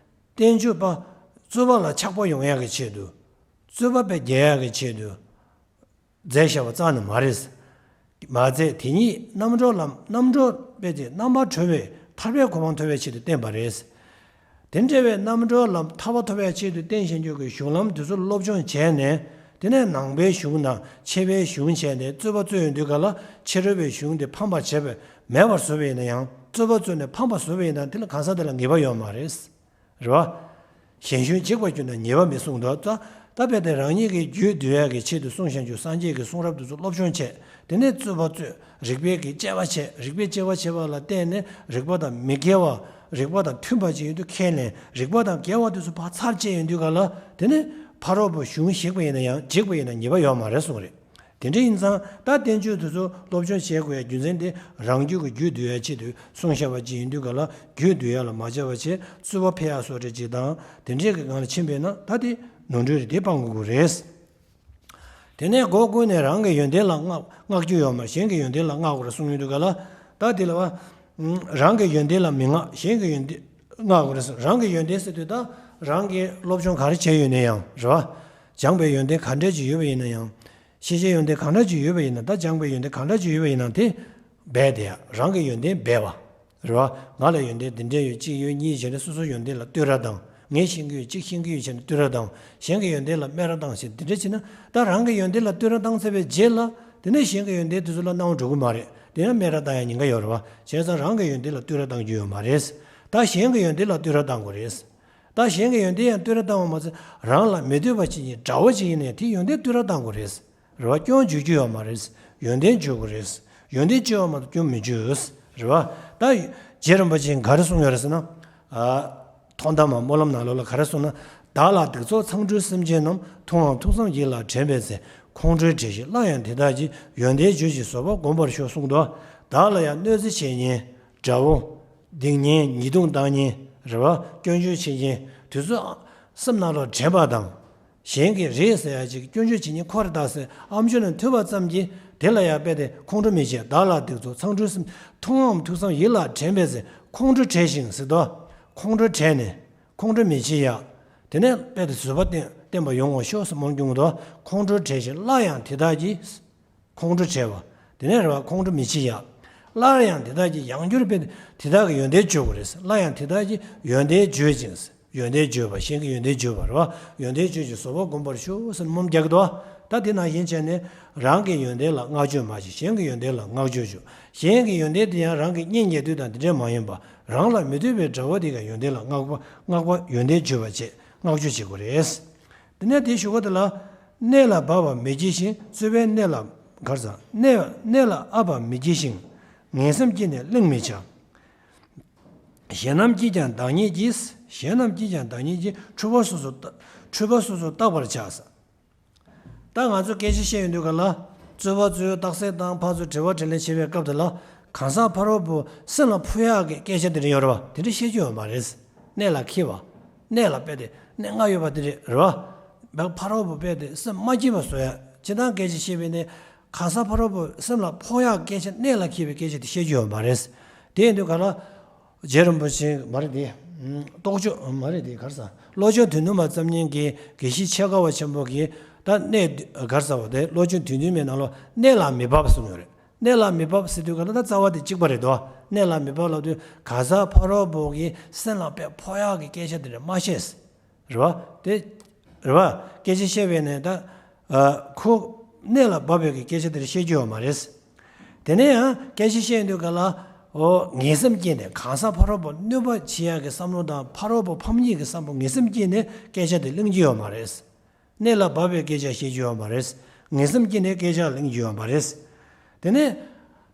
བསྟན་བཅོས་པ་རྩོད་པ་ལ་ཆགས་པ་ཡོང་ཡག་གི་ཆེད་དུ། རྩོད་པ་དཔེ་རྒྱག་ཡག་གི་ཆེད་དུ། མཛད་བཞག་པ་རྩ་ནས་མ་རེད། མ་མཛད་དེ་ཉིད་རྣམ་གྲོལ་ལམ། རྣམ་གྲོལ་དཔེ་དེ་རྣམ་པར་གྲོལ་བའི་ཐར་པའི་གོ་འཕང་ཐོབ་པའི་ཆེད་དུ་བསྟན་པ་རེད། དེ་འདྲ་བའི་རྣམ་གྲོལ་ལམ་ཐར་པ་ཐོབ་པའི་ཆེད་དུ་བསྟན་བཞིན་རྒྱུ་གི་གཞུང་ལམ་དེ་ཚོ་སློབ་སྦྱོང་བྱས་ནས། དེ་ནས་ནང་པའི་གཞུང་དང་ཕྱི་པའི་གཞུང་བྱས་ནས་རྩོད་པ་རྩོད་ཡོང་དུས་ག་ལ་ཕྱི་རོལ་པའི་གཞུང་དེ་ཕམ་པར་བྱས་པས་མེད་པར་བཟོས་པ་ཡིན་ན་ཡང་། རྩོད་པ་རྩོད་ནས་ཕམ་པར་བཟོས་པ་ཡིན་ན་དེ་ལ་གང་ཟག་དེ་ལ་ངེས་པ་ཡོད་མ་རེད། རེད་བ། གཞན་གཞུང་འཇིག་པར་གྱུར་ན་ཉེས་པ་མེད་གསུངས་འདུག་ད་ད་དཔེ་དེ་རང་ཉིད་ཀྱི་རྒྱུད་སྡུད་ཡག་གི་ཆེད་དུ་གསུངས་བཞག་རྒྱུ། སངས་རྒྱས་ཀྱི་གསུང་རབ་དེ་ཚོ་སློབ་སྦྱོང་བྱས། དེ་ནས་རྩོད་པ་རྩོད། རིགས་པས་ཀྱི་དཔྱད་པ་བྱས། རིགས་པས་དཔྱད་པ་བྱས་པ་ལ་བརྟེན་ནས་རིགས་པ་དང་མི་འགལ་བ། རིགས་པ་དང་མཐུན་པ་ཅིག་ཡོད་དུས་ཁས་ལེན། རིགས་པ་དང་འགལ་བ་དེ་ཚོ་ཕར་ཚར་བཅད་ཡོང་དུས་ག་ལ། དེ་ནས་ཕ་རོལ་པོ་གཞུང་ཞིག་པ་ཡིན་ན་ཡང་འཇིག་པ་ཡིན་ན་ཉེས་པ་ཡོད་མ་རེད་གསུངས་རེད། དེ་འདྲ་ཡིན་ཙང་ད་བསྟན་བཅོས་དེ་ཚོ་སློབ་སྦྱོང་བྱེད་དགོས་ཡ་རྒྱུ་མཚན་དེ་རང་རྒྱུད་ཀྱི་རྒྱུད་སྡུད་ཡ་ཆེད་དུ་གསུངས་བཞག་པ་ཅིག་ཡིན་དུས་ག་ལ་རྒྱུད་སྡུད་ཡ་ལ་མ་བྱ་བ་བྱས། རྩོད་པ་འཕེལ་ཡ་སོགས་རེ་ཅིག་དང་དེ་འདྲའི་གི་སྒང་ལ་ཕྱིན་པས་ན་ད་དེ་ནོར་འཁྲུལ་རེད། དེ་སྤང་དགོས་ཀྱི་རེད། དེ་ནས་སྒོ་ཀུན་ནས་རང་གི་ཡོན་ཏན་ལ་བསྔགས་བསྔགས་རྒྱུ་ཡོད་མ་རེད། གཞན་གྱི་ཡོན་ཏན་ལ་བསྔགས་དགོས་རེད་གསུངས་ཡོང་དུས་ག་ལ། ད་དེ་ལ་བ། རང་གི་ཡོན་ཏན་ལ་མི་བསྔགས། གཞན་གྱི་ཡོན་ཏན་བསྔགས་དགོས་རེད་གསུངས། རང་གི་ཡོན་ཏན་ཟེར་དུས་ད་རང་གིས་སློབ་སྦྱོང་ག་རེ་བྱས་ཡོད་ན་ཡང་རེད་བ། སྦྱངས་པའི་ཡོན་ཏན་ག་འདྲ་ཅིག་ཡོད་པ་ཡིན་ན་ཡང་། ཤེས་བྱའི་ཡོན་ཏན་གང་འདྲ་ཅིག་ཡོད་པ་ཡིན་ན། ད་སྦྱངས་པའི་ཡོན་ཏན་གང་འདྲ་ཅིག་ཡོད་པ་ཡིན་ན་དེ་སྦས་ཏེ་ཡ། རང་གི་ཡོན་ཏན་སྦས་པ། རེད་བ། ང་ལ་ཡོན་ཏན་འདི་འདྲ་ཡོད། གཅིག་ཡོད་གཉིས་བྱས་ནས་སོ་སོའི་ཡོན་ཏན་ལ་བསྟོད་ར་བཏང་། ངས་ཤེས་ཀྱི་ཡོད། གཅིག་ཤེས་ཀྱི་ཡོད་བྱས་ནས་བསྟོད་ར་བཏང་། གཞན་གྱི་ཡོན་ཏན་ལ་སྨད་ར་བཏང་བྱས་འདི་འདྲ་བྱས་ན། ད་རང་གི་ཡོན་ཏན་ལ་བསྟོད་ར་བཏང་ཚར་བའི་རྗེས་ལ་དེ་ནས་གཞན་གྱི་ཡོན་ཏན་དེ་ཚོ་ལ་སྣང་བ་འགྲོ་གི་མ་རེད། དེ་ཡང་སྨད་ར་བཏང་ཡ་ཉེན་ཁ་ཡོད་རེད་བ། བྱས་ཙང་རང་གི་ཡོན་ཏན་ལ་བསྟོད་ར་བཏང་རྒྱུ་ཡོད་མ་རེད། ད་གཞན་གྱི་ཡོན་ཏན་ལ་བསྟོད་ར་བཏང་དགོས་རེད། ད་གཞན་གྱི་ཡོན་ཏན་ཡང་བསྟོད་ར་བཏང་བ་མ་ཚད་རང་ལ་མི་འདོད་པ་ཅིག་ཡིན། དགྲ་བོ་ཅིག་ཡིན་ནའི་དེའི་ཡོན་ཏན་བསྟོད་ར་བཏང་དགོས་རེད། རེད་བ། སྐྱོན་བརྗོད་རྒྱུ་ཡོད་མ་རེད། ཡོན་ཏན་བརྗོད་དགོས་རེད། ཡོན་ཏན་བརྗོད་པ་མ་གཏོགས་སྐྱོན་མི་བརྗོད། རེད་བ། ད་རྗེ་རིན་པོ་ཆེས་ག་རེ་གསུངས་ཡོད་རེད་ཟེར་ན། ཨ། ཐོག་མཐའ་མ་སྨོན་ལམ་ནང་ལོགས་ལ་ག་རེ་གསུངས་ན། བདག་ལ་སྡིག་ཚོགས་མཚང་འདྲུ་སེམས་ཅན་རྣམས། མཐོང་ངམ་ཐུགས་བསམ་ཡིད་ལ་དྲན་པའི་ཚེ། ཁོང་ཁྲོའི་བྲལ་ཞིང་སླར་ཡང་དེ་དག་གི། ཡོན་ཏན་བརྗོད་ཅིང་བཟོད་པ་བསྒོམ་པར་ཤོག་གསུངས་འདུག་བདག་ལ་ཡང་གནོད་འཚེ་བྱེད་མཁན། དགྲ་བོ། སྡིག་ཉེས་ཉེས་ལྟུང་བཏང་མཁན། རེད་བ། སྐྱོན་བརྗོད་བྱེད་མཁན་དེ་ཚོ་སེམས་ནང་ལ་དྲན་པ་དང་། གཞན་གྱིས་རེད་ཟེར་ཡ་ཅིག་སྐྱོན་བརྗོད་བྱེད་མཁན་ཁོ་རེ་ད་ཟེར་ཨམ་ཅོག་ནས་ཐོས་པ་ཙམ་གྱིས་དེ་ལ་ཡང་དཔེ་དེ་ཁོང་ཁྲོ་མི་བྱེད། བདག་ལ་སྡིག་ཚོགས་མཚང་འདྲུ་སེམས། མཐོང་ངམ་ཐུགས་བསམ་ཡིད་ལ་དྲན་པའི་ཚེ། ཁོང་ཁྲོ་བྲལ་ཞིང་ཟེར་དོ། ཁོང་ཁྲོ་བྲལ་ནས་ཁོང་ཁྲོ་མི་བྱེད་ཡ། དེ་ནས་དཔེ་དེ་བཟོད་པ་བསྟེན་བསྟེན་པ་ཡོང་བར་ཤོག་ཟེར་སྨོན་སྐྱོང་གི་འདུག་ཁོང་ཁྲོ་བྲལ་ཞིང་སླར་ཡང་དེ་དག་གི། ཁོང་ཁྲོ་བྲལ་བ། དེ་ནས་རེད་བ། ཁོང་ཁྲོ་མི་བྱེད་ཡ། སླར་ཡང་དེ་དག་གི་ཡང་བསྐྱར་དཔེ་དེ་དག་གི་ཡོན་ཏན་བརྗོད་དགོས་རེད། སླར་ཡང་དེ་དག་གི་ཡོན་ཏན་བརྗོད་ཅིང་། ཡོན་ཏན་བརྗོད་པ། གཞན་གྱི་ཡོན་ཏན་བརྗོད་པ་རེད་བ། ཡོན་ཏན་བརྗོད་ཅིང་བཟོད་པ་བསྒོམ་པར་ཤོག་ཟེར་སྨོན་རྒྱག་གི་འདུག་ད་དེ་ནང་བཞིན་བྱས་ནས་རང་གི་ཡོན་ཏན་ལ་བསྔགས་བརྗོད་མ་བྱེད། གཞན་གྱི་ཡོན་ཏན་ལ་བསྔགས་བརྗོད་བྱོས། གཞན་གྱི་ཡོན་ཏན་དེ་ཡང་རང་གི་གཉེན་ཉེ་དུ་དང་དེ་འདྲ་མ་ཡིན་པ། རང་ལ་མི་འདོད་པའི་དགྲ་བོ་དེ་གའི་ཡོན་ཏན་ལ་བསྔགས་པ་བསྔགས་པ་ཡོན་ཏན་བརྗོད་པ་བྱེད། བསྔགས་བརྗོད་བྱེད་དགོས་རེད། དེ་ནས་དེའི་གཞུག་གུ་དེ་ལ། གནས་ལ་འབབ་པ་མི་བགྱིད་ཞིང་། རྩོད་པས་གནས་ལ་གར་ཟ། གནས་གནས་ལ་ཨ་བ་མི་བགྱིད་ཞིང་། ངན་སེམས་བསྐྱེད་ནས་གླེང་མི་བྱ། གཞན་རྣམས་ཀྱིས་ཀྱང་བདག་ཉིད་ཀྱིས། གཞན་རྣམས་ཀྱིས་ཀྱང་བདག་ཉིད་ཀྱིས། འཁྲུལ་པ་སོ་སོར་བརྟག་འཁྲུལ་པ་སོ་སོར་བརྟག་པར་བྱ། ད་ང་ཚོ་སྐད་ཆ་བཤད་ཡོང་དུས་ག་ལ། རྩོད་པ་རྩོད། རྟགས་གསལ་བཏང་། ཕར་ཚུར་དྲི་བ་དྲིས་ལན་བྱེད་པའི་སྐབས་དེ་ལ། གང་ཟག་ཕ་རོལ་པོ་སེམས་ལ་ཕོག་ཡག་གི་སྐད་ཆ་དེ་འདྲ་ཡོད་རེད་བ། དེ་འདྲ་བཤད་རྒྱུ་ཡོད་མ་རེད། གནད་ལ་འཁེལ་བ། གནད་ལ་དཔེ་དེ་གནད་ལྔ་ཡོད་པ་དེ་རེད་རེད་བ། བདག་ཕ་རོལ་པོ་དཔེ་དེ་སེམས་མ་སྐྱིད་པ་བཟོ་ཡ། སྤྱིར་བཏང་སྐད་ཆ་བཤད་པའི་ནི། གང་ཟག་ཕ་རོལ་པོ་སེམས་ལ་ཕོག་ཡག་སྐད་ཆ། གནད་ལ་འཁེལ་བའི་སྐད་ཆ་དེ་བཤད་རྒྱུ་ཡོད་མ་རེད། དེ་ཡིན་དུས་ག་ལ། རྗེ་རིན་པོ་ཆེ་མ་རེད་དེ། རྟོགས་བརྗོད་མ་རེད་དེ། ག་རེ་ཟ། བློ་ཆོས་དོན་བདུན་པ་རྩོམ་མཁན་གྱི་དགེ་བཤེས་ཆེ་དགའ་བ་ཆེན་པོ་གིས། ད་གནད་ག་རེ་ཟ་བ་དེ། བློ་ཆོས་དོན་བདུན་པའི་ནང་ལ་གནད་ལ་མི་འབབ་གསུངས་ཡོད་རེད། གནད་ལ་མི་འབབ་ཟེར་དུས་ག་ལ་ད་རྩ་བ་དེ་གཅིག་པ་རེད་དོ། གནད་ལ་མི་འབབ་ལབ་དུས་གང་ཟག་ཕ་རོལ་པོ་གི་སེམས་ལ་དཔེ་ཕོག་ཡག་གི་སྐད་ཆ་དེ་འདྲ་མ་བཤད། རེད་བ། དེ། རེད་བ། སྐད་ཆ་བཤད་པའི་ནས་ད། ཨ། ཁོ་གནད་ལ་འབབ་པའི་གི་སྐད་ཆ་དེ་འདྲ་བཤད་རྒྱུ་ཡོད་མ་རེད། དེ་ནས་ཡང་སྐད་ཆ་བཤད་དུས་ག་ལ། འོ། ངན་སེམས་སྐྱེས་ནས་གང་ཟག་ཕ་རོལ་པོ་གནོད་པ་བྱེད་ཡག་གི་བསམ་བློ་དང་། ཕ་རོལ་པོ་ཕམ་ཉེས་ཀྱི་བསམ་བློ། ངན་སེམས་སྐྱེས་ནས་སྐད་ཆ་དེ་གླེང་རྒྱུ་ཡོད་མ་རེད། གནད་ལ་འབབ་པའི་སྐད་ཆ་བཤད་རྒྱུ་ཡོད་མ་རེད། ངན་སེམས་སྐྱེས་ནས་སྐད་ཆ་གླེང་རྒྱུ་ཡོད་མ་རེད། དེ་ནས།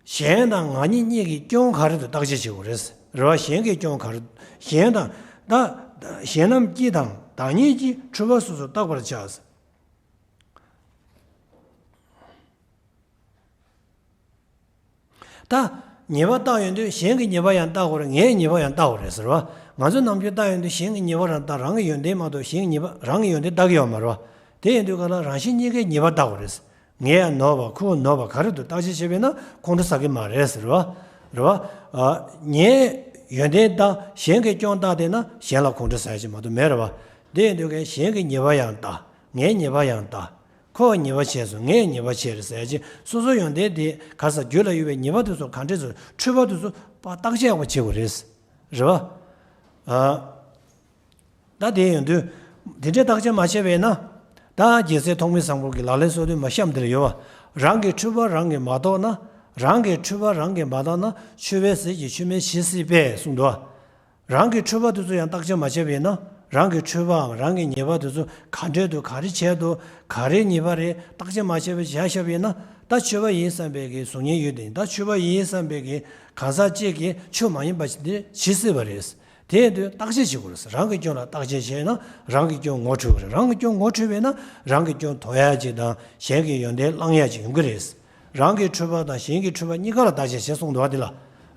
གཞན་དང་ང་ཉིད་གཉིས་ཀྱི་སྐྱོན་ག་རེ་འདུག་བརྟག་དཔྱད་བྱེད་དགོས་རེད། རེད་བ། གཞན་གྱི་སྐྱོན་ག་རེ། གཞན་དང་། ད། གཞན་རྣམས་ཀྱིས་དང་བདག་ཉིད་ཀྱིས། འཁྲུལ་པ་སོ་སོར་བརྟག་པར་བྱ། ད་ཉེས་པ་བརྟག་ཡོང་དུས་གཞན་གྱི་ཉེས་པ་ཡང་བརྟག་དགོས་རེད། ངའི་ཉེས་པ་ཡང་བརྟག་དགོས་རེད་ཟེར་བ། ང་ཚོ་ནམ་རྒྱུན་བརྟག་ཡོང་དུས་གཞན་གྱི་ཉེས་པ་རང་བརྟག། རང་གི་ཡོན་ཏན་མ་གཏོགས་གཞན་གྱི་ཉེས་པ། རང་གི་ཡོན་ཏན་བརྟག་གི་ཡོད་མ་རེད་བ། དེ་ཡིན་དུས་ག་ལ་རང་གཞན་གཉིས་ཀའི་ཉེས་པ་བརྟག་དགོས་རེད། ངའི་ཡང་ནོར་བ། ཁོའི་ནོར་བ་ག་རེ་འདུག་བརྟག་དཔྱད་བྱས་པས་ན་ཁོང་ཁྲོ་ཟ་གི་མ་རེད་ཟེར་བ། རེད་བ། ཨ། ངའི་ཡོན་ཏན་བརྟག་གཞན་གྱི་སྐྱོན་བརྟག་བསྡད་ན་གཞན་ལ་ཁོང་ཁྲོ་ཟ་ཡ་ཅིག་མ་གཏོགས་མེད་རེད་བ། དེ་ཡིན་དུས་ག་གཞན་གྱི་ཉེས་པ་ཡང་བརྟག་ངའི་ཉེས་པ་ཡང་བརྟག་ཁོ་ཉེས་པ་བྱས་སོང་། ངས་ཉེས་པ་བྱས་རེད་ཟེར་ཡ་ཅིག་སོ་སོའི་ཡོན་ཏན་དེ་ག་རེ་ཟ། རྒྱུད་ལ་ཡོད་པའི་ཉེས་པ་དེ་ཚོ་གང་འདྲས་སོ། འཁྲུལ་པ་དེ་ཚོ་ཕར་བརྟག་དཔྱད་ཡག་པོ་བྱེད་དགོས་རེད། རེད་བ། ཨ། ད་དེ་ཡོང་དུས། དེ་འདྲའི་བརྟག་དཔྱད་མ་བྱས་པས་ན། ད་རྒྱལ་སྲས་ཐོགས་མེད་བཟང་པོ་གི་ལག་ལེན་སོ་བདུན་མ་གཤམ་དེ་ལ་ཡོད་པ། རང་གི་འཁྲུལ་པ་རང་གིས་མ་རྟོགས་ན། རང་གི་འཁྲུལ་པ་རང་གིས་མ་རྟོགས་ན། འཆོལ་བའི་ཟས་ཀྱིས་འཆོལ་མེད་ཞི་སྲིད་པས་གསུངས་འདུག། རང་གི་འཁྲུལ་པ་དེ་ཚོ་ཡང་བརྟག་དཔྱད་མ་བྱས་པ་ཡིན་ན། རང་གི་འཁྲུལ་པའམ་རང་གི་ཉེས་པ་དེ་ཚོ་ག་འདྲས་འདུག། ག་རེ་བྱས་འདུག། ག་རེ་ཉེས་པ་རེད། བརྟག་དཔྱད་མ་བྱས་པ་བྱས་བཞག་པ་ཡིན་ན། ད་འཆོལ་བ་ཡིན་བསམ་པའི་གི་གཟུགས་བརྙན་ཡོད་དེ་ཡིན། ད་འཆོལ་བ་ཡིན་བསམ་པའི་གི་གང་ཟག་གཅིག་གིས་འཆོལ་མ་ཡིན་པ་ཞིག་དེ་ཞི་སྲིད་པ་རེད། དེ་ཡིན་དུས་བརྟག་དཔྱད་བྱེད་དགོས་རེད། རང་གི་སྐྱོན་ལ་བརྟག་དཔྱད་བྱས་ན་རང་གི་སྐྱོན་ངོ་འཕྲོད་པ་རེད། རང་གི་སྐྱོན་ངོ་འཕྲོད་པས་ན་རང་གི་སྐྱོན་དོར་ཡ་ཅིག་དང་གཞན་གྱི་ཡོན་ཏན་བླང་ཡ་ཅིག་ཡོང་གི་རེད། རང་གི་འཁྲུལ་པ་དང་གཞན་གྱི་འཁྲུལ་པ་གཉིས་ཀ་ལ་བརྟག་དཔྱད་བྱེད་གསུངས་འདུག་བ། དེ་ལ་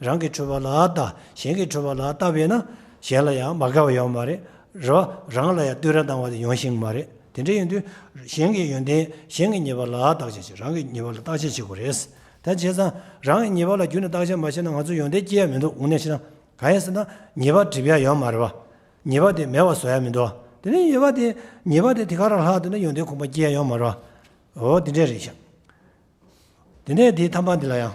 རང་གི་འཁྲུལ་པ་ལ་བལྟ། གཞན་གྱི་འཁྲུལ་པ་ལ་བལྟ་བས་ན་གཞན་ལ་ཡང་མ་དགའ་བ་ཡོང་མ་རེད། རེད་བ། རང་ལ་ཡང་བསྟོད་ར་བཏང་བ་དེ་ཡོང་ཤེས་ཀྱི་མ་རེད། དེ་འདྲ་ཡིན་དུས་གཞན་གྱི་ཡོན་ཏན་གཞན་གྱི་ཉེས་པ་ལ་བརྟག་དཔྱད་བྱེད། རང་གི་ཉེས་པ་ལ་བརྟག་དཔྱད་བྱེད་དགོས་རེད། ད་བྱས་ཙང་རང་གི་ཉེས་པ་ལ་རྒྱུན་ནས་བརྟག་དཔྱད་མ་བྱས་ན་ང་ཚོ་ཡོན་ཏན་སྐྱེ་ཡ་མི་འདུག། དངོས་གནས་བྱས་ན། གང་ཡིན་ཟེར་ན་ཉེས་པ་སྒྲིབ་ཡ་ཡོད་མ་རེད་བ། ཉེས་པ་དེ་མེད་པ་བཟོ་ཡ་མི་འདུག། དེ་ནས་ཉེས་པ་དེ་ཉེས་པ་དེ་དེ་ག་རང་ལྷག་འདུག་ན་ཡོན་ཏན་གོང་མ་སྐྱེ་ཡ་ཡོད་མ་རེད་བ། འོ་དེ་འདྲས་རེད་ཤག། དེ་ནས་དེའི་ཐ་མ་འདི་ལ་ཡང་།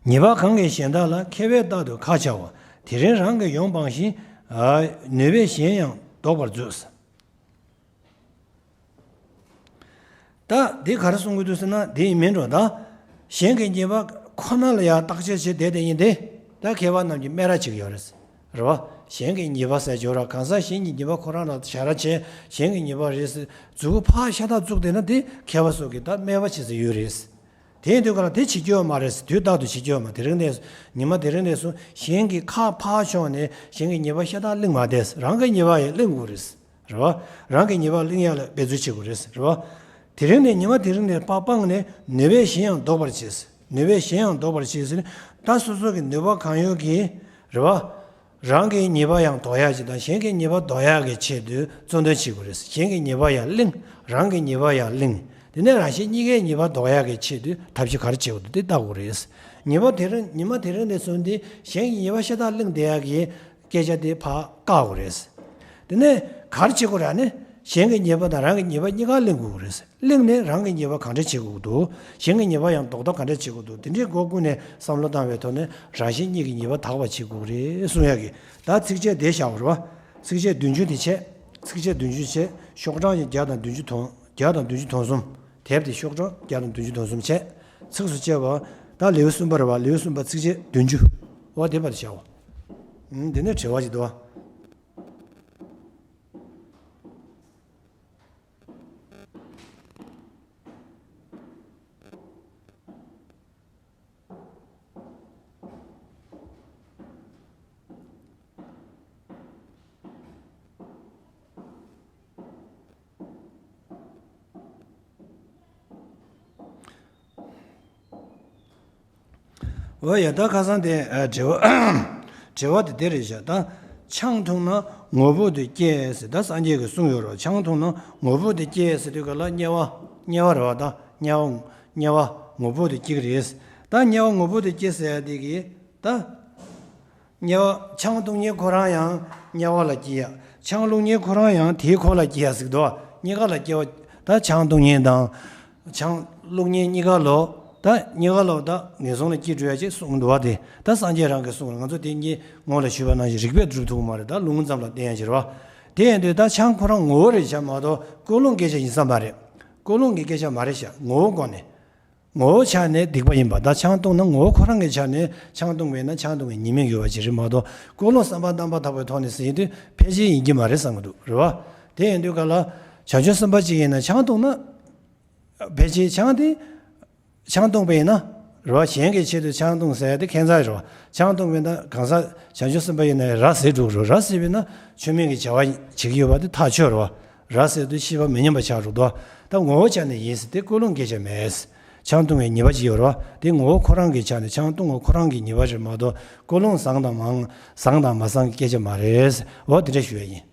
ཉེས་པ་གང་གིས་གཞན་དག་ལ། མཁས་པས་རྟག་ཏུ་ཁ་འཆལ་བ། དེ་རིང་རང་གིས་ཡོངས་སྤངས་ཤིང་། ནུས་པས་གཞན་ཡང་བཟློག་པར་མཛོད། ད་འདི་ག་རེ་གསུང་གི་འདུག་ཟེར་ན་འདི་ཡིན་མིན་འགྲོ་ད། གཞན་གྱི་ཉེས་པ་ཁོ་ན་ལ་ཡང་བརྟག་དཔྱད་བྱེད་བསྡད་དེ་ཡིན་ཏེ། ད་མཁས་པ་རྣམས་ཀྱིས་སྨད་ར་བྱེད་ཀྱི་ཡོད་རེད། རེད་བ། གཞན་གྱི་ཉེས་པ་ཟེར་བྱོས་ར། གང་ཟག་གཞན་གྱི་ཉེས་པ་ཁོ་རང་ལ་ཞར་ར་བྱས། གཞན་གྱི་ཉེས་པ་རེད་ཟེར་མཛུབ་གུ་ཕར་ཤ་སྟག་བཙུགས་བསྡད་ན་དེ་མཁས་པ་སོགས་ཀྱིས་ད་སྨད་པ་བྱེད་ས་ཡོད་རེད། དེ་ཡིན་དུས་ག་ལ་དེ་བྱེད་རྒྱུ་ཡོད་མ་རེད། དུས་རྟག་ཏུ་བྱེད་རྒྱུ་ཡོད་མ། དེ་རིང་ནས་ཉི་མ་དེ་རིང་ནས་བཟུང་གཞན་གྱི་ཁ་ཕར་ཕྱོགས་ནས་གཞན་གྱི་ཉེས་པ་ཤ་སྟག་གླེང་མ་བསྡད། རང་གི་ཉེས་པ་ཡང་གླེང་དགོས་རེད། རེད་བ། རང་གི་ཉེས་པ་གླེང་ཡག་ལ་འབད་རྩོལ་བྱེད་དགོས་རེད། རེད་བ། དེ་རིང་ནས་ཉི་མ་དེ་རིང་ནས་ཕར་སྤངས་ནས་ནུས་པས་གཞན་ཡང་བཟློག་པར་བྱེད། ནུས་པས་གཞན་ཡང་བཟློག་པར་བྱེད་ཟེར་ནས་ད་སོ་སོ་གི་ནུས་པ་གང་ཡོད་ཀྱིས། རེད་བ། རང་གི་ཉེས་པ་ཡང་ཟློག་ཡག་ཅིག་དང་གཞན་གྱི་ཉེས་པ་ཟློག་ཡག་གི་ཆེད་དུ་བརྩོན་འདོན་བྱེད་དགོས་རེད། གཞན་གྱི་ཉེས་པ་ཡང་གླེང་། རང་གི་ཉེས་པ་ཡང་གླེང་། དེ་ནས་རང་གཞན་གཉིས་ཀའི་ཉེས་པ་ཟློག་ཡག་གི་ཆེད་དུ་ཐབས་ཤེས་ག་རེ་བྱེད་དགོས་འདུག་དེ་བལྟ་དགོས་རེད། ཉེས་པ་དེ་རིང་ཉི་མ་དེ་རིང་ནས་བཟུང་སྟེ་གཞན་གྱི་ཉེས་པ་ཤ་སྟག་གླེང་བསྡད་ཡག་གི་སྐད་ཆ་དེ་ཕར་བཀག་དགོས་རེད། དེ་ནས་ག་རེ་བྱེད་དགོས་རེད་ཨ་ནི། གཞན་གྱི་ཉེས་པ་དང་རང་གི་ཉེས་པ་གཉིས་ཀ་གླེང་དགོས་རེད། གླེང་ནས་རང་གི་ཉེས་པ་གང་འདྲ་བྱེད་དགོས་འདུག། གཞན་གྱི་ཉེས་པ་ཡང་ཟློག་ཐབས་གང་འདྲ་བྱེད་དགོས་འདུག། དེ་འདྲའི་སྒོ་ཀུན་ནས་བསམ་བློ་བཏང་བའི་ཐོག་ནས་རང་གཞན་གཉིས་ཀྱི་ཉེས་པ་དག་པ་བྱེད་དགོས་རེད་གསུང་ཡག་གི། ད་ཚིགས་བཅད་དེ་བཞག་པ་རེད་བ། ཚིགས་བཅད་བདུན་ཅུ་དེ་བྱས། ཚིགས་བཅད་བདུན་ཅུ་བྱས། ཤོག་གྲངས་ཀྱི་བརྒྱ་དང་བདུན་ཅུ་དོན། བརྒྱ་དང་བདུན་ཅུ་དོན་གསུམ། དེབ་དེ་ཤོག་གྲངས་བརྒྱ་དང་བདུན་ཅུ་དོན་གསུམ་བྱས། ཚིགས་སུ་བཅད་པ། ད་ལེའུ་གསུམ་པ་རེད་བ། ལེའུ་གསུམ་པ་ཚིགས་བཅད་བདུན་ཅུ། འོ་དེ་བར་བཞག་པ། ཨུམ། དེ་ནས་དྲི་བ་ཅིག་འདུག་བ། འོ་ཡ། ད་ཁ་སང་དེ་ཨ་དྲི་བ་དྲི་བ་དེ་དེ་རེད་བཞག། ད་ཆང་འཐུང་ན་ངུ་འབོད་དེ་སྐྱེ་ཟེར། ད་སངས་རྒྱས་ཀྱིས་གསུངས་ཡོད་རེད། ཆང་འཐུང་ན་ངུ་འབོད་དེ་སྐྱེ་ཟེར་དུས་ག་ལ་དམྱལ་བ། དམྱལ་བ་རེད་བ། ད་དམྱལ་བ། དམྱལ་བ་ངུ་འབོད་དེ་སྐྱེ་གི་རེད། ད་དམྱལ་བ་ངུ་འབོད་དེ་སྐྱེ་ཟེར་ཡ་དེ་གི་ད། དམྱལ་བ། ཆང་འཐུང་མཁན་ཁོ་རང་ཡང་དམྱལ་བ་ལ་སྐྱེ་ཡ། ཆང་བླུགས་མཁན་ཁོ་རང་ཡང་དེའི་འཁོར་ལ་སྐྱེ་ཡ་ཟེར་གི་འདུག། གཉིས་ཀ་ལ་སྐྱེ་བ། ད་ཆང་འཐུང་མཁན་དང་། ཆང་བླུགས་མཁན་གཉིས་ཀ་ལོ། ད་གཉིས་ཀ་ལོ་ད་ངན་སོང་ལ་སྐྱེ་འགྲོ་ཡ་ཅིག་གསུངས་འདུག་བ། དེ་ད་སངས་རྒྱས་རང་གིས་གསུངས། ང་ཚོ་དེ་གཉིས་སྔོན་ལ་ཞུས་པ་ནང་བཞིན་རིགས་པས་སྒྲུབ་ཐུབ་ཀྱི་མ་རེད། ད་ལུང་ཙམ་ལ་བརྟེན་ཡ་ཅིག་རེད་བ། དེ་ཡིན་དུས་ད་ཆང་ཁོ་རང་ངོ་བོ་རེད་བྱ་མ་གཏོགས་ཀུན་སློང་སྐད་ཆ་ཡིན་ས་མ་རེད། ཀུན་སློང་གི་སྐད་ཆ་མ་རེད་བྱ། ངོ་བོ་སྒོ་ནས། ངོ་བོ་ཆ་ནས་སྡིག་པ་ཡིན་པ། ད་ཆང་འཐུང་ན་ངོ་བོ་ཁོ་རང་གི་ཆ་ནས་ཆང་འཐུང་བས་ན་ཆང་འཐུང་བའི་ཉེས་དམིགས་ཡོད་པ་ཅིག་རེད་མ་གཏོགས་ཀུན་སློང་བསམ་པ་རྣམ་པར་དག་པའི་ཐོག་ནས་ཟེར་དུས་ཕལ་ཆེར་ཡིན་གྱི་མ་རེད་བསམ་གྱི་འདུག་རེད་བ། དེ་ཡིན་དུས་ག་ལ་བྱང་ཆུབ་སེམས་དཔའ་ཅིག་ཡིན་ན་ཆང་འཐུང་ན། ཕལ་ཆེར་ཆང་དེ། ཆང་འཐུང་བས་ན། རེད་བ། གཞན་གྱི་ཆེད་དུ་ཆང་འཐུང་ཟེར་ཡ་དེ་ཁྱད་མཚར་རེད་བ། ཆང་འཐུང་བས་ན་གང་ཟག་བྱང་ཆུབ་སེམས་དཔའ་ཡིན་ན་ར་བཟི་འགྲོ་གི་རེད། ར་བཟི་བས་ན་མཆོད་མེ་གི་བྱ་བ་བྱེད་ཀྱི་ཡོད་པ་དེ་ཐག་ཆོད་རེད་བ། ར་བཟི་དུས་ཤེས་པ་མི་ཉམས་པ་ཆགས་འགྲོ་འདུག། ད་ངོ་བོ་ཆ་ནས་ཡིན་ཟེར་དེ་ཀུན་སློང་སྐད་ཆ་མེད། ཆང་འཐུང་བའི་ཉེས་པ་ཅིག་ཡོད་རེད་བ། དེ་ངོ་བོ་ཁོ་རང་གི་ཆ་ནས་ཆང་འཐུང་བ་ཁོ་རང་གི་ཉེས་པ་རེད་མ་གཏོགས་ཀུན་སློང་བཟང་དང་མང་། བཟང་དང་མ་བཟང་གི་སྐད་ཆ་མ་རེད། འོ་དེ་འདྲ་ཞུ་ཡ་ཡིན།